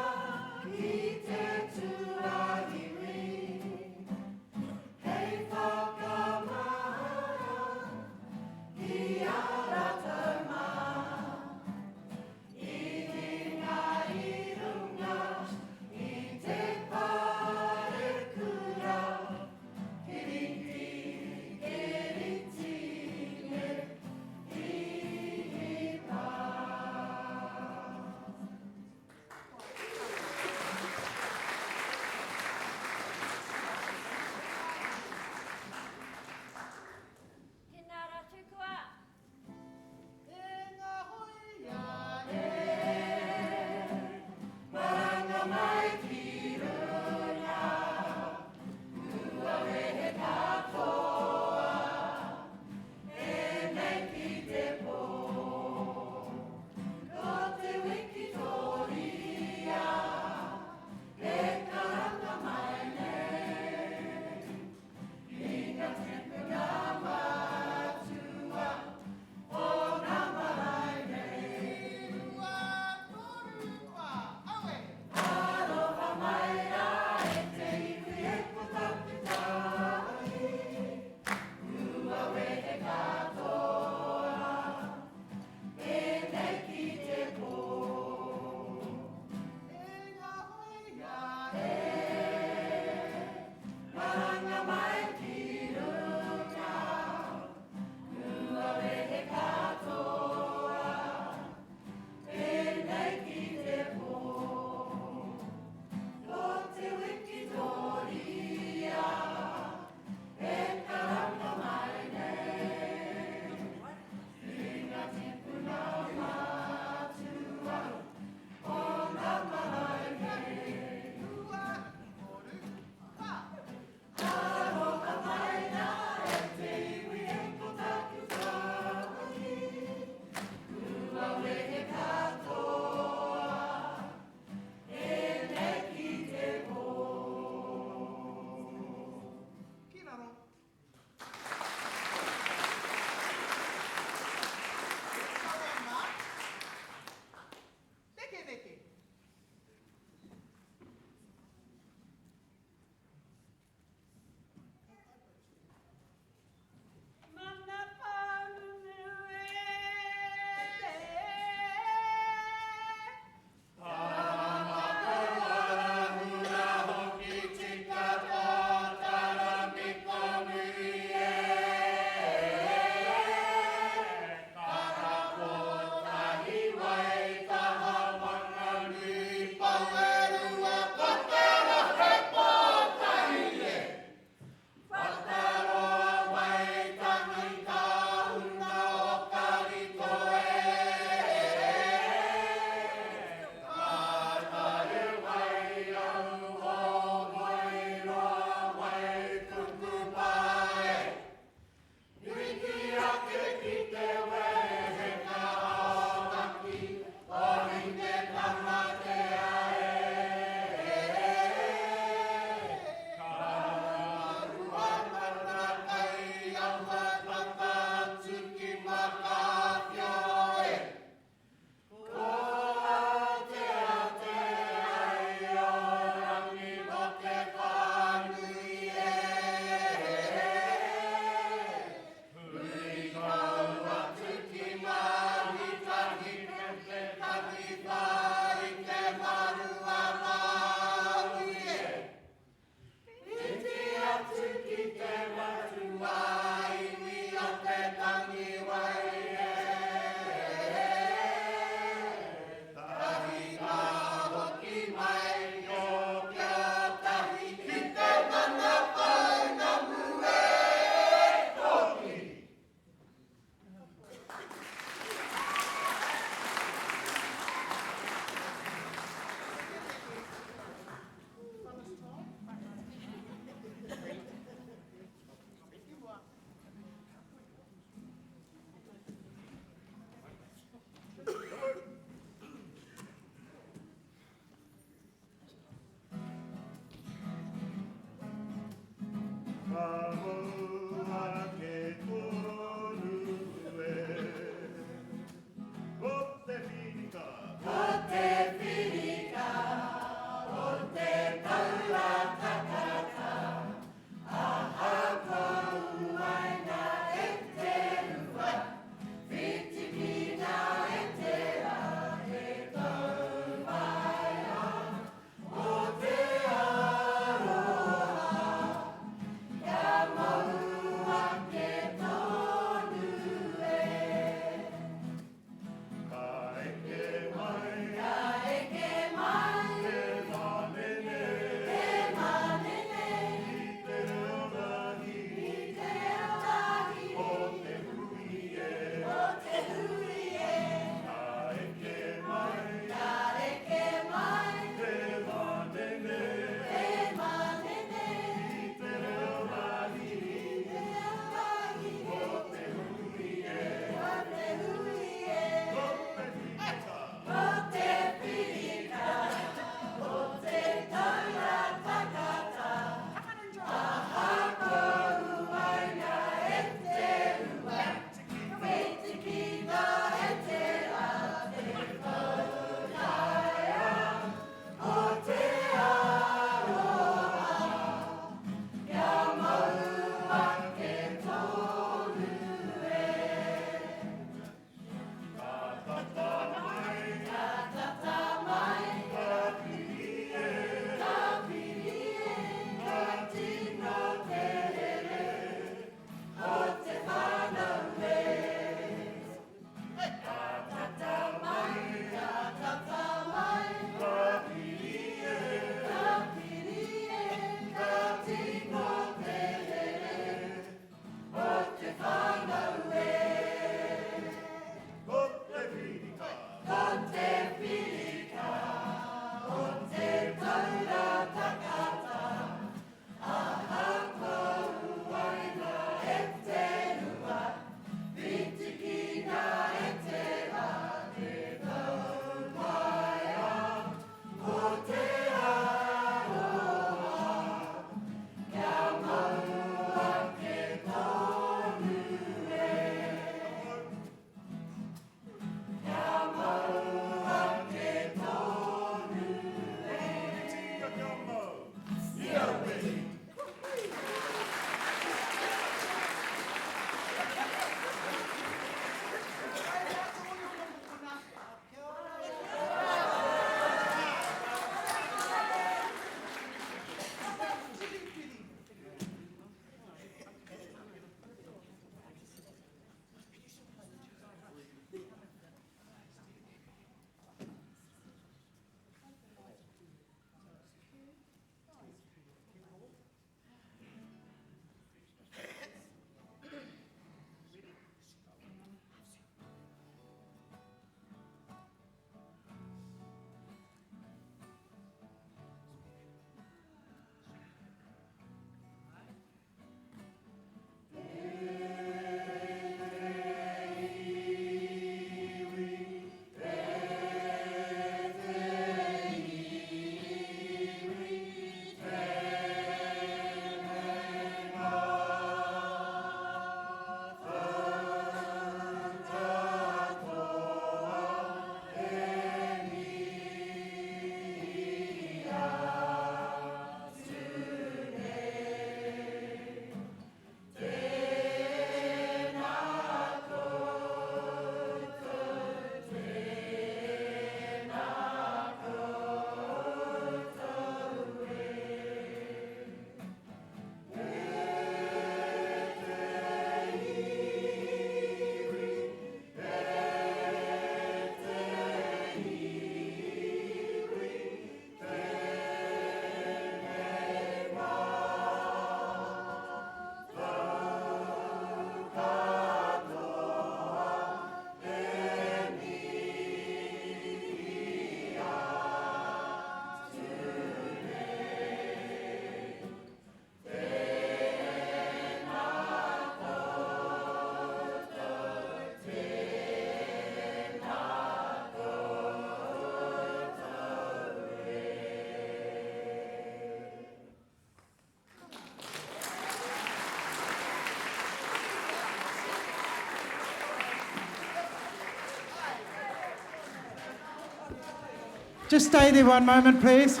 S3: Just stay there one moment, please.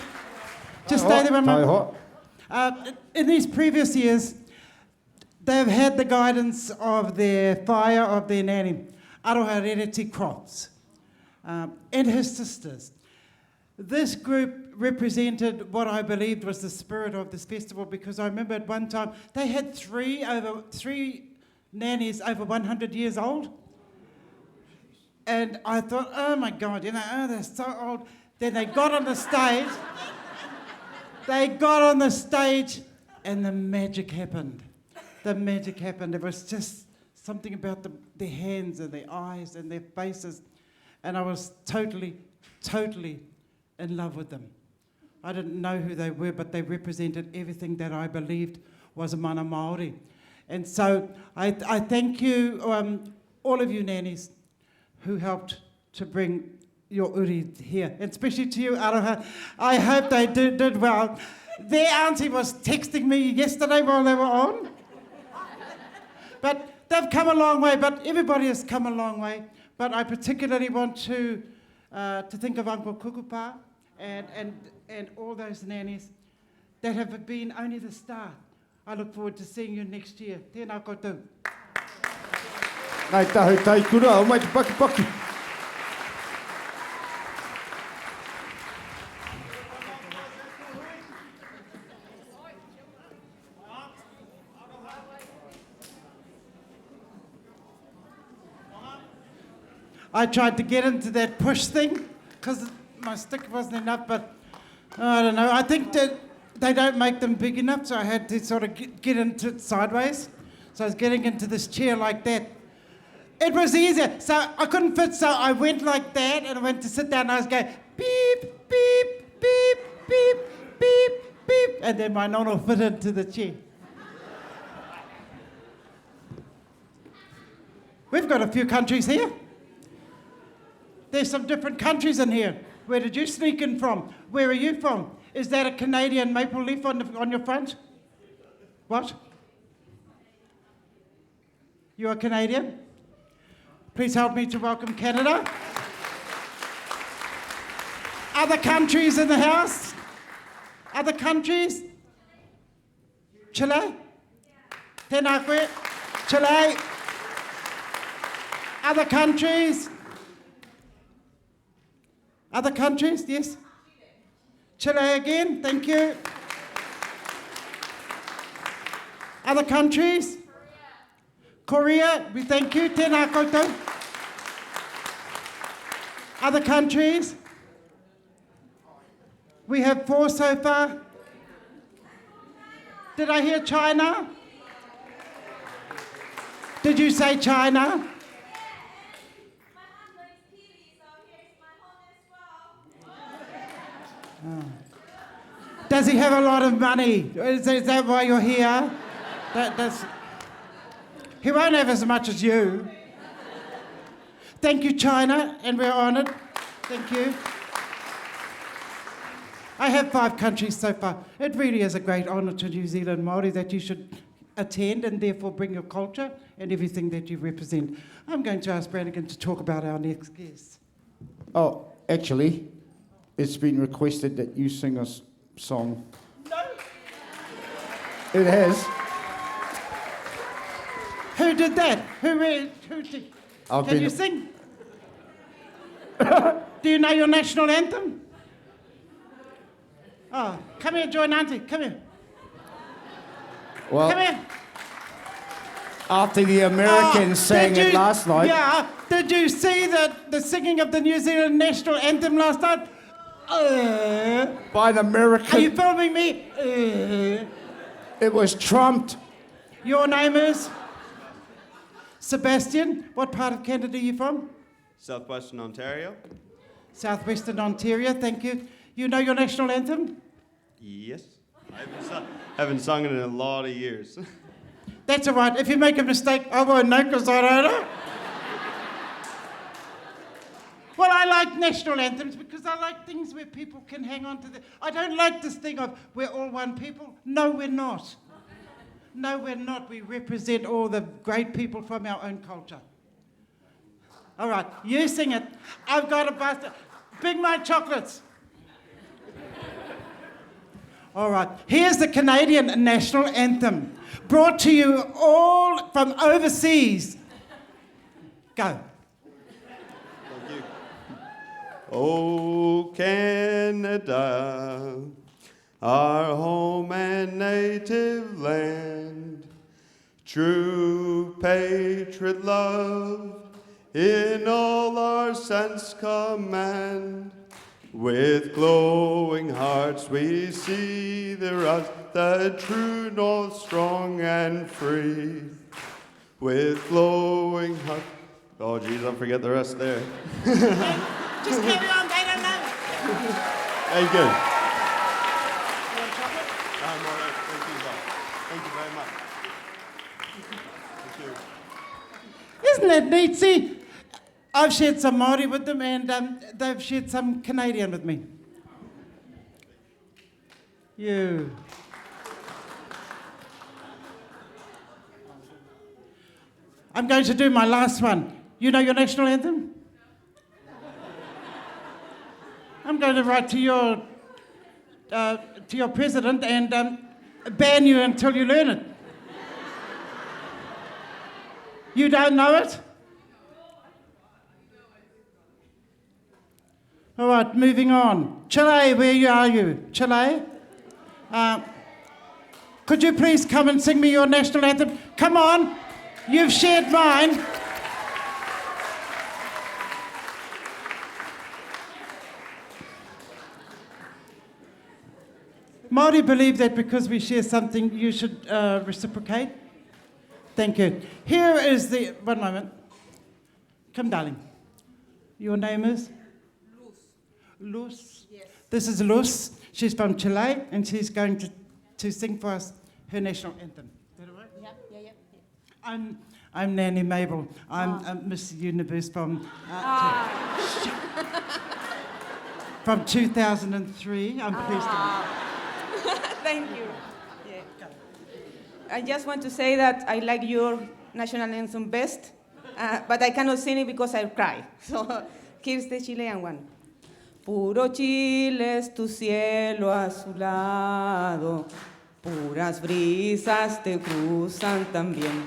S3: Just stay there one moment. Uh, in these previous years, they've had the guidance of their whaea, of their nanny, Aroha Rereti Crofts, um, and her sisters. This group represented what I believed was the spirit of this festival because I remember at one time they had three over three nannies over 100 years old. And I thought, oh my God, you know, oh, they're so old. Then they got on the stage. they got on the stage and the magic happened. The magic happened. It was just something about the, their hands and their eyes and their faces. And I was totally, totally in love with them. I didn't know who they were, but they represented everything that I believed was a mana Māori. And so I, I thank you, um, all of you nannies, who helped to bring your uri here, and especially to you, Aroha. I hope they did, did well. Their auntie was texting me yesterday while they were on. But they've come a long way, but everybody has come a long way. But I particularly want to, uh, to think of Uncle Kukupa and, and, and all those nannies that have been only the start. I look forward to seeing you next year. Tēnā koutou.
S4: Ngāi Tahu Taikura, o mai te pakipaki.
S3: I tried to get into that push thing because my stick wasn't enough, but I don't know. I think that they don't make them big enough, so I had to sort of get, get into it sideways. So I was getting into this chair like that. It was easier. So I couldn't fit, so I went like that and I went to sit down and I was going beep, beep, beep, beep, beep, beep. And then my nono fit into the chair. We've got a few countries here. There's some different countries in here. Where did you sneak in from? Where are you from? Is that a Canadian maple leaf on, the, on your front? What? You are Canadian? Please help me to welcome Canada. Other countries in the house? Other countries? Chile? Tēnā koe. Chile. Other countries? Other countries, yes? Chile again, thank you. Other countries? Korea, Korea we thank you. Tēnā koutou. Other countries? We have four so far. Did I hear China? Did you say China? Oh. Does he have a lot of money? Is, is that why you're here? That, that's, he won't have as much as you. Thank you, China, and we're honoured. Thank you. I have five countries so far. It really is a great honour to New Zealand Māori that you should attend and therefore bring your culture and everything that you represent. I'm going to ask Brannigan to talk about our next guest.
S4: Oh, actually, it's been requested that you sing a song.
S3: No.
S4: It has.
S3: Who did that? Who read? Who did? I've Can you sing? Do you know your national anthem? Oh, come here, join Auntie. Come here.
S4: Well,
S3: come here.
S4: After the Americans oh, sang you, it last night.
S3: Yeah. Did you see the, the singing of the New Zealand national anthem last night? Uh,
S4: By the American.
S3: Are you filming me? Uh,
S4: it was trumped.
S3: Your name is? Sebastian. What part of Canada are you from?
S18: Southwestern Ontario.
S3: Southwestern Ontario, thank you. You know your national anthem?
S18: Yes. I haven't, su- haven't sung it in a lot of years.
S3: That's all right. If you make a mistake, I won't know because I don't know. Well, I like national anthems because I like things where people can hang on to the. I don't like this thing of we're all one people. No, we're not. No, we're not. We represent all the great people from our own culture. All right, you sing it. I've got a bastard. Bring my chocolates. All right, here's the Canadian national anthem, brought to you all from overseas. Go.
S18: Thank you. Oh, Canada, our home and native land, true patriot love in all our sense command. With glowing hearts we see the rise, the true north strong and free. With glowing hearts. Oh, geez, I forget the rest there.
S3: Just carry on, they don't know.
S18: Thank you. I'm all right. Thank you, Bob. Thank you very much. Thank you.
S3: Isn't that neat? See, I've shared some Māori with them and um, they've shared some Canadian with me. You. I'm going to do my last one. You know your national anthem? I'm going to write to your, uh, to your president and um, ban you until you learn it. You don't know it? All right, moving on. Chile, where are you? Chile? Uh, could you please come and sing me your national anthem? Come on, you've shared mine. Māori believe that because we share something, you should uh, reciprocate. Thank you. Here is the. One moment. Come, darling. Your name is?
S14: Luz.
S3: Luz.
S14: Yes.
S3: This is Luz. She's from Chile and she's going to, to sing for us her national anthem. Is that all right?
S10: Yeah, yeah, yeah.
S3: I'm, I'm Nanny Mabel. I'm
S10: Ah.
S3: uh, Miss Universe from, uh,
S14: Ah.
S3: from 2003. I'm pleased to
S19: Ah. Thank you. Yeah. I just want to say that I like your national anthem best, uh, but I cannot sing it because I cry. So here's the Chilean one. Puro Chile es tu cielo azulado, puras brisas te cruzan también.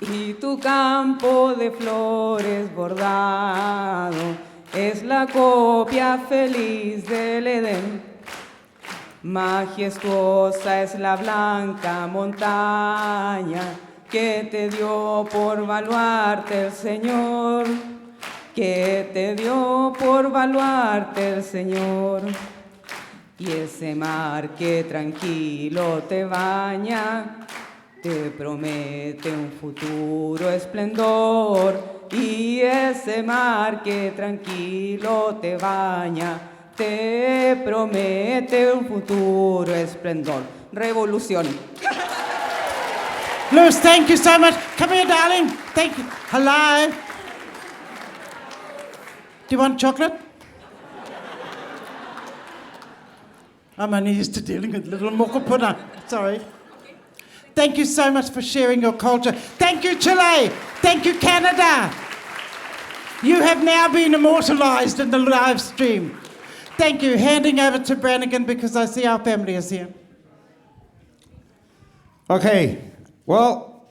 S19: Y tu campo de flores bordado es la copia feliz del Edén. Majestuosa es la blanca montaña que te dio por baluarte el Señor, que te dio por baluarte el Señor. Y ese mar que tranquilo te baña, te promete un futuro esplendor. Y ese mar que tranquilo te baña, te promete un futuro esplendor. Revolución.
S3: Luz, thank you so much. Come here, darling. Thank you. Hello. Do you want chocolate? I'm only used to dealing with little mokopuna. Sorry. Thank you so much for sharing your culture. Thank you, Chile. Thank you, Canada. You have now been immortalized in the live stream. Thank you. Handing over to Brannigan because I see our family is here.
S4: Okay, well,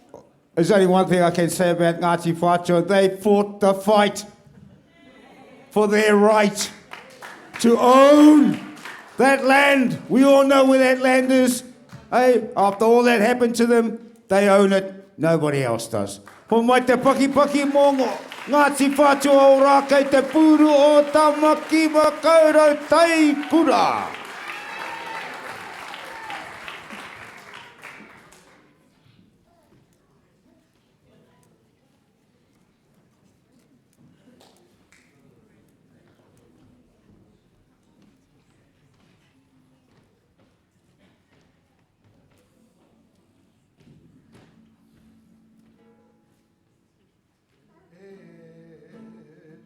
S4: there's only one thing I can say about Ngāti Whātua. They fought the fight for their right to own that land. We all know where that land is. Hey, after all that happened to them, they own it. Nobody else does. Ko mai te pakipaki mō Ngāti Whātua o Rākei te pūru o Tamaki Makaurau Taikura.
S3: E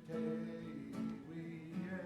S3: te iwi e, mauria.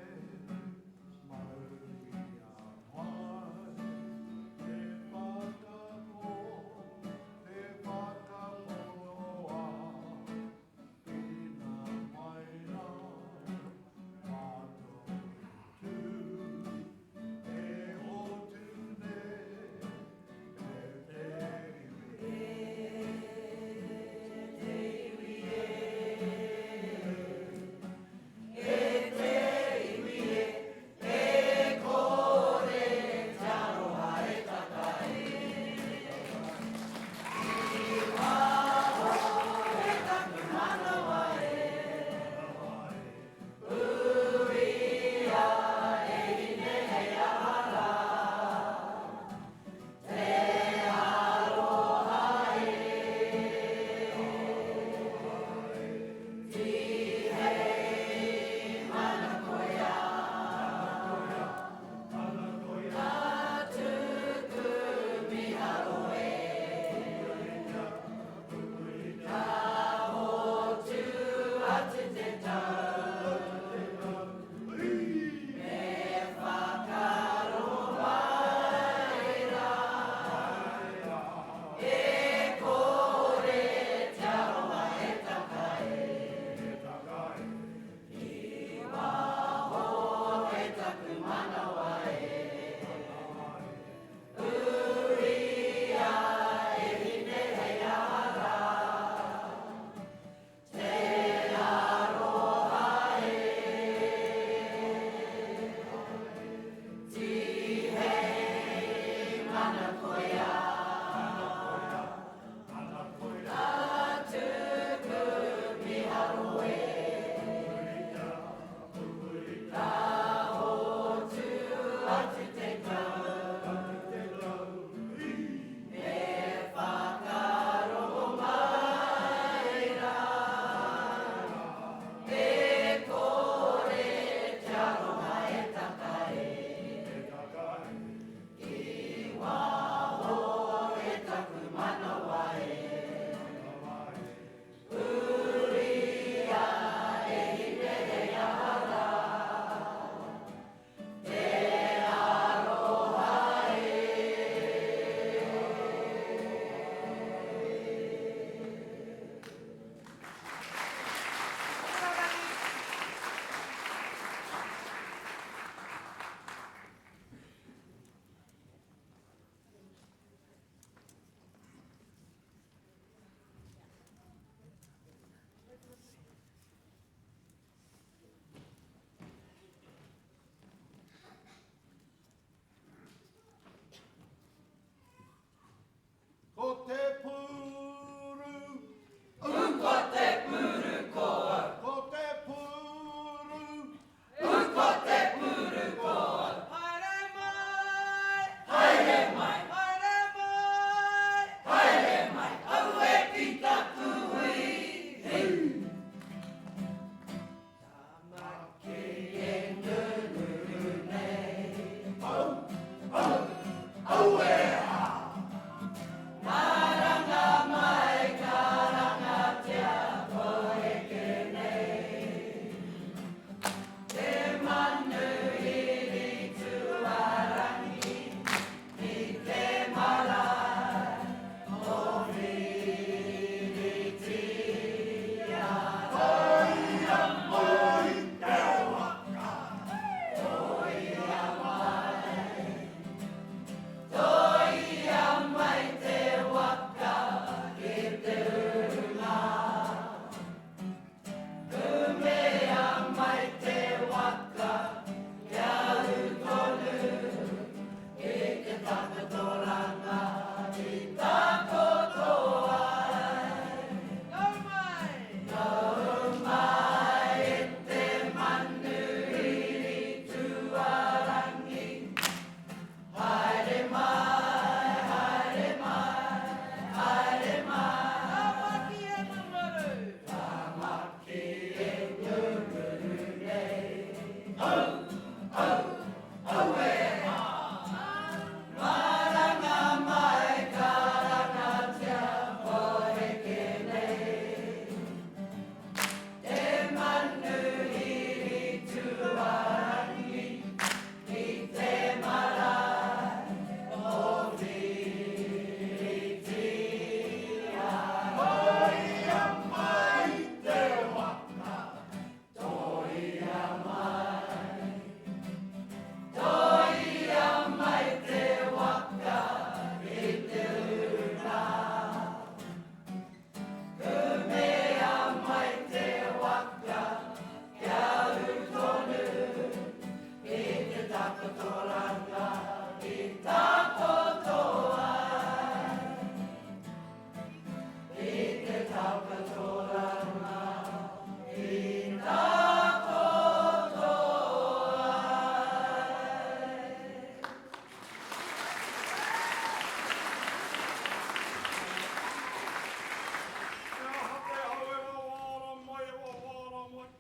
S7: Te aha te hau e wawara mai, e wawara mai.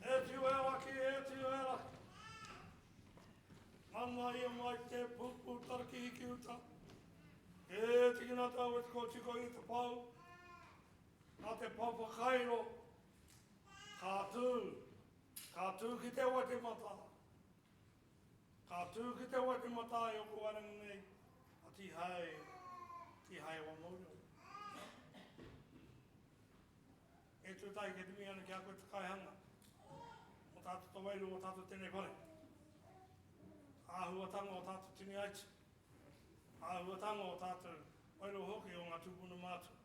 S7: E tiu e raki, e tiu e raki. Nana ia mai te pupu taraki ki uta. E tikina tau e te kotiko i te pau. Nā te pau whakairo, ka tū, ka tū ki te Waitematā. Ka tū ki te Waitematā i oku waerenga nei, a Tīhae, Tīhae wa Maurio. E tūtahi kei te mihi ana ki a koe te kaihanga o tātou te wairua o tātou tēnei whare. Āhuatanga o tātou tini aitu. Āhuatanga o tātou wairua hoki o ngā tūpuna mātua.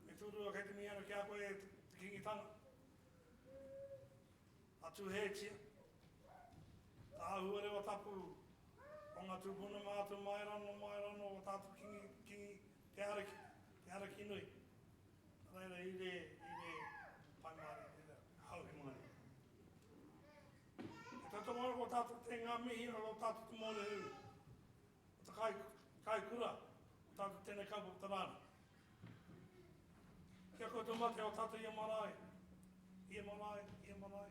S7: E tūrua kei te mihi ana ki a koe te Kīngitanga. A Tūheitia. Te āhuarewa tapu o ngā tūpuna mātua mai rano, mai rano o tātou Kingi, Kingi, Te Ariki, Te Ariki nui. Nā reira, i re, i re, pai mārie, i re, hauhi mārie. E tautoko ana ko tātou te ngā mihi o tātou te mōrehu, o te kai, kai kura, o tātou tēnei kaupapa te rāna. Kia koutou mate o tātou ia marae, ia marae, ia marae.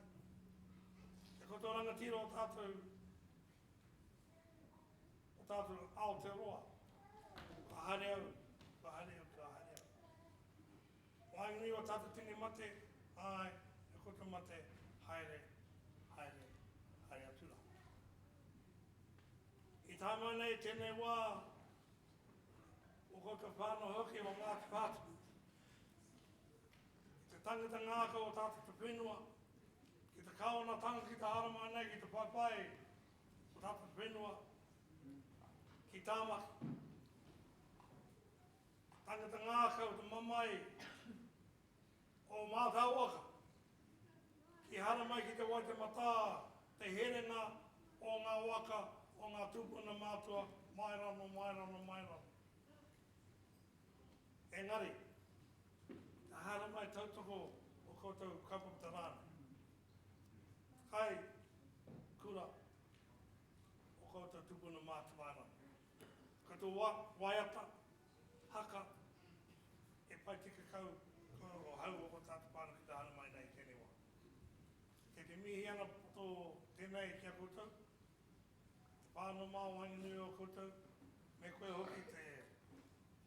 S7: Kia koutou rangatira o tātou, o tātou Aotearoa. Ka haere au, ka haere au, ka haere au. Waenganui o tātou tini mate, āe, e koutou mate, haere, haere, haere atu rā. I tae mai nei tēnei wā, o koutou whānau hoki o Ngāti Whātua. I te tangata ngākau o tātou te whenua, ki te kāwanatanga ki te haramai nei, ki te paepae o tātou te whenua, ki Tāmaki. Tangata ngākau te mamae o Mātāwaka, ki haramai ki te Waitematā, te herenga o ngā waka o ngā tūpuna mātua mai rano, mai rano, mai rano. Engari, ka haramai tautoko o koutou kaupapa te rā nei. Kai kura o koutou tūpuna mātua mai rano. Koutou wa, waiata, haka, e pai tika kau ko o hau o ko tātou whānau ki te haere mai nei i tēnei wā. Kei te mihi ana tō tēnei ki a koutou, te whānau mā waenganui o koutou, me koe hoki te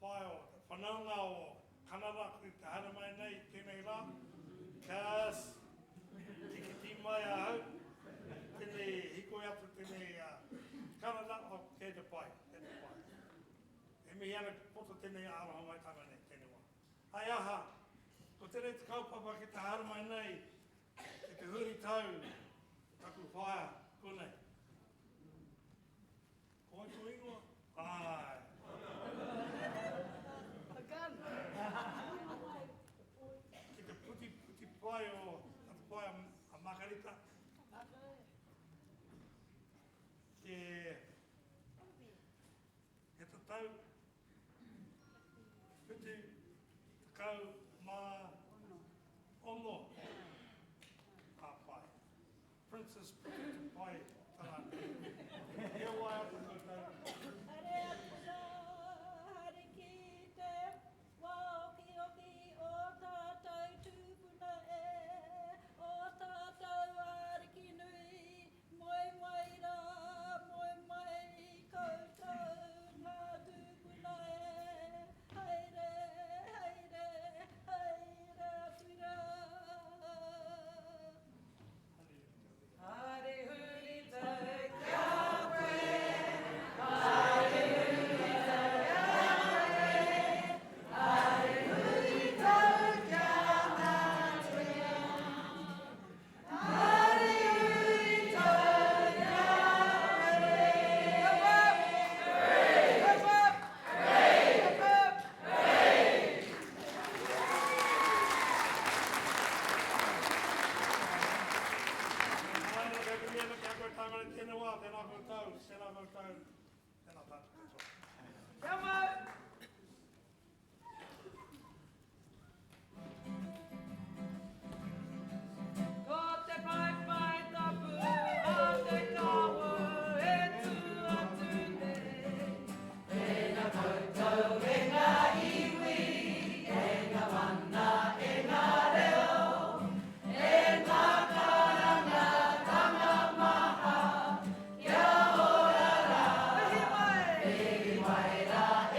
S7: whaea o te whanaunga o Kanara ki te haere mai nei i tēnei rā. Kas, tikiti mai ahau, tēnei hikoi atu tēnei Kanara, oh, kei te pai, kei te pai. E mihi ana ki poto tēnei aroha maitanga nei, tēnei wā. Hai aha, ko tēnei te kaupapa ki te haere mai nei, ki te huri tau taku whaea konei. Ko wai tō ingoa? Āe. Ki te puti, puti pai o a te pai a Margarita. Ke he tatau 76. Ka pai. Princess Puti te pai tarana. He waiata koutou.
S10: Haere atu rā, haere ki te wā okioki o tātou tūpuna e, o tātou.
S7: katoa, tēnā koutou, tēnā koutou, tēnā tātou katoa.
S9: Kia mau! Ko te paepae tapu a te kawa e tū atu nei. Tēnā koutou e ngā iwi, e ngā mana, e ngā reo, e ngā karangatanga maha, kia ora rā. Mihi mai! Mihi mai rā e.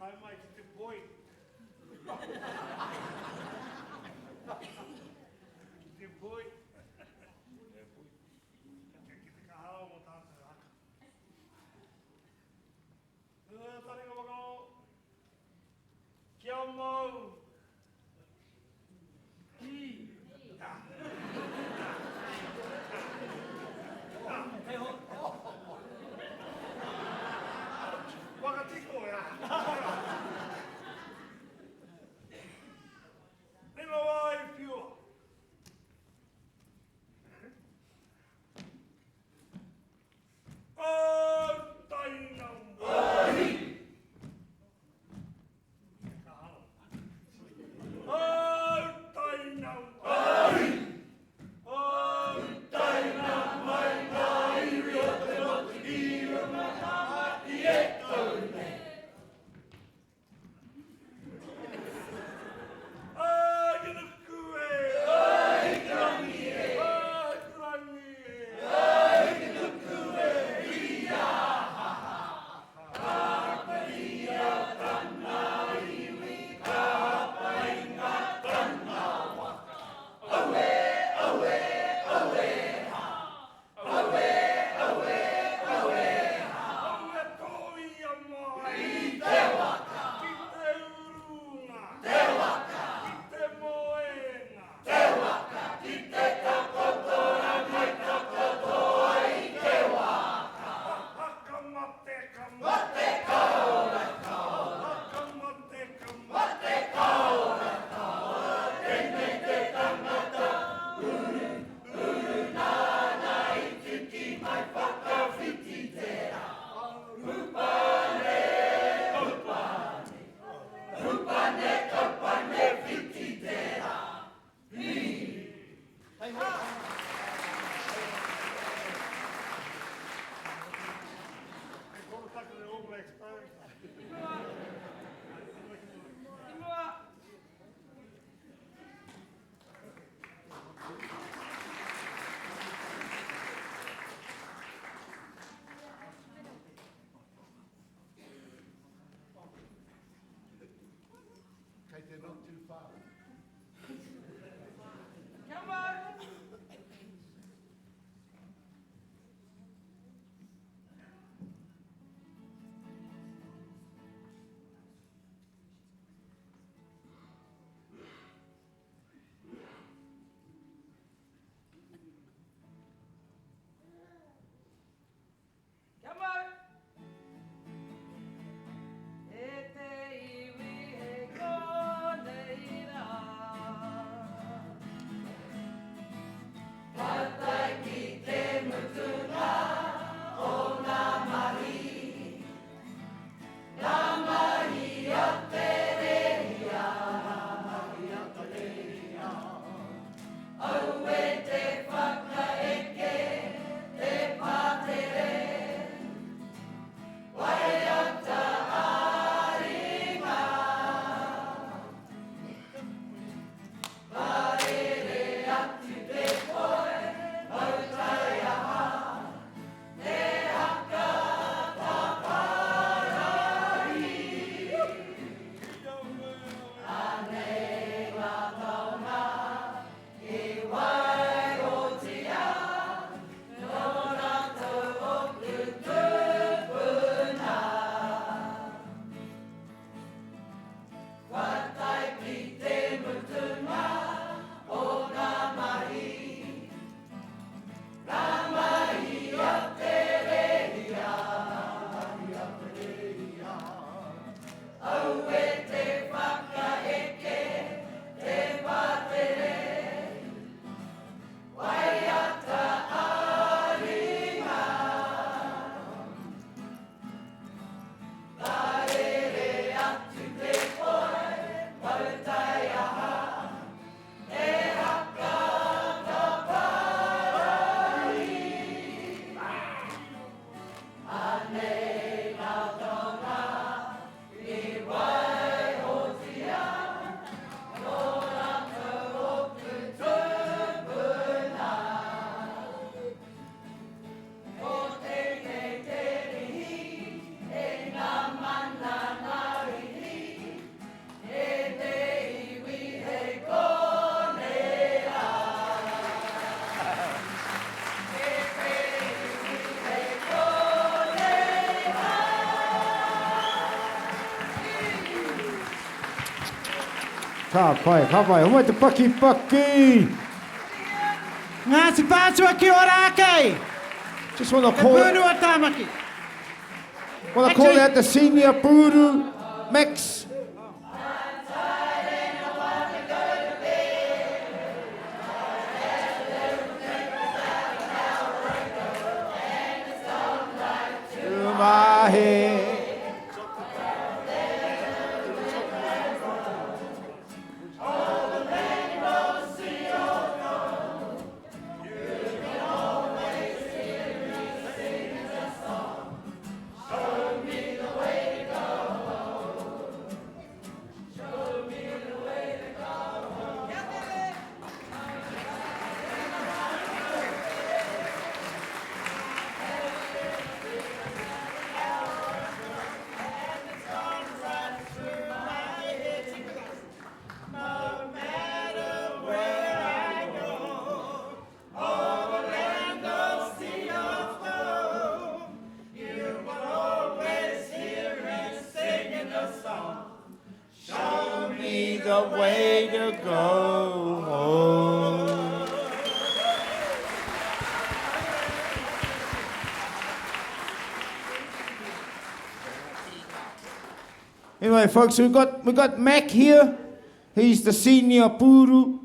S7: Tae mai ki te poi. Ki te poi. E poi. Ki te kaha o mō tātou haka. Taringa whakao. Kia mau. Ki. Whakatiko, ia. Rima wā i whiua. Au taina wāhi. Au taina wāhi. Au taina mai ngā iwi o te motu i runga i e tau nei. Ai ki nuku e! Ai ki rangi e! Ai ki rangi e! Ai ki nuku e! Ia ha ha! Ka paia tana iwi, ka painga tana waka. Aue, aue, aue ha! Aue, aue, aue ha! Aue tōia mai! I te waka! Ki te urunga! Te waka! Ki te moenga! Te waka! Ki te takotoranga i takoto ai te waka! Ha ka mate ka mate ka ora ka ora! Ha ka mate ka mate ka ora ka ora! Tēnei te tangata uru uru nāna i tiki mai whakawhiti te rā. Hupane, hupane, hupane kaupane whiti te rā. Hi! Hei hā! Hei korotaka te All Blacks, bro. I mua! Kei te not too far. Come on! Kia mau! E te iwi e konei rā.
S4: Ka pai, ka pai. Homai te paki paki!
S3: Ngāti Whātua ki Ōrākei!
S4: Just want to call...
S3: Te pūru o Tāmaki.
S4: Want to call out the senior pūru, Max. My the way to go home. Anyway, folks, we've got, we've got Mac here. He's the senior puru.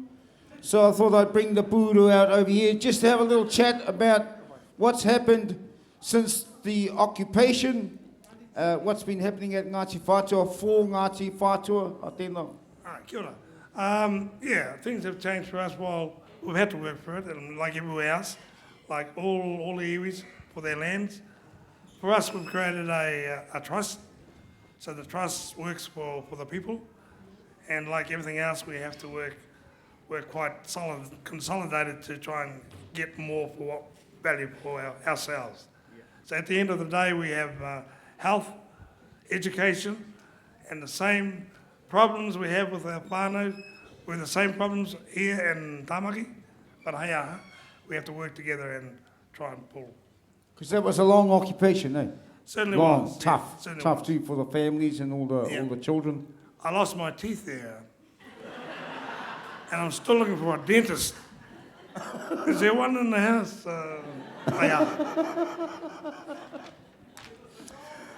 S4: So I thought I'd bring the puru out over here just to have a little chat about what's happened since the occupation, uh, what's been happening at Ngāti Whātua, for Ngāti Whātua. A tēnā.
S7: Ah, kia ora. Um, yeah, things have changed for us while we've had to work for it, and like everywhere else, like all, all the iwis for their lands. For us, we've created a, a trust, so the trust works for, for the people, and like everything else, we have to work work quite solid, consolidated to try and get more for what value for our, ourselves. Yeah. So at the end of the day, we have uh, health, education, and the same problems we have with our whānau, we're the same problems here in Tamaki, but hey, we have to work together and try and pull.
S4: Because that was a long occupation, eh?
S7: Certainly
S4: long,
S7: was.
S4: tough,
S7: yeah,
S4: tough
S7: was.
S4: too for the families and all the
S7: Yeah.
S4: all the children.
S7: I lost my teeth there. and I'm still looking for a dentist. Is there one in the house? Uh, yeah.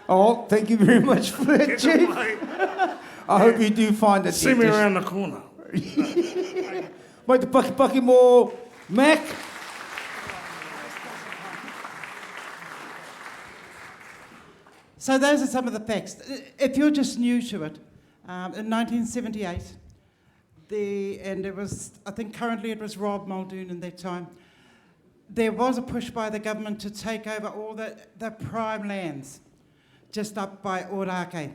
S4: Oh, thank you very much for that,
S7: Get
S4: Chief.
S7: away.
S4: I hope you do find a
S7: See me
S4: dentist.
S7: around the corner.
S4: Mai te paki paki mō Mac.
S3: So those are some of the facts. If you're just new to it, um, in 1978, the, and it was, I think currently it was Rob Muldoon in that time, there was a push by the government to take over all the, the prime lands just up by Ōrākei.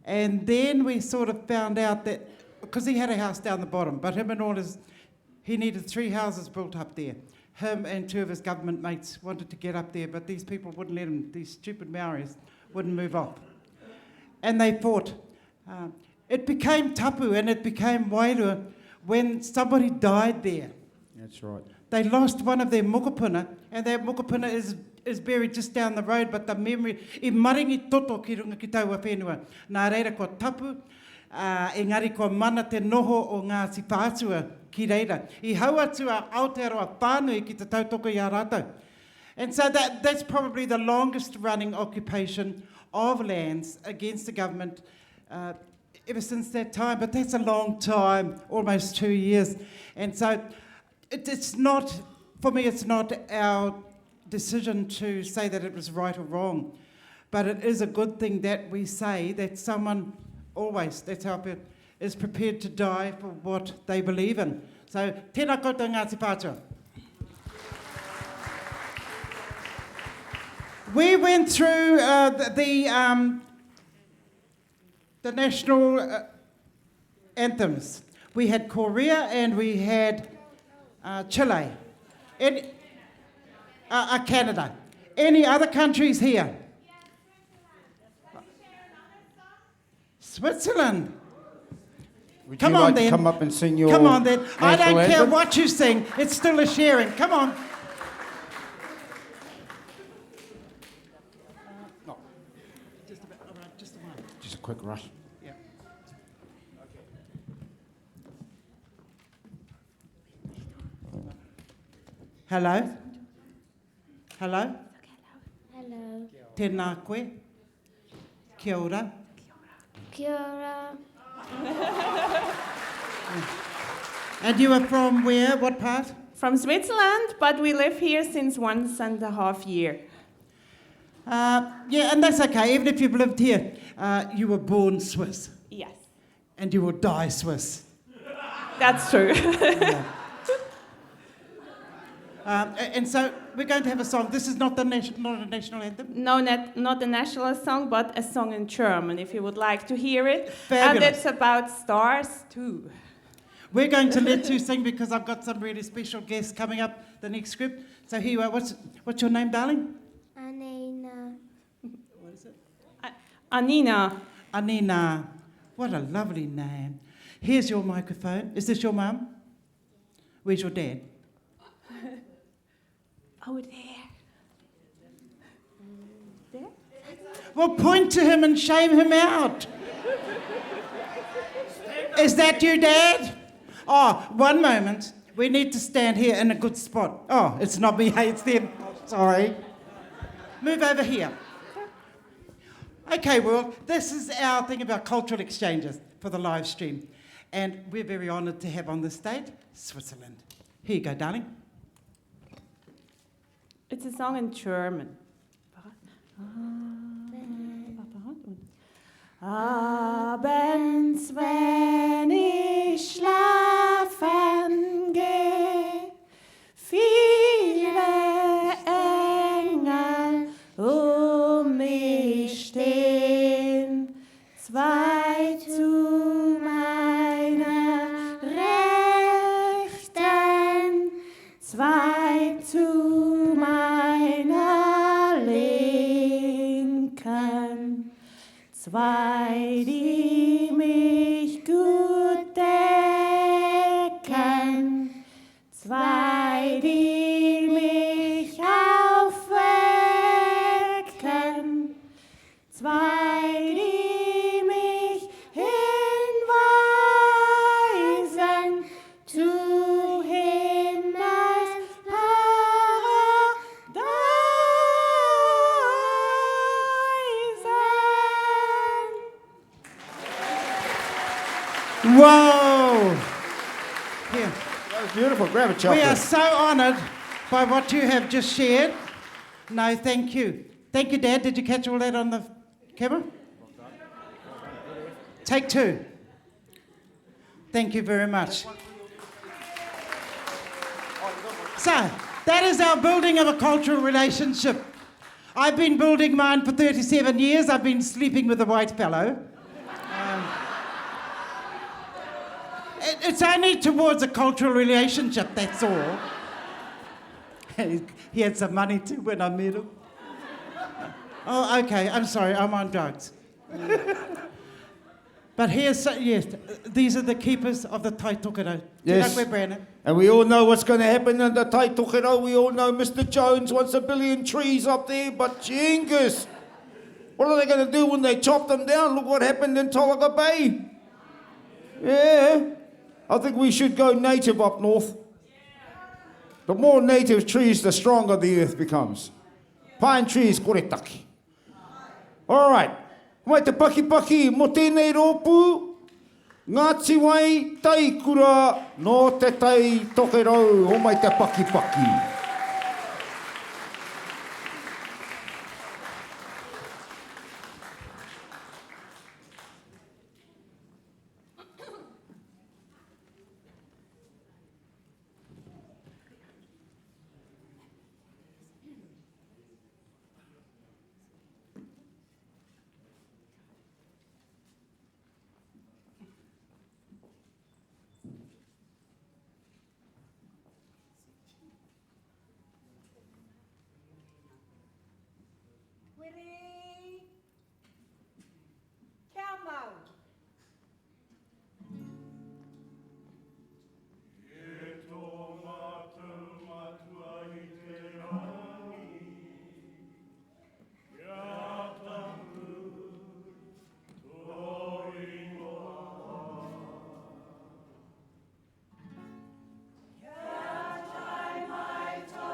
S3: And then we sort of found out that, because he had a house down the bottom, but him and all his, he needed three houses built up there. Him and two of his government mates wanted to get up there, but these people wouldn't let him, these stupid Maoris wouldn't move off. And they fought. Um, it became tapu and it became wairua when somebody died there.
S4: That's right.
S3: They lost one of their mokopuna, and that mokopuna is, is buried just down the road, but the memory, i maringi toto ki runga ki taua whenua. Nā reira kua tapu, uh, engari kua mana te noho o Ngāti Whātua ki reira. I hau atu a Aotearoa whānui ki te tautoko i a rātou. And so that, that's probably the longest running occupation of lands against the government uh, ever since that time. But that's a long time, almost two years. And so it, it's not, for me, it's not our decision to say that it was right or wrong. But it is a good thing that we say that someone always, that's how I feel, is prepared to die for what they believe in. So, tēnā koutou Ngāti Whātua. We went through uh, the, the, um, the national uh, anthems. We had Korea and we had uh, Chile, and, uh, uh, Canada. Any other countries here? Switzerland.
S4: Would
S3: Come
S4: you
S3: on
S4: like
S3: then.
S4: to come up and sing your
S3: Come on then. I
S4: national
S3: don't care
S4: anthem?
S3: what you sing. It's still a sharing. Come on.
S4: No.
S3: Just about, all right, just the one.
S4: Just a quick rush.
S3: Yeah. Hello. Hello.
S20: Hello.
S3: Tēnā koe. Kia ora.
S20: Kia ora.
S3: And you are from where? What part?
S19: From Switzerland, but we live here since 1.5 year.
S3: Uh, yeah, and that's okay. Even if you've lived here, you were born Swiss.
S19: Yes.
S3: And you will die Swiss.
S19: That's true.
S3: Yeah. And so we're going to have a song. This is not the not a national anthem?
S19: No, not a national song, but a song in German, if you would like to hear it.
S3: Fabulous.
S19: And it's about stars, too.
S3: We're going to let you sing because I've got some really special guests coming up the next group. So here you are. What's your name, darling?
S20: Anina.
S3: What is it?
S19: Anina.
S3: Anina. What a lovely name. Here's your microphone. Is this your mum? Where's your dad?
S19: Oh, there. There?
S3: Well, point to him and shame him out. Is that you, Dad? Oh, one moment. We need to stand here in a good spot. Oh, it's not me, hey, it's them. Sorry. Move over here. Okay, world, this is our thing about cultural exchanges for the live stream. And we're very honoured to have on the stage Switzerland. Here you go, darling.
S19: It's a song in German. Abends, wenn ich schlafen geh, viele Engel um mich stehen, zwei zu meiner Rechten, zwei zu meiner Linken, zwei, die mich gut decken, zwei, die mich aufwecken, zwei, die mich hinweisen zu Himmels Paradeisen.
S3: Whoa! Here.
S4: That was beautiful. Grab a chocolate.
S3: We are so honoured by what you have just shared. No, thank you. Thank you, Dad. Did you catch all that on the camera? Take two. Thank you very much. So, that is our building of a cultural relationship. I've been building mine for 37 years. I've been sleeping with a white fellow. It's only towards a cultural relationship, that's all. He had some money too when I met him. Oh, okay, I'm sorry, I'm on drugs. But here's, yes, these are the keepers of the Tai Tokerau.
S4: Yes.
S3: Tēnā koe, Brandon.
S4: And we all know what's going to happen in the Tai Tokerau. We all know Mr. Jones wants 1 billion trees up there, but Genghis, what are they going to do when they chop them down? Look what happened in Tolaga Bay. Yeah, I think we should go native up north. The more native trees, the stronger the earth becomes. Pine trees, koretaki. All right. Mai te pakipaki mo tēnei rōpū, Ngāti Wai Taikura no te Tai Tokerau, o mai te pakipaki.
S12: Wiri. Kia mau.
S8: E tō mātou matua i te rangi, kia tapu tō ingoa.
S9: Kia tae mai tō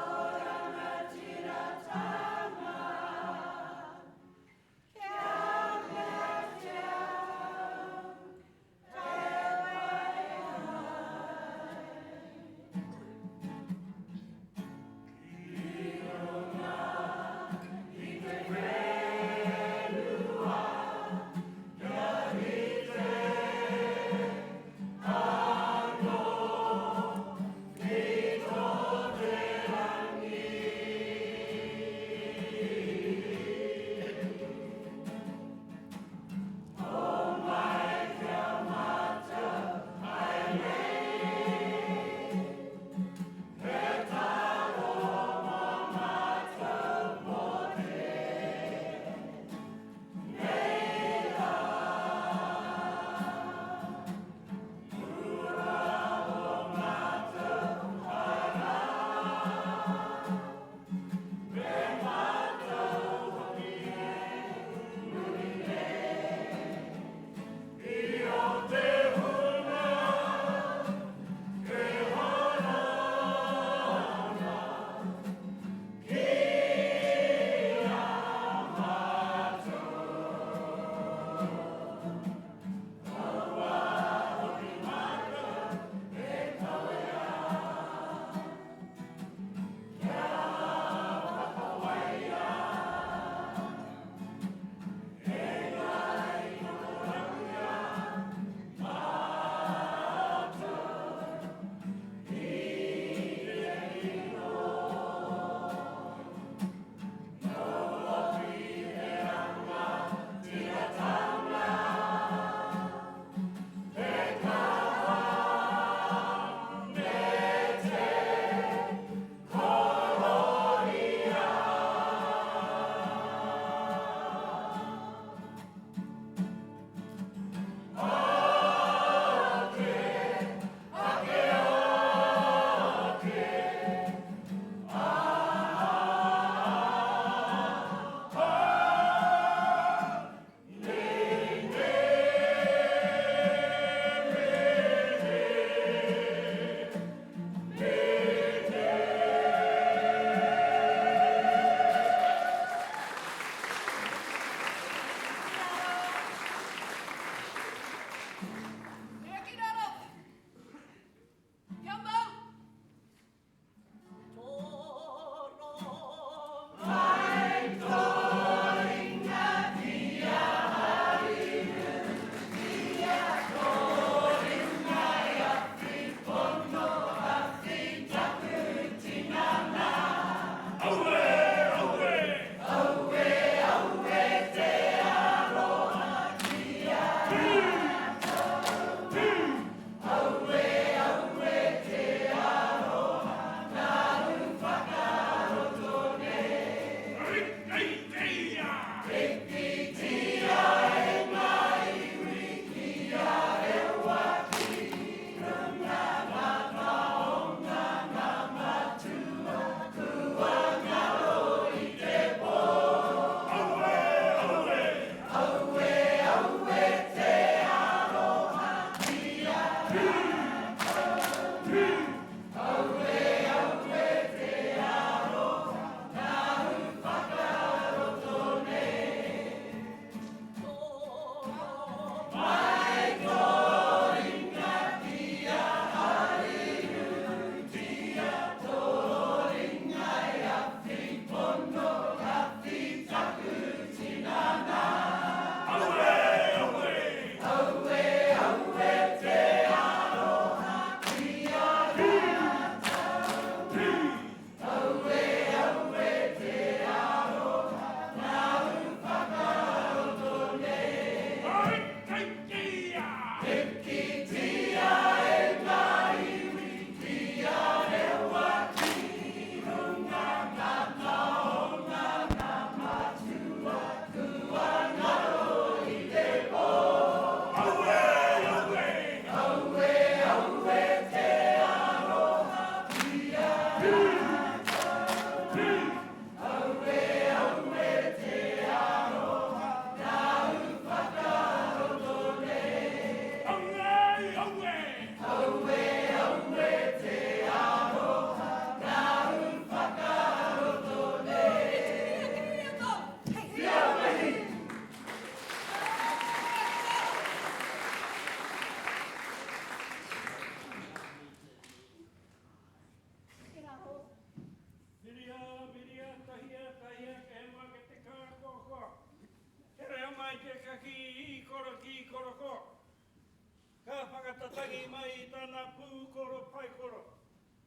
S8: tangi mai i tana pūkoro paekoro.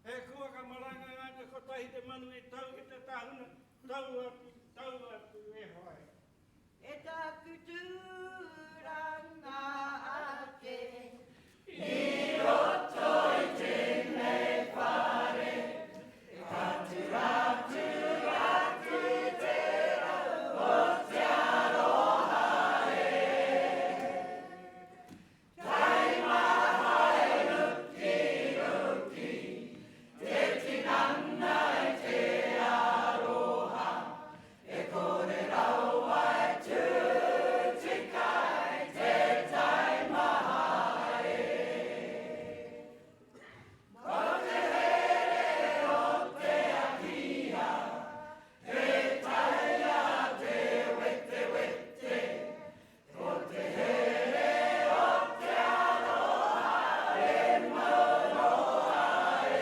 S8: He kuaka maranga ana kotahi te manu e tau ki te tahuna, tau atu, tau atu e hoa e.
S10: E taku tūranga ake. I roto i tēnei whare, ka turatura atu te rau o te aroha e. Taimaha e rukiruki, te tinana i te aroha, e kore rawa e tū tika i te taimaha e. Ko te here o te akia, he taea te wetewete, Ko te here o te aroha e mau roa e.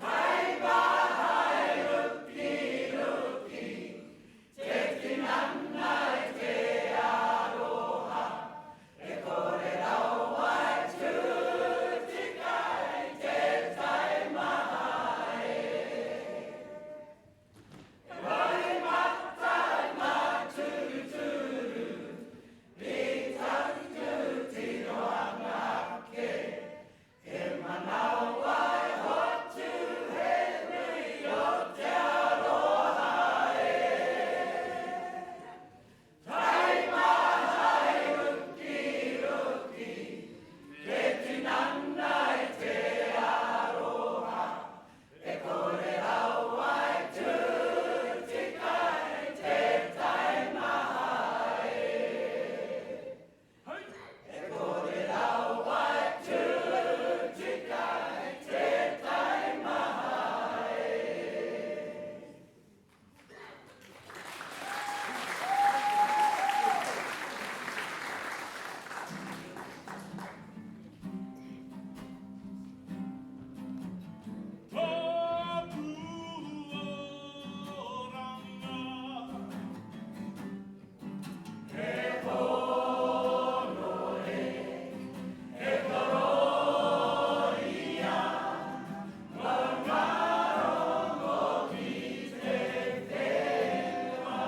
S10: Taimaha e rukiruki, te tinana i te aroha, e kore rawa e tū tika i te taimaha e. E kore rawa e tū tika i te taimaha e. E kore rawa e tū tika i te taimaha e.
S7: Tōku oranga. He hōnore, he korōria, maungarongo ki te whenua.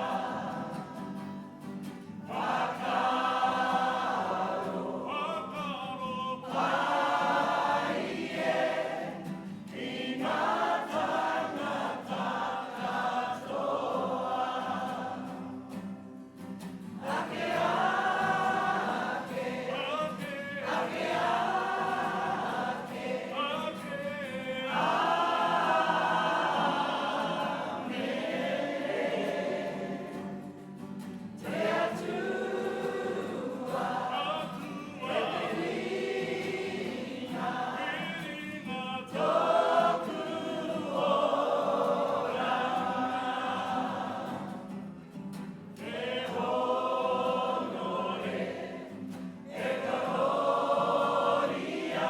S7: Whakaaro, whakaaro pai e ki ngā tāngata katoa. Ake, ake, ake, ake, āmene. Te Atua, e whiringa, tōku oranga. He hōnore, he korōria,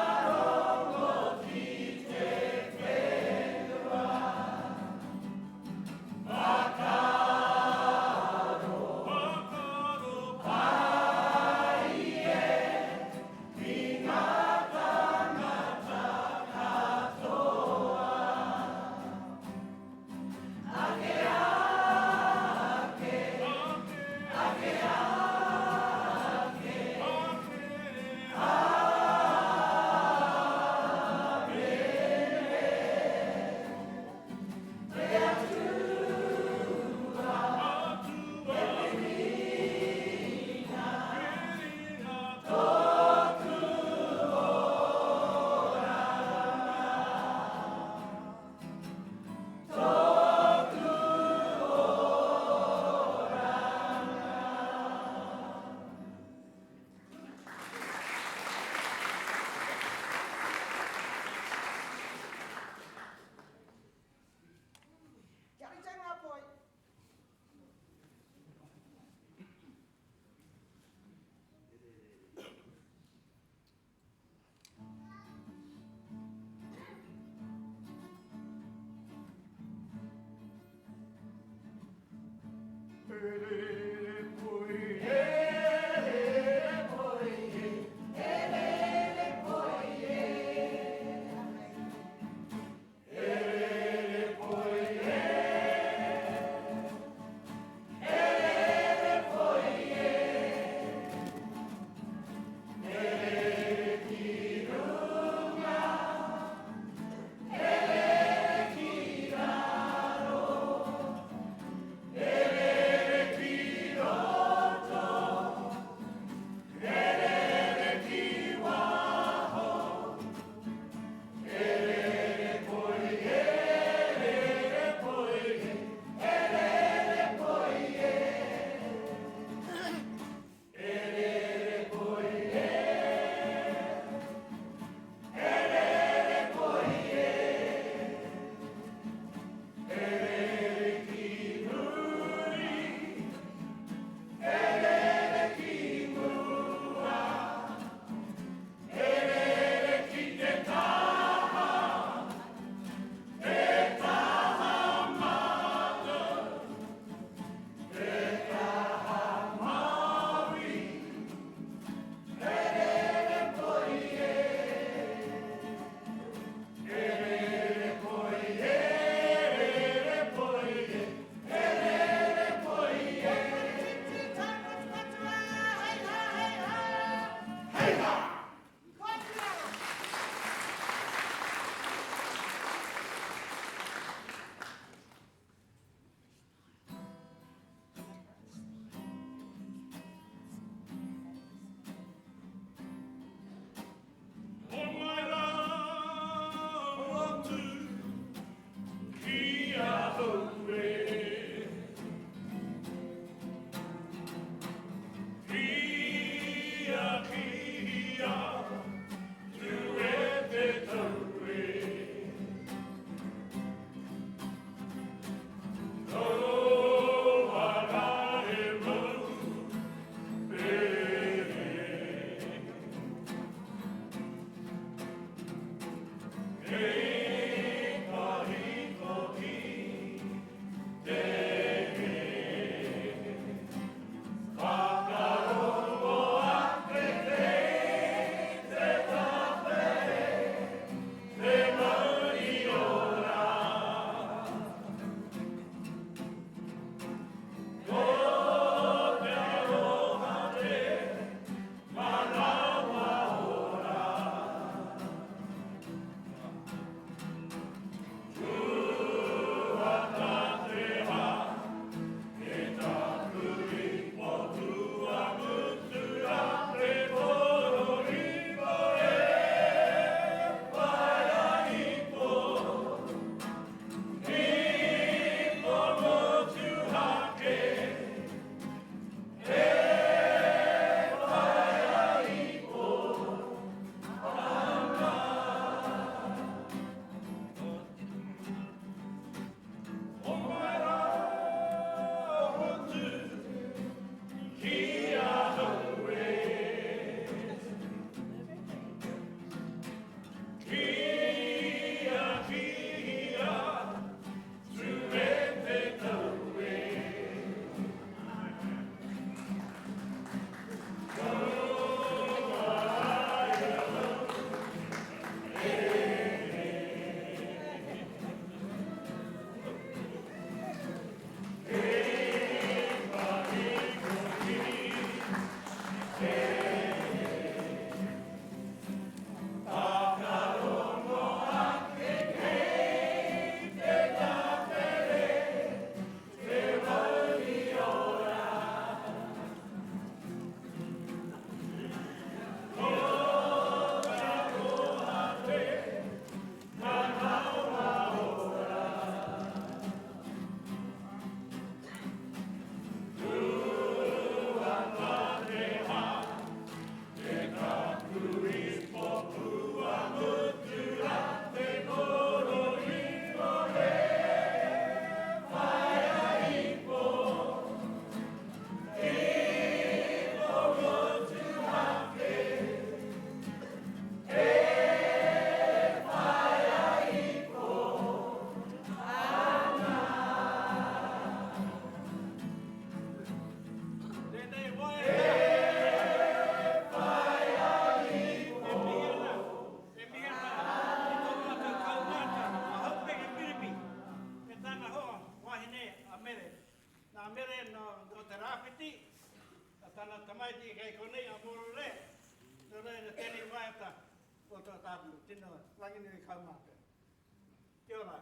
S7: maungarongo ki te whenua. Whakaaro, whakaaro pai e ki ngā tāngata katoa. Ake, ake, ake, ake, āmene. Te Atua, e whiringa, tōku oranga. Tōku oranga.
S12: Kia rite ngā poi.
S7: E rere poi e.
S21: tana tamaiti kei konei a Morore, nō reira tēnei waiata o tō tātou tino Ranginui kaumātua. Kia ora.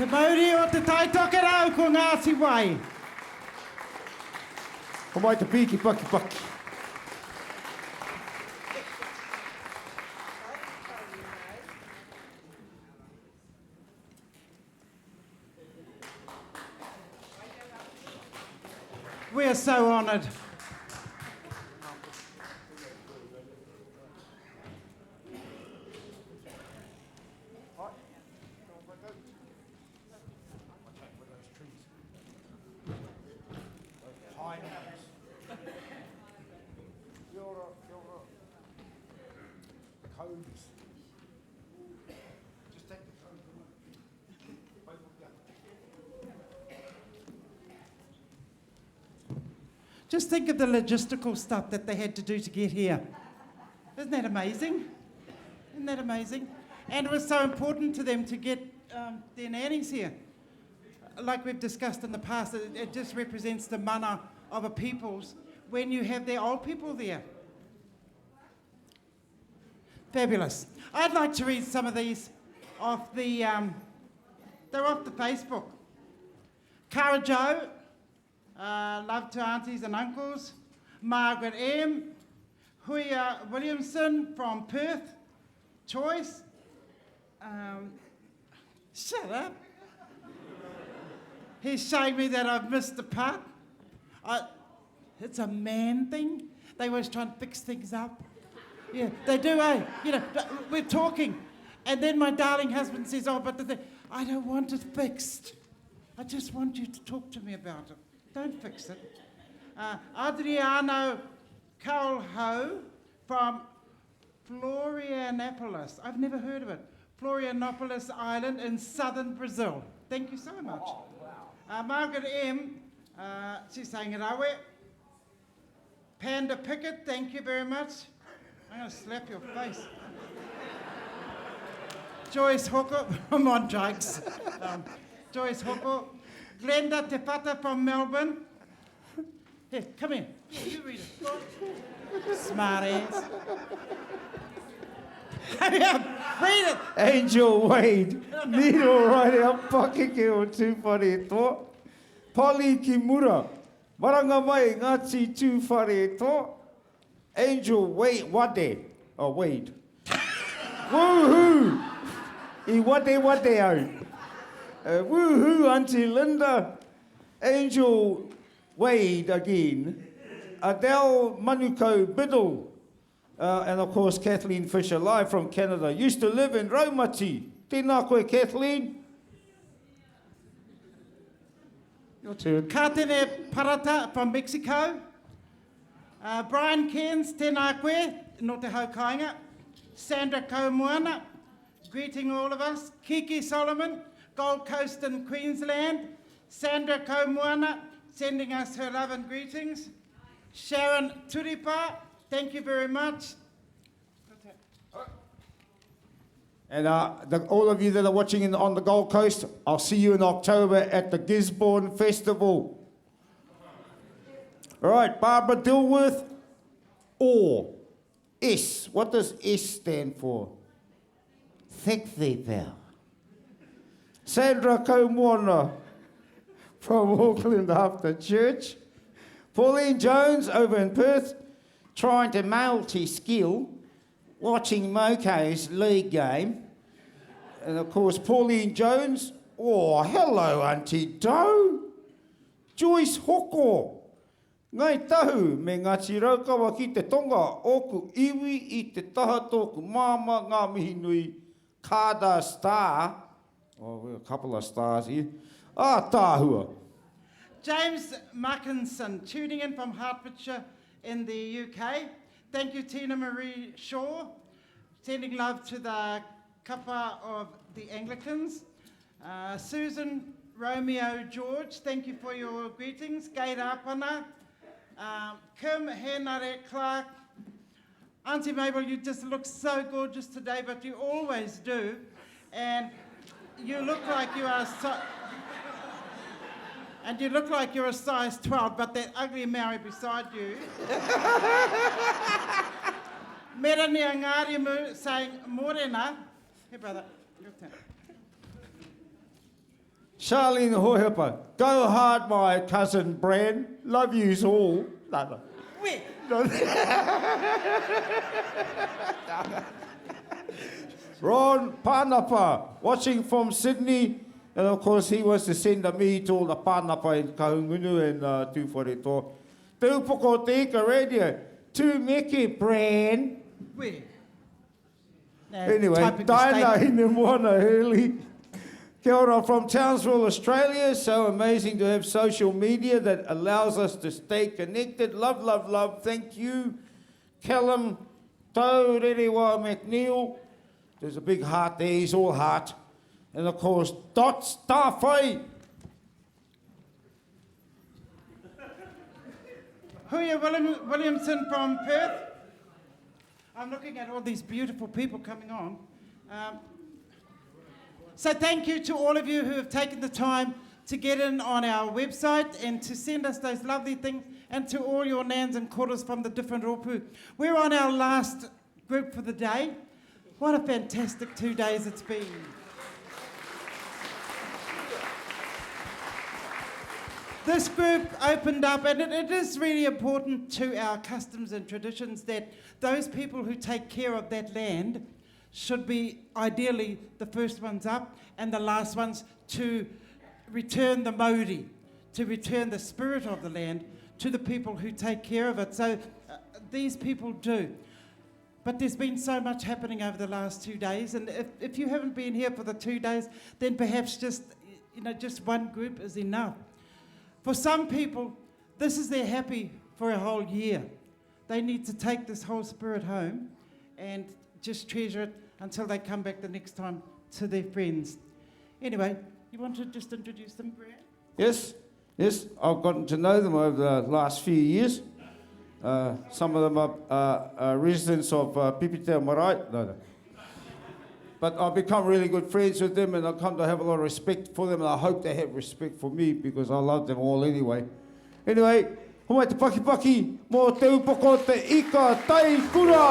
S3: Te mauri o Te Tai Tokerau ko Ngāti Wai.
S4: Homai te pīki pakipaki.
S3: We are so honoured. Just think of the logistical stuff that they had to do to get here. Isn't that amazing? Isn't that amazing? And it was so important to them to get um, their nannies here. Like we've discussed in the past, it, it just represents the mana of a people's when you have their old people there. Fabulous. I'd like to read some of these off the, um, they're off the Facebook. Cara Joe, uh, love to aunties and uncles. Margaret M. Huia Williamson from Perth. Choice. Um, shut up. He's showing me that I've missed the part. I, it's a man thing. They always try and fix things up. Yeah, they do, eh? You know, we're talking. And then my darling husband says, Oh, but the thing, I don't want it fixed. I just want you to talk to me about it. Don't fix it. Uh, Adriano Calho from Florianopolis. I've never heard of it. Florianopolis Island in southern Brazil. Thank you so much. Oh, wow. uh, Margaret M., uh, she's saying it, Awe. Panda Pickett, thank you very much. I'm going to slap your face. Joyce Hooker, I'm on drugs. Um, Joyce Hooker. Glenda Tepata from Melbourne. Here, come here. Here, you read it. Smart ass. Hurry up, read it.
S4: Angel Wade, Niro Raerea Pakeke o Tūwharetoa, Polly Kimura, Maranga mai Ngāti Tūwharetoa, Angel Wade, Wade, oh Wade. Woohoo! I wade wade au. Uh, woohoo, Auntie Linda. Angel Wade again. Adele Manukau Biddle. Uh, and of course, Kathleen Fisher, live from Canada. Used to live in Raumati. Tēnā koe, Kathleen. Your turn.
S3: Katene Parata from Mexico. Uh, Brian Cairns, tēnā koe, no te hau kāinga. Sandra Kaumoana, greeting all of us. Kiki Solomon, Gold Coast in Queensland. Sandra Kaumoana, sending us her love and greetings. Sharon Turipa, thank you very much.
S4: And uh, the, all of you that are watching in, on the Gold Coast, I'll see you in October at the Gisborne Festival. All right, Barbara Dilworth or S. What does S stand for? Sexy pal. Sandra Kaumoana from Auckland after church. Pauline Jones over in Perth, trying to multi-skill, watching Moko's league game. And of course, Pauline Jones. Oh, hello, Auntie Doe. Joyce Hoko. Ngai Tahu me Ngāti Raukawa ki te tonga, ōku iwi i te taha tōku māmā ngā mihi nui, Kāda Star, oh, we're a couple of stars here, Ātaahua.
S3: James Markinson, tuning in from Hertfordshire in the UK. Thank you, Tina Marie Shaw, sending love to the kapa of the Anglicans. Uh, Susan Romeo George, thank you for your greetings. Gay Rapana, um, Kim Henare Clark, Auntie Mabel, you just look so gorgeous today, but you always do. And you look like you are so. And you look like you're a size 12, but that ugly Maori beside you. Merania Ngārimu saying, Morena. Hey, brother, your turn.
S4: Charlene Hohepa, go hard, my cousin Bran. Love yous all. No, no.
S3: Wait.
S4: No. Ron Panapa, watching from Sydney. And of course, he was to send a me to all the Panapa in Kahungunu and uh, Tūwharetoa. Te Upoko o Te Ika Radio, tū meke, Bran.
S3: Where?
S4: Anyway, Diana Hinemoana Hurley. Kia ora from Townsville, Australia. So amazing to have social media that allows us to stay connected. Love, love, love. Thank you. Callum Taurerewa McNeil. There's a big heart there. He's all heart. And of course, Dot Starfy.
S3: Huya William, Williamson from Perth. I'm looking at all these beautiful people coming on. Um, so thank you to all of you who have taken the time to get in on our website and to send us those lovely things and to all your nans and koros from the different rōpū. We're on our last group for the day. What a fantastic two days it's been. This group opened up, and it, it is really important to our customs and traditions that those people who take care of that land should be ideally the first ones up and the last ones to return the mauri, to return the spirit of the land to the people who take care of it. So uh, these people do. But there's been so much happening over the last two days, and if, if you haven't been here for the two days, then perhaps just, you know, just one group is enough. For some people, this is their happy for a whole year. They need to take this whole spirit home and just treasure it until they come back the next time to their friends. Anyway, you want to just introduce them, Brad?
S4: Yes, yes, I've gotten to know them over the last few years. Uh, some of them are uh, uh, residents of uh, Pipitea Marae. No, no. But I've become really good friends with them and I've come to have a lot of respect for them and I hope they have respect for me because I love them all anyway. Anyway, Homai te pakipaki mō te upoko o te ika taikura!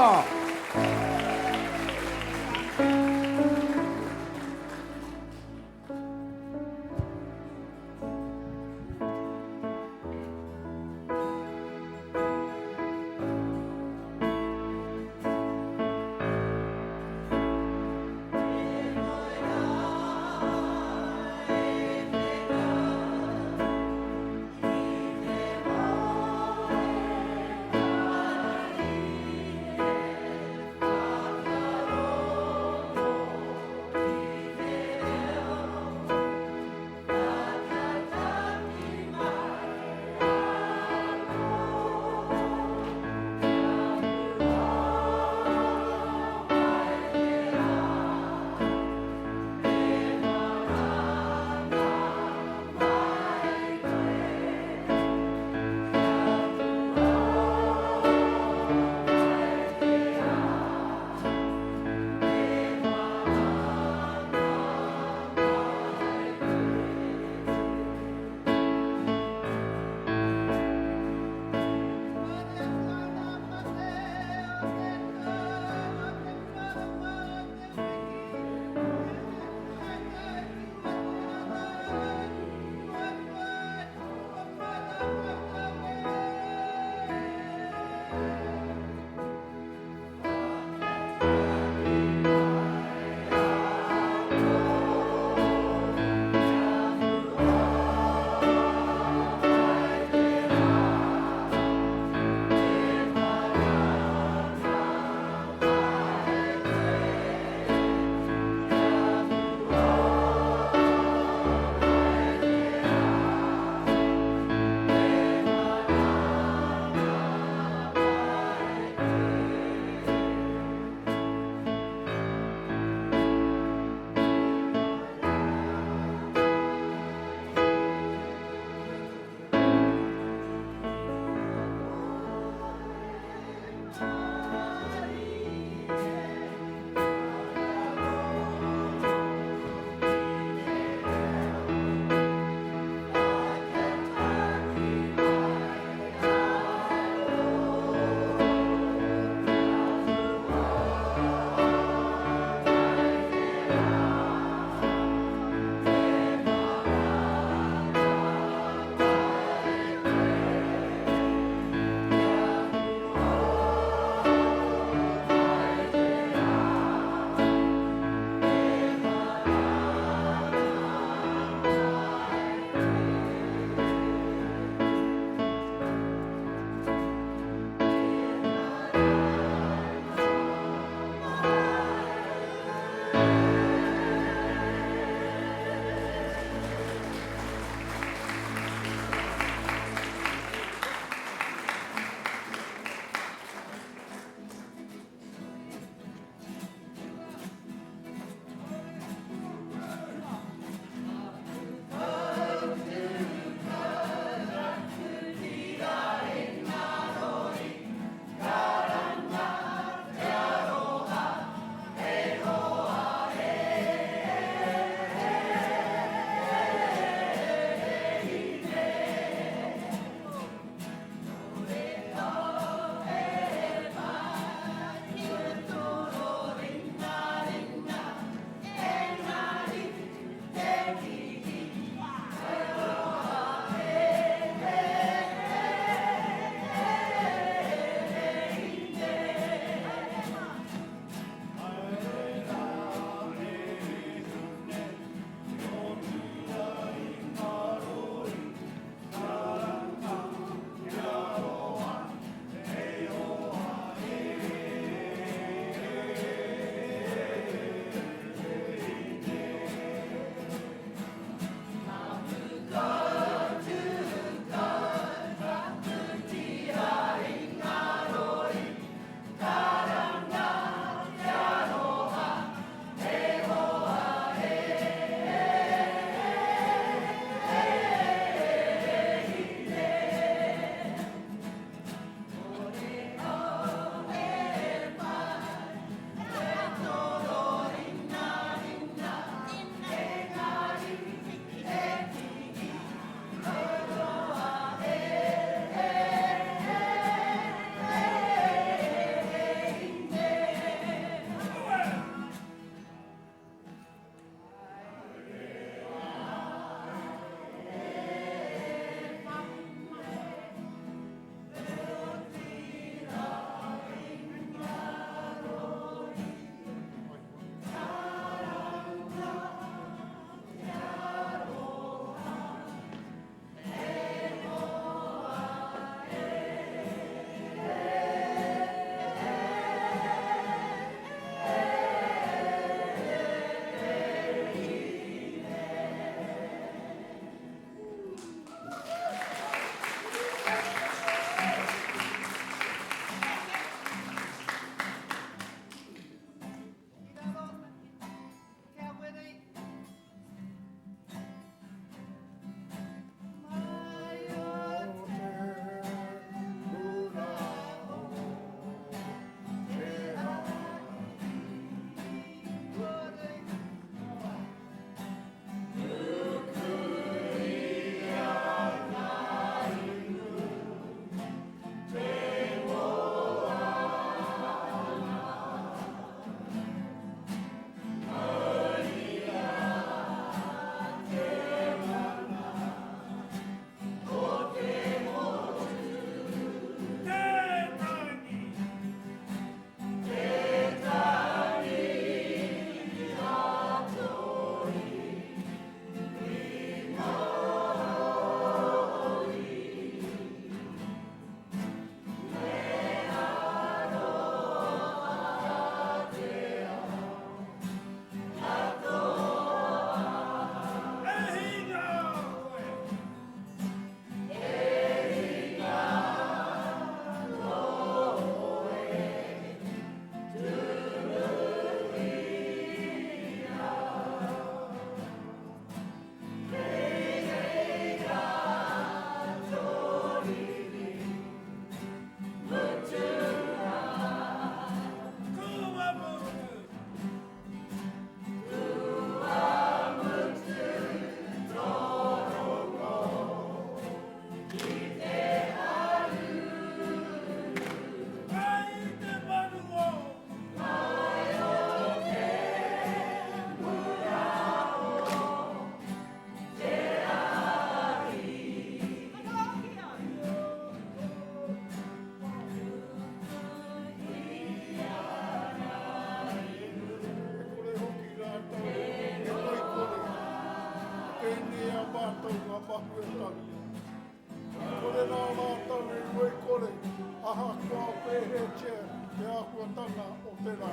S1: pōhēhētia te āhuatanga o te rā.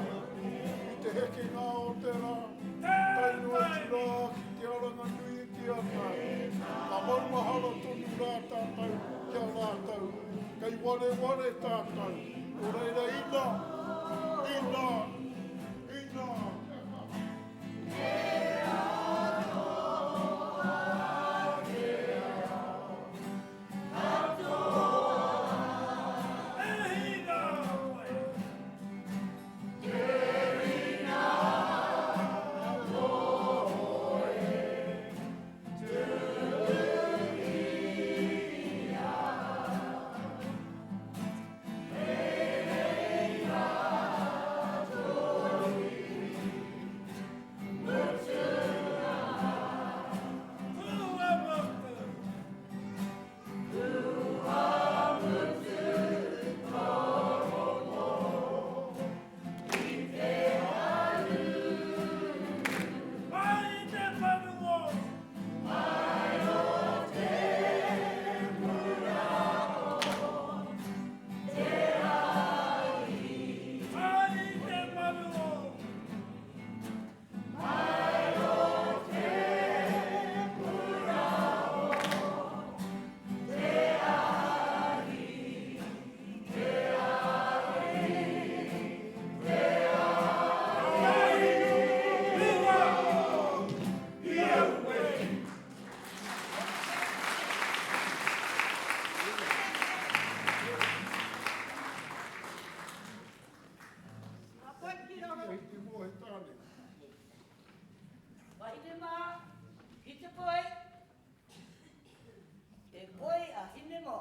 S1: I te hekenga o te rā, tae noa atu rā ki te aranga nui i te ata, ka maumahara tonu rā tātou ki a rātou, kei wareware tātou, nō reira ina, ina, ina, kia kaha.
S13: Wahine mā, ki te poi, te poi a hine mā.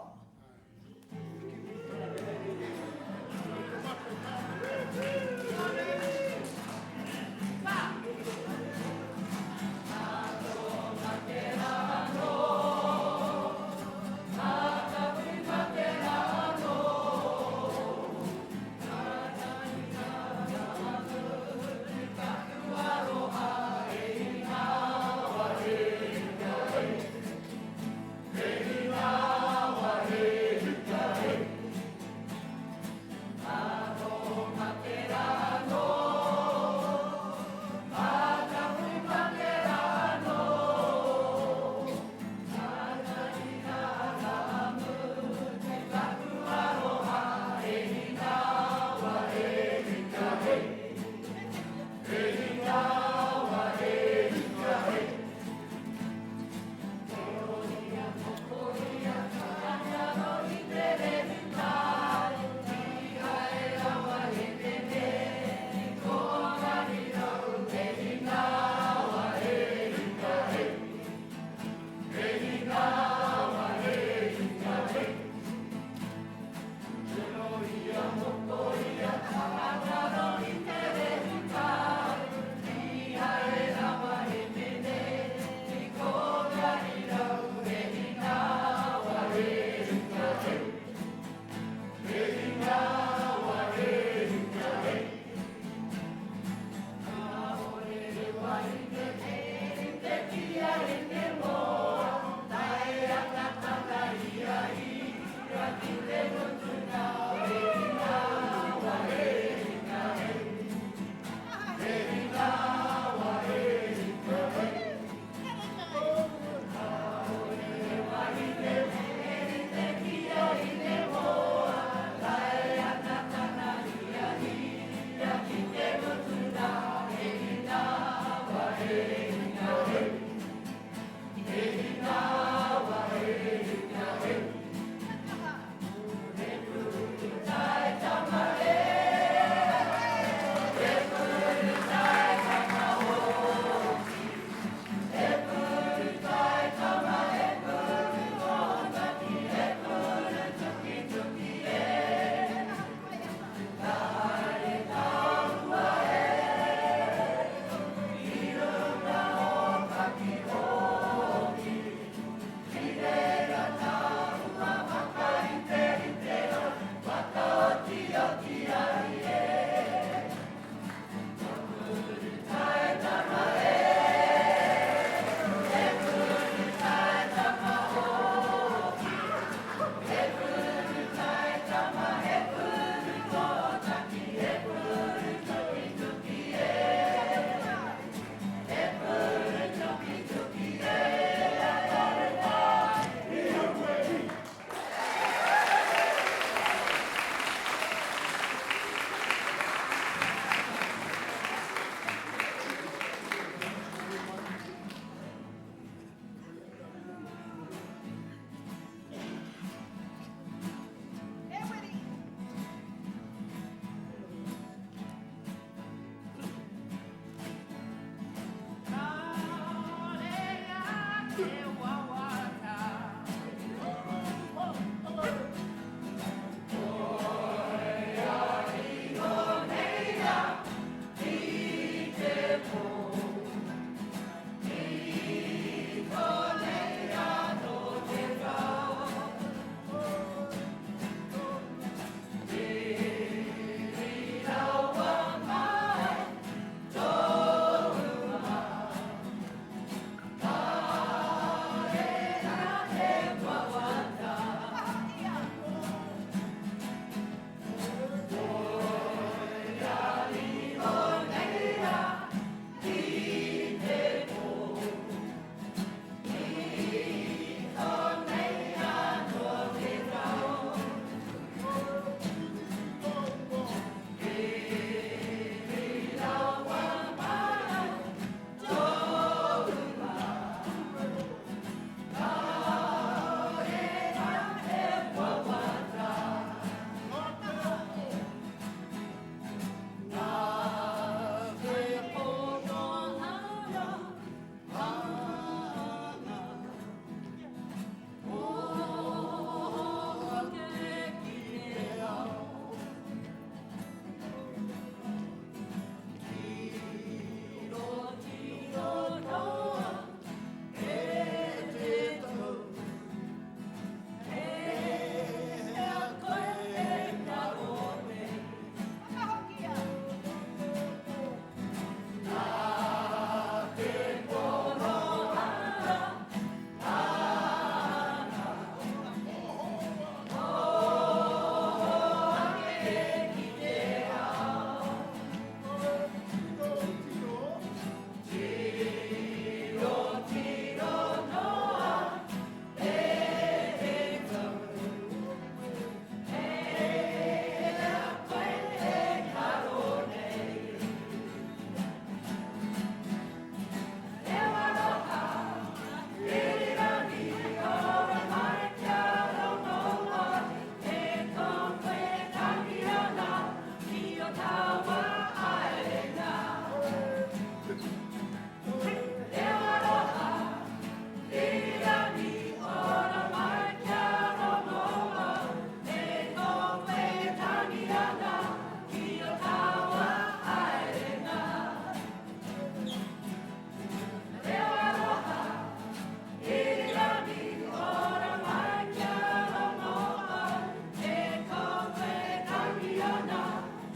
S9: ana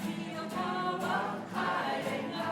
S9: ki o taua haerenga.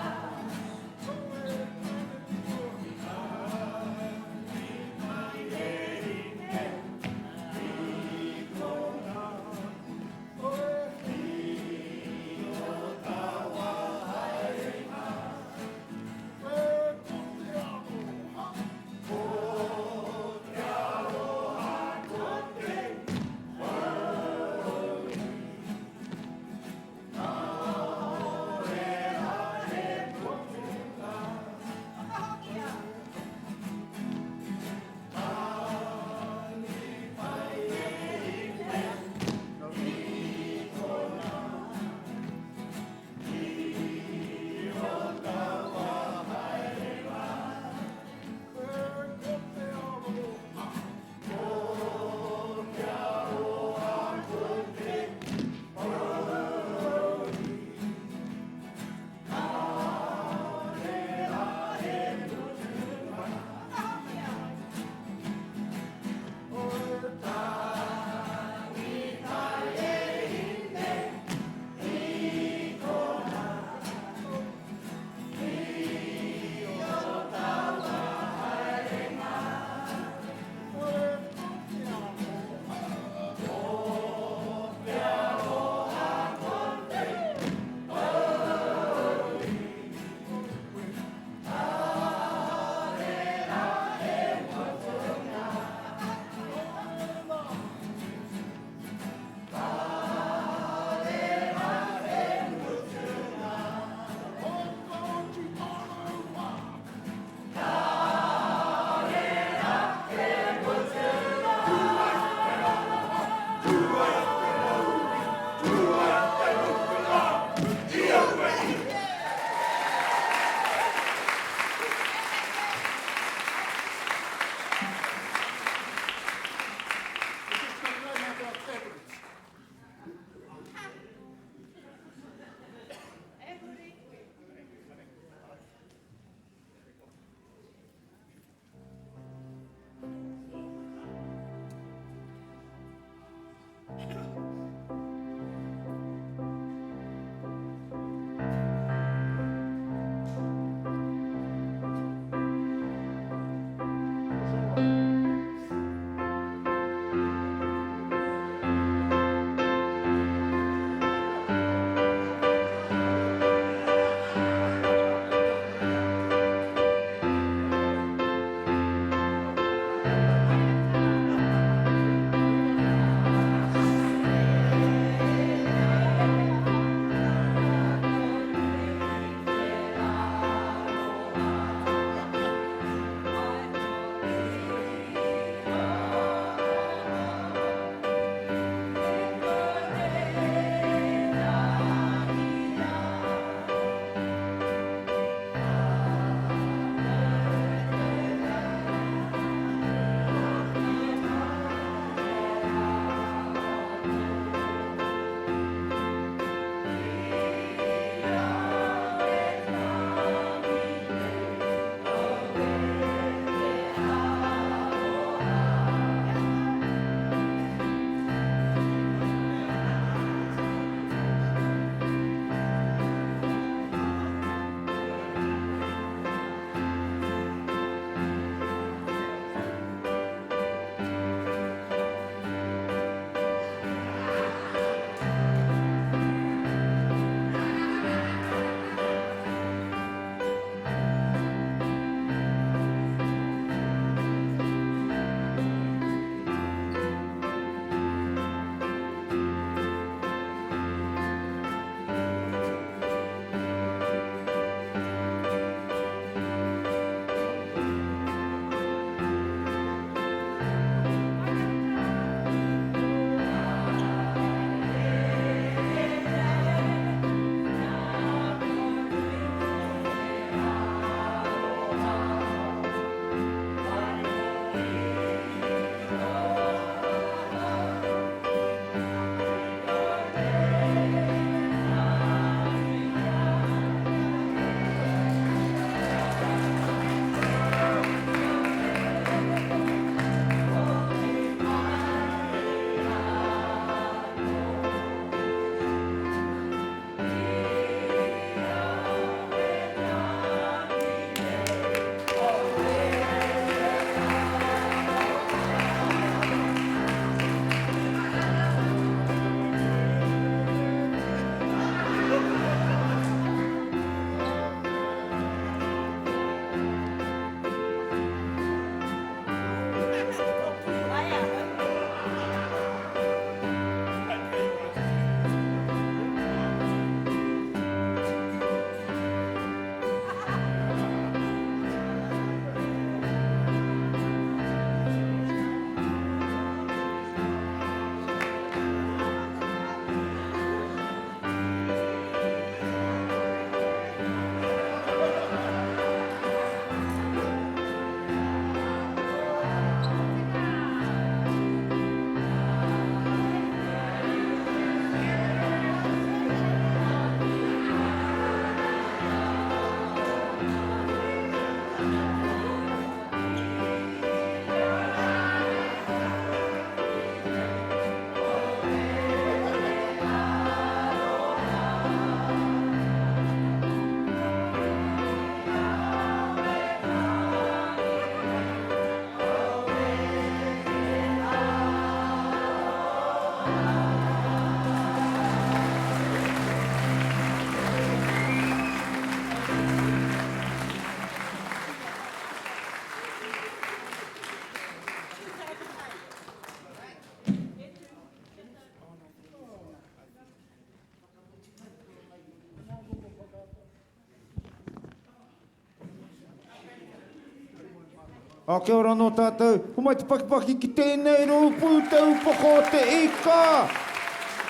S4: Ā, kia ora anō tātou. Homai te pakipaki ki tēnei rōpū Te Upoko o Te Ika,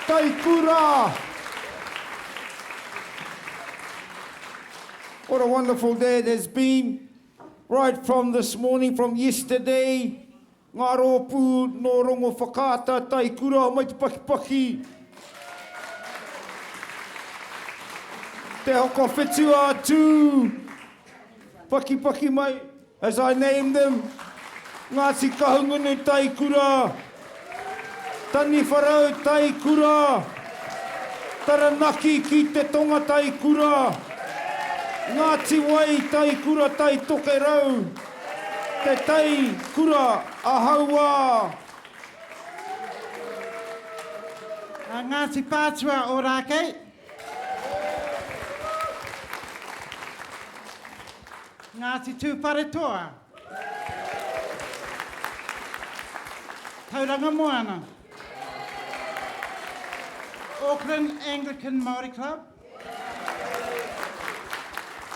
S4: Taikura! What a wonderful day it has been. Right from this morning, from yesterday, ngā rōpū nō Rongowhakaata, Taikura, homai te pakipaki. Te Hokowhitu a Tū, pakipaki mai. As I name them, Ngāti Kahungunu Taikura, Taniwharau Taikura, Taranaki ki te Tonga Taikura, Ngāti Wai Taikura Tai Tokerau, Te Tai Kura a Hauā.
S3: Ngāti Whātua Ōrākei. Ngāti Tūwharetoa. Tauranga Moana. Auckland Anglican Māori Club.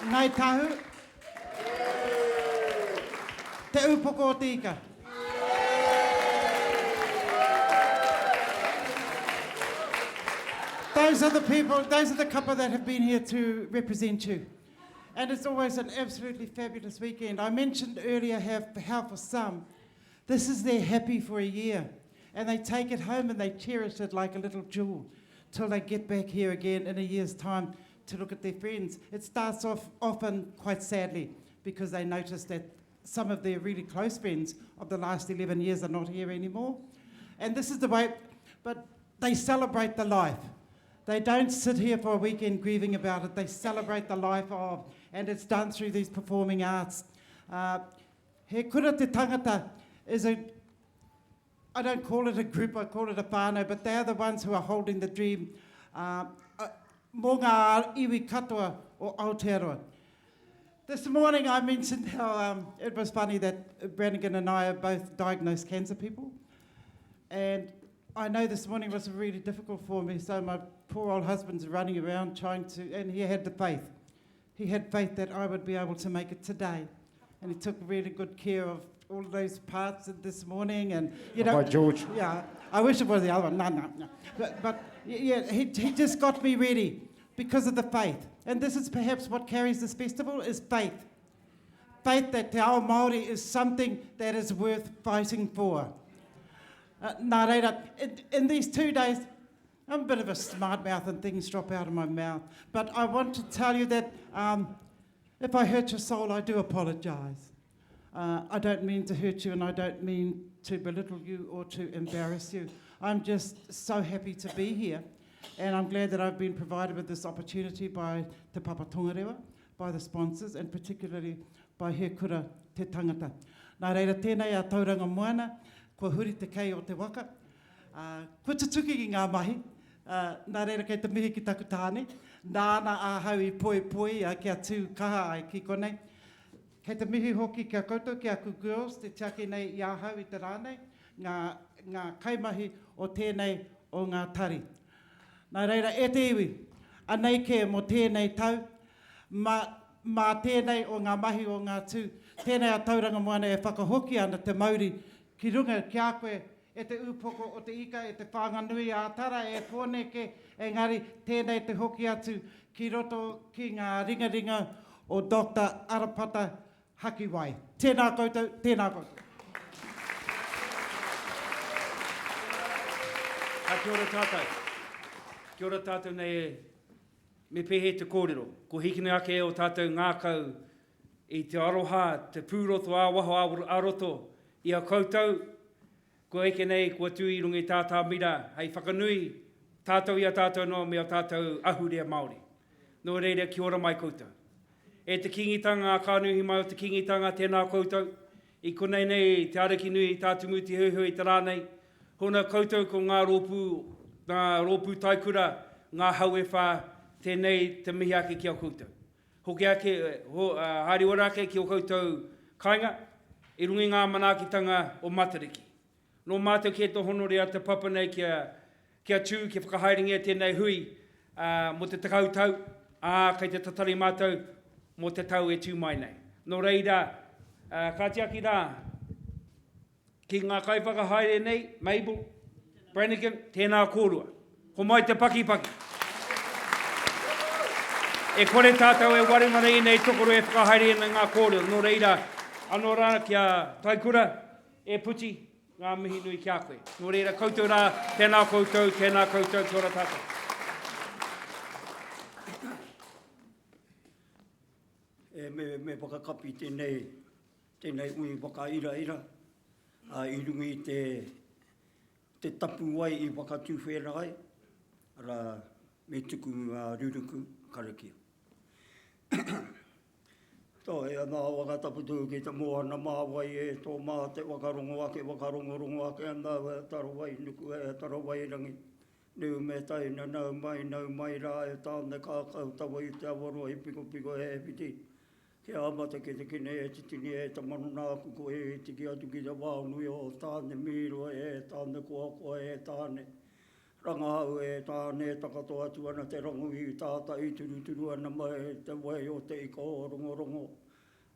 S3: Ngāi Tahu. Te Ūpoko o te Ika. Those are the people, those are the couple that have been here to represent you. And it's always an absolutely fabulous weekend. I mentioned earlier how, how for some, this is their happy for a year. And they take it home and they cherish it like a little jewel till they get back here again in a year's time to look at their friends. It starts off often quite sadly because they notice that some of their really close friends of the last 11 years are not here anymore. And this is the way, but they celebrate the life. They don't sit here for a weekend grieving about it. They celebrate the life of, and it's done through these performing arts. Uh, he kura te tangata is a, I don't call it a group, I call it a whānau, but they are the ones who are holding the dream uh, uh, mō ngā iwi katoa o Aotearoa. This morning I mentioned how um, it was funny that Brannigan and I are both diagnosed cancer people. And I know this morning was really difficult for me, so my poor old husband's running around trying to, and he had the faith. He had faith that I would be able to make it today. And he took really good care of all of those parts this morning. And, you know.
S4: By George.
S3: Yeah, I wish it was the other one. No, no, no. But, but yeah, he, he just got me ready because of the faith. And this is perhaps what carries this festival is faith. Faith that Te Ao Māori is something that is worth fighting for. Uh, nā reira, in, in these two days, I'm a bit of a smart mouth and things drop out of my mouth. But I want to tell you that um, if I hurt your soul, I do apologise. Uh, I don't mean to hurt you and I don't mean to belittle you or to embarrass you. I'm just so happy to be here. And I'm glad that I've been provided with this opportunity by Te Papa Tongarewa, by the sponsors, and particularly by He Kura Te Tangata. Nā reira tēnei a Tauranga Moana, kua huri te kei o te waka, uh, kua tutuki ki ngā mahi, uh, nā reira kei te mihi ki taku tāne, nāna ahau i poipoi uh, kia tū kaha ai ki konei. Kei te mihi hoki ki a koutou, ki aku girls, te tiaki nei i ahau i te rā nei, ngā, ngā kaimahi o tēnei o ngā tari. Nā reira, e te iwi, anei kē mō tēnei tau, mā, mā tēnei o ngā mahi o ngā tū, tēnei a Tauranga Moana e whakahoki ana te mauri ki runga ki a koe e te ūpoko o te ika, e te Whānganui ā Tara, e Pōneke, engari tēnei te hoki atu ki roto ki ngā ringaringa o Doctor Arapata Hakiwai. Tēnā koutou, tēnā koutou.
S2: Ka kia ora tātou. Kia ora tātou nei e, me pēhea te kōrero. Ko hikina ake o tātou ngākau i te aroha, te pūroto ā-waho ā-roto i a koutou, kua eke nei, kua tū i runga i tā tāmira hei whakanui tātou i a tātou anō me ō tātou ahurea Māori. Nō reira, kia ora mai koutou. E te Kīngitanga, a Kānuhi mai o te Kīngitanga, tēnā koutou. I konei nei te Ariki nui tā Tumu Te Heuheu i te rā nei. Hona koutou ko ngā rōpū, ngā rōpū taikura, ngā hau e whā, tēnei te mihi ake ki a koutou. Hoki ake, ho, haere ora ake ki o koutou kainga, i runga i ngā manaakitanga o Matariki. Nō mātou kē tō honore a te papa nei kia, kia tū, kia whakahaerengia tēnei hui ā, mō te tekau tau, ā, kei te tatari mātou mō te tau e tū mai nei. Nō reira, Ka tiaki rā ki ngā kaiwhakahaere nei, Mabel, Brannigan, tēnā kōrua. Homai te pakipaki. E kore tātou e wareware i nei tokoro e whakahaere ana ngā kōrero. Nō reira, anō rā ki a Taikura, e Puti, ngā mihi nui ki a koe. Nō reira, koutou rā, tēnā koutou, tēnā koutou, kia ora tātou.
S21: E, me, me whakakapi tēnei, tēnei ui whakairaira a, i runga i te, te tapuwae i whakatuwhera ai, arā, me tuku ngā ruruku karakia. Tō e ana waka taputu ki te moana mā wai e tō mā te whakarongo ake whakarongorongo ake ana e tarawai nuku e tarawai rangi niu me tai nanau mai nau mai rā e tāne kākau tawa i te awaroa i pikopiko e whiti Kia mate ki te kine e titini e te mano nāku koe e tiki atu ki te wao nui o Tāne mīroa e Tāne koakoa e Tāne rangahau e Tāne takato atu ana te rango i tātai turuturu ana mai te wai o te ika o Rongorongo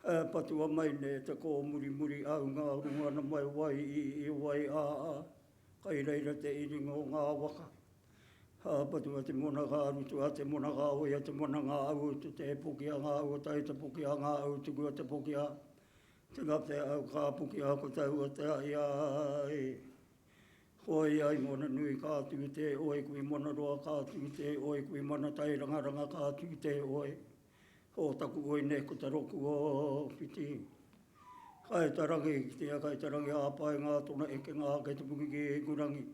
S21: e patua mai nei te kōmurimuri au ngā runga ana mai wai i i wai a a kai reira te iringa o ngā waka. Ka patua te mona ka rutua te mona ka oia te mona ngā au tu te pokia ngā au tai te pokia ngā au tukua te pokia te ngā te au ka pokia ko te au te ai ai Hoi ai mona nui ka tū te oi kui mona roa ka tū te oi kui mana tai rangaranga ka tū te oi o taku oi nei ko te roku o whiti Kai te rangi ki te kai te rangi āpae ngā tona ekenga ake te puki ki Hikurangi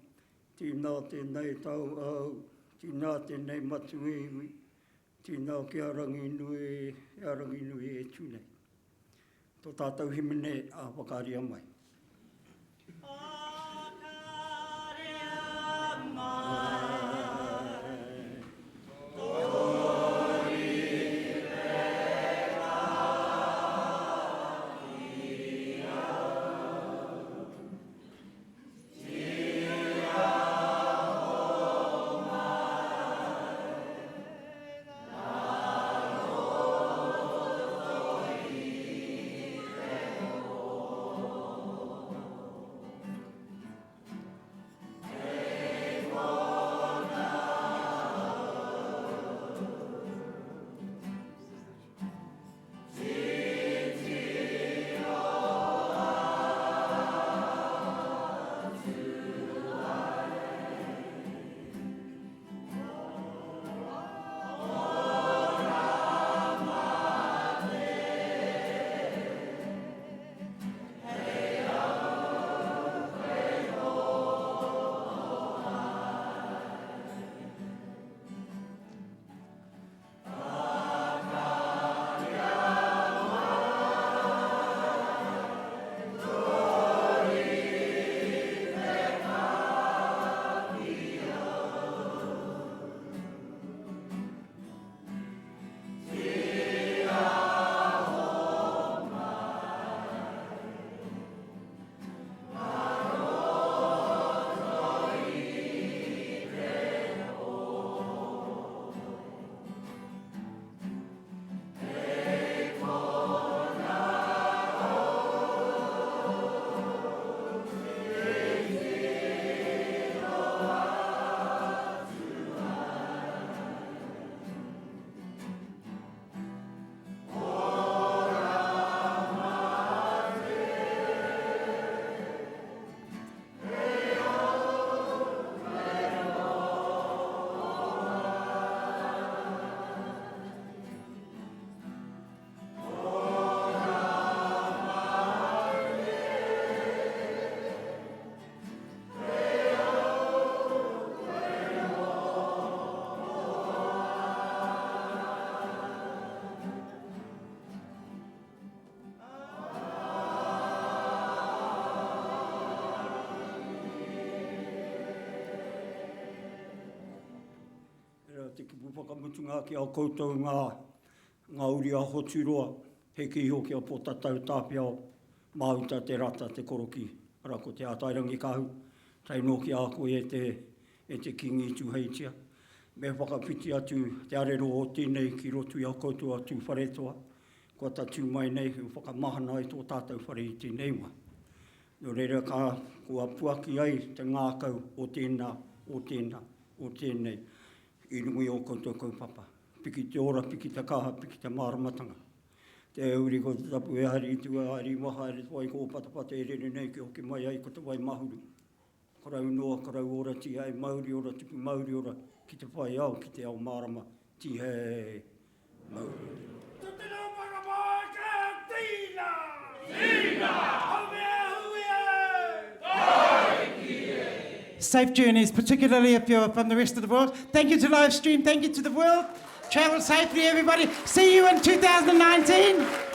S21: Tīnā tēnei tau au, tīnā tēnei matua iwi, tīnā ki a Ranginui, a Ranginui e tū nei. Tō tātou himene a whakaaria mai. Tērā te kupu whakamutunga ki a koutou ngā, ngā uri a Hoturoa, heke iho ki a Potatau Tāwhiao, Māuta Te Rata Te Koroki, arā ko Te Ātairangikaahu, tae noa ki a koe e te, e te Kīngi Tūheitia. Me whakawhiti atu te arero o tēnei ki roto i a koutou a Tūwharetoa. Kua tatū mai nei i whakamahana ai tō tātou whare i tēnei wā. Nō reira ka kua puaki ai te ngākau o tēnā, o tēnā, o tēnei i runga i ō koutou kaupapa. Piki te ora, piki te kaha, piki te māramatanga. Te uri ko te tapu e haere i tua, haere i waha, haere te wai kōpatapata e rere nei ki hoki mai ai ko te wai mahuru. Korau noa, korau ora, tihei mauri ora, tupu mauri ora, ki te whai ao, ki te ao mārama, tihei mauri ora.
S3: Safe journeys, particularly if you're from the rest of the world. Thank you to live stream. Thank you to the world. Travel safely, everybody. See you in 2019.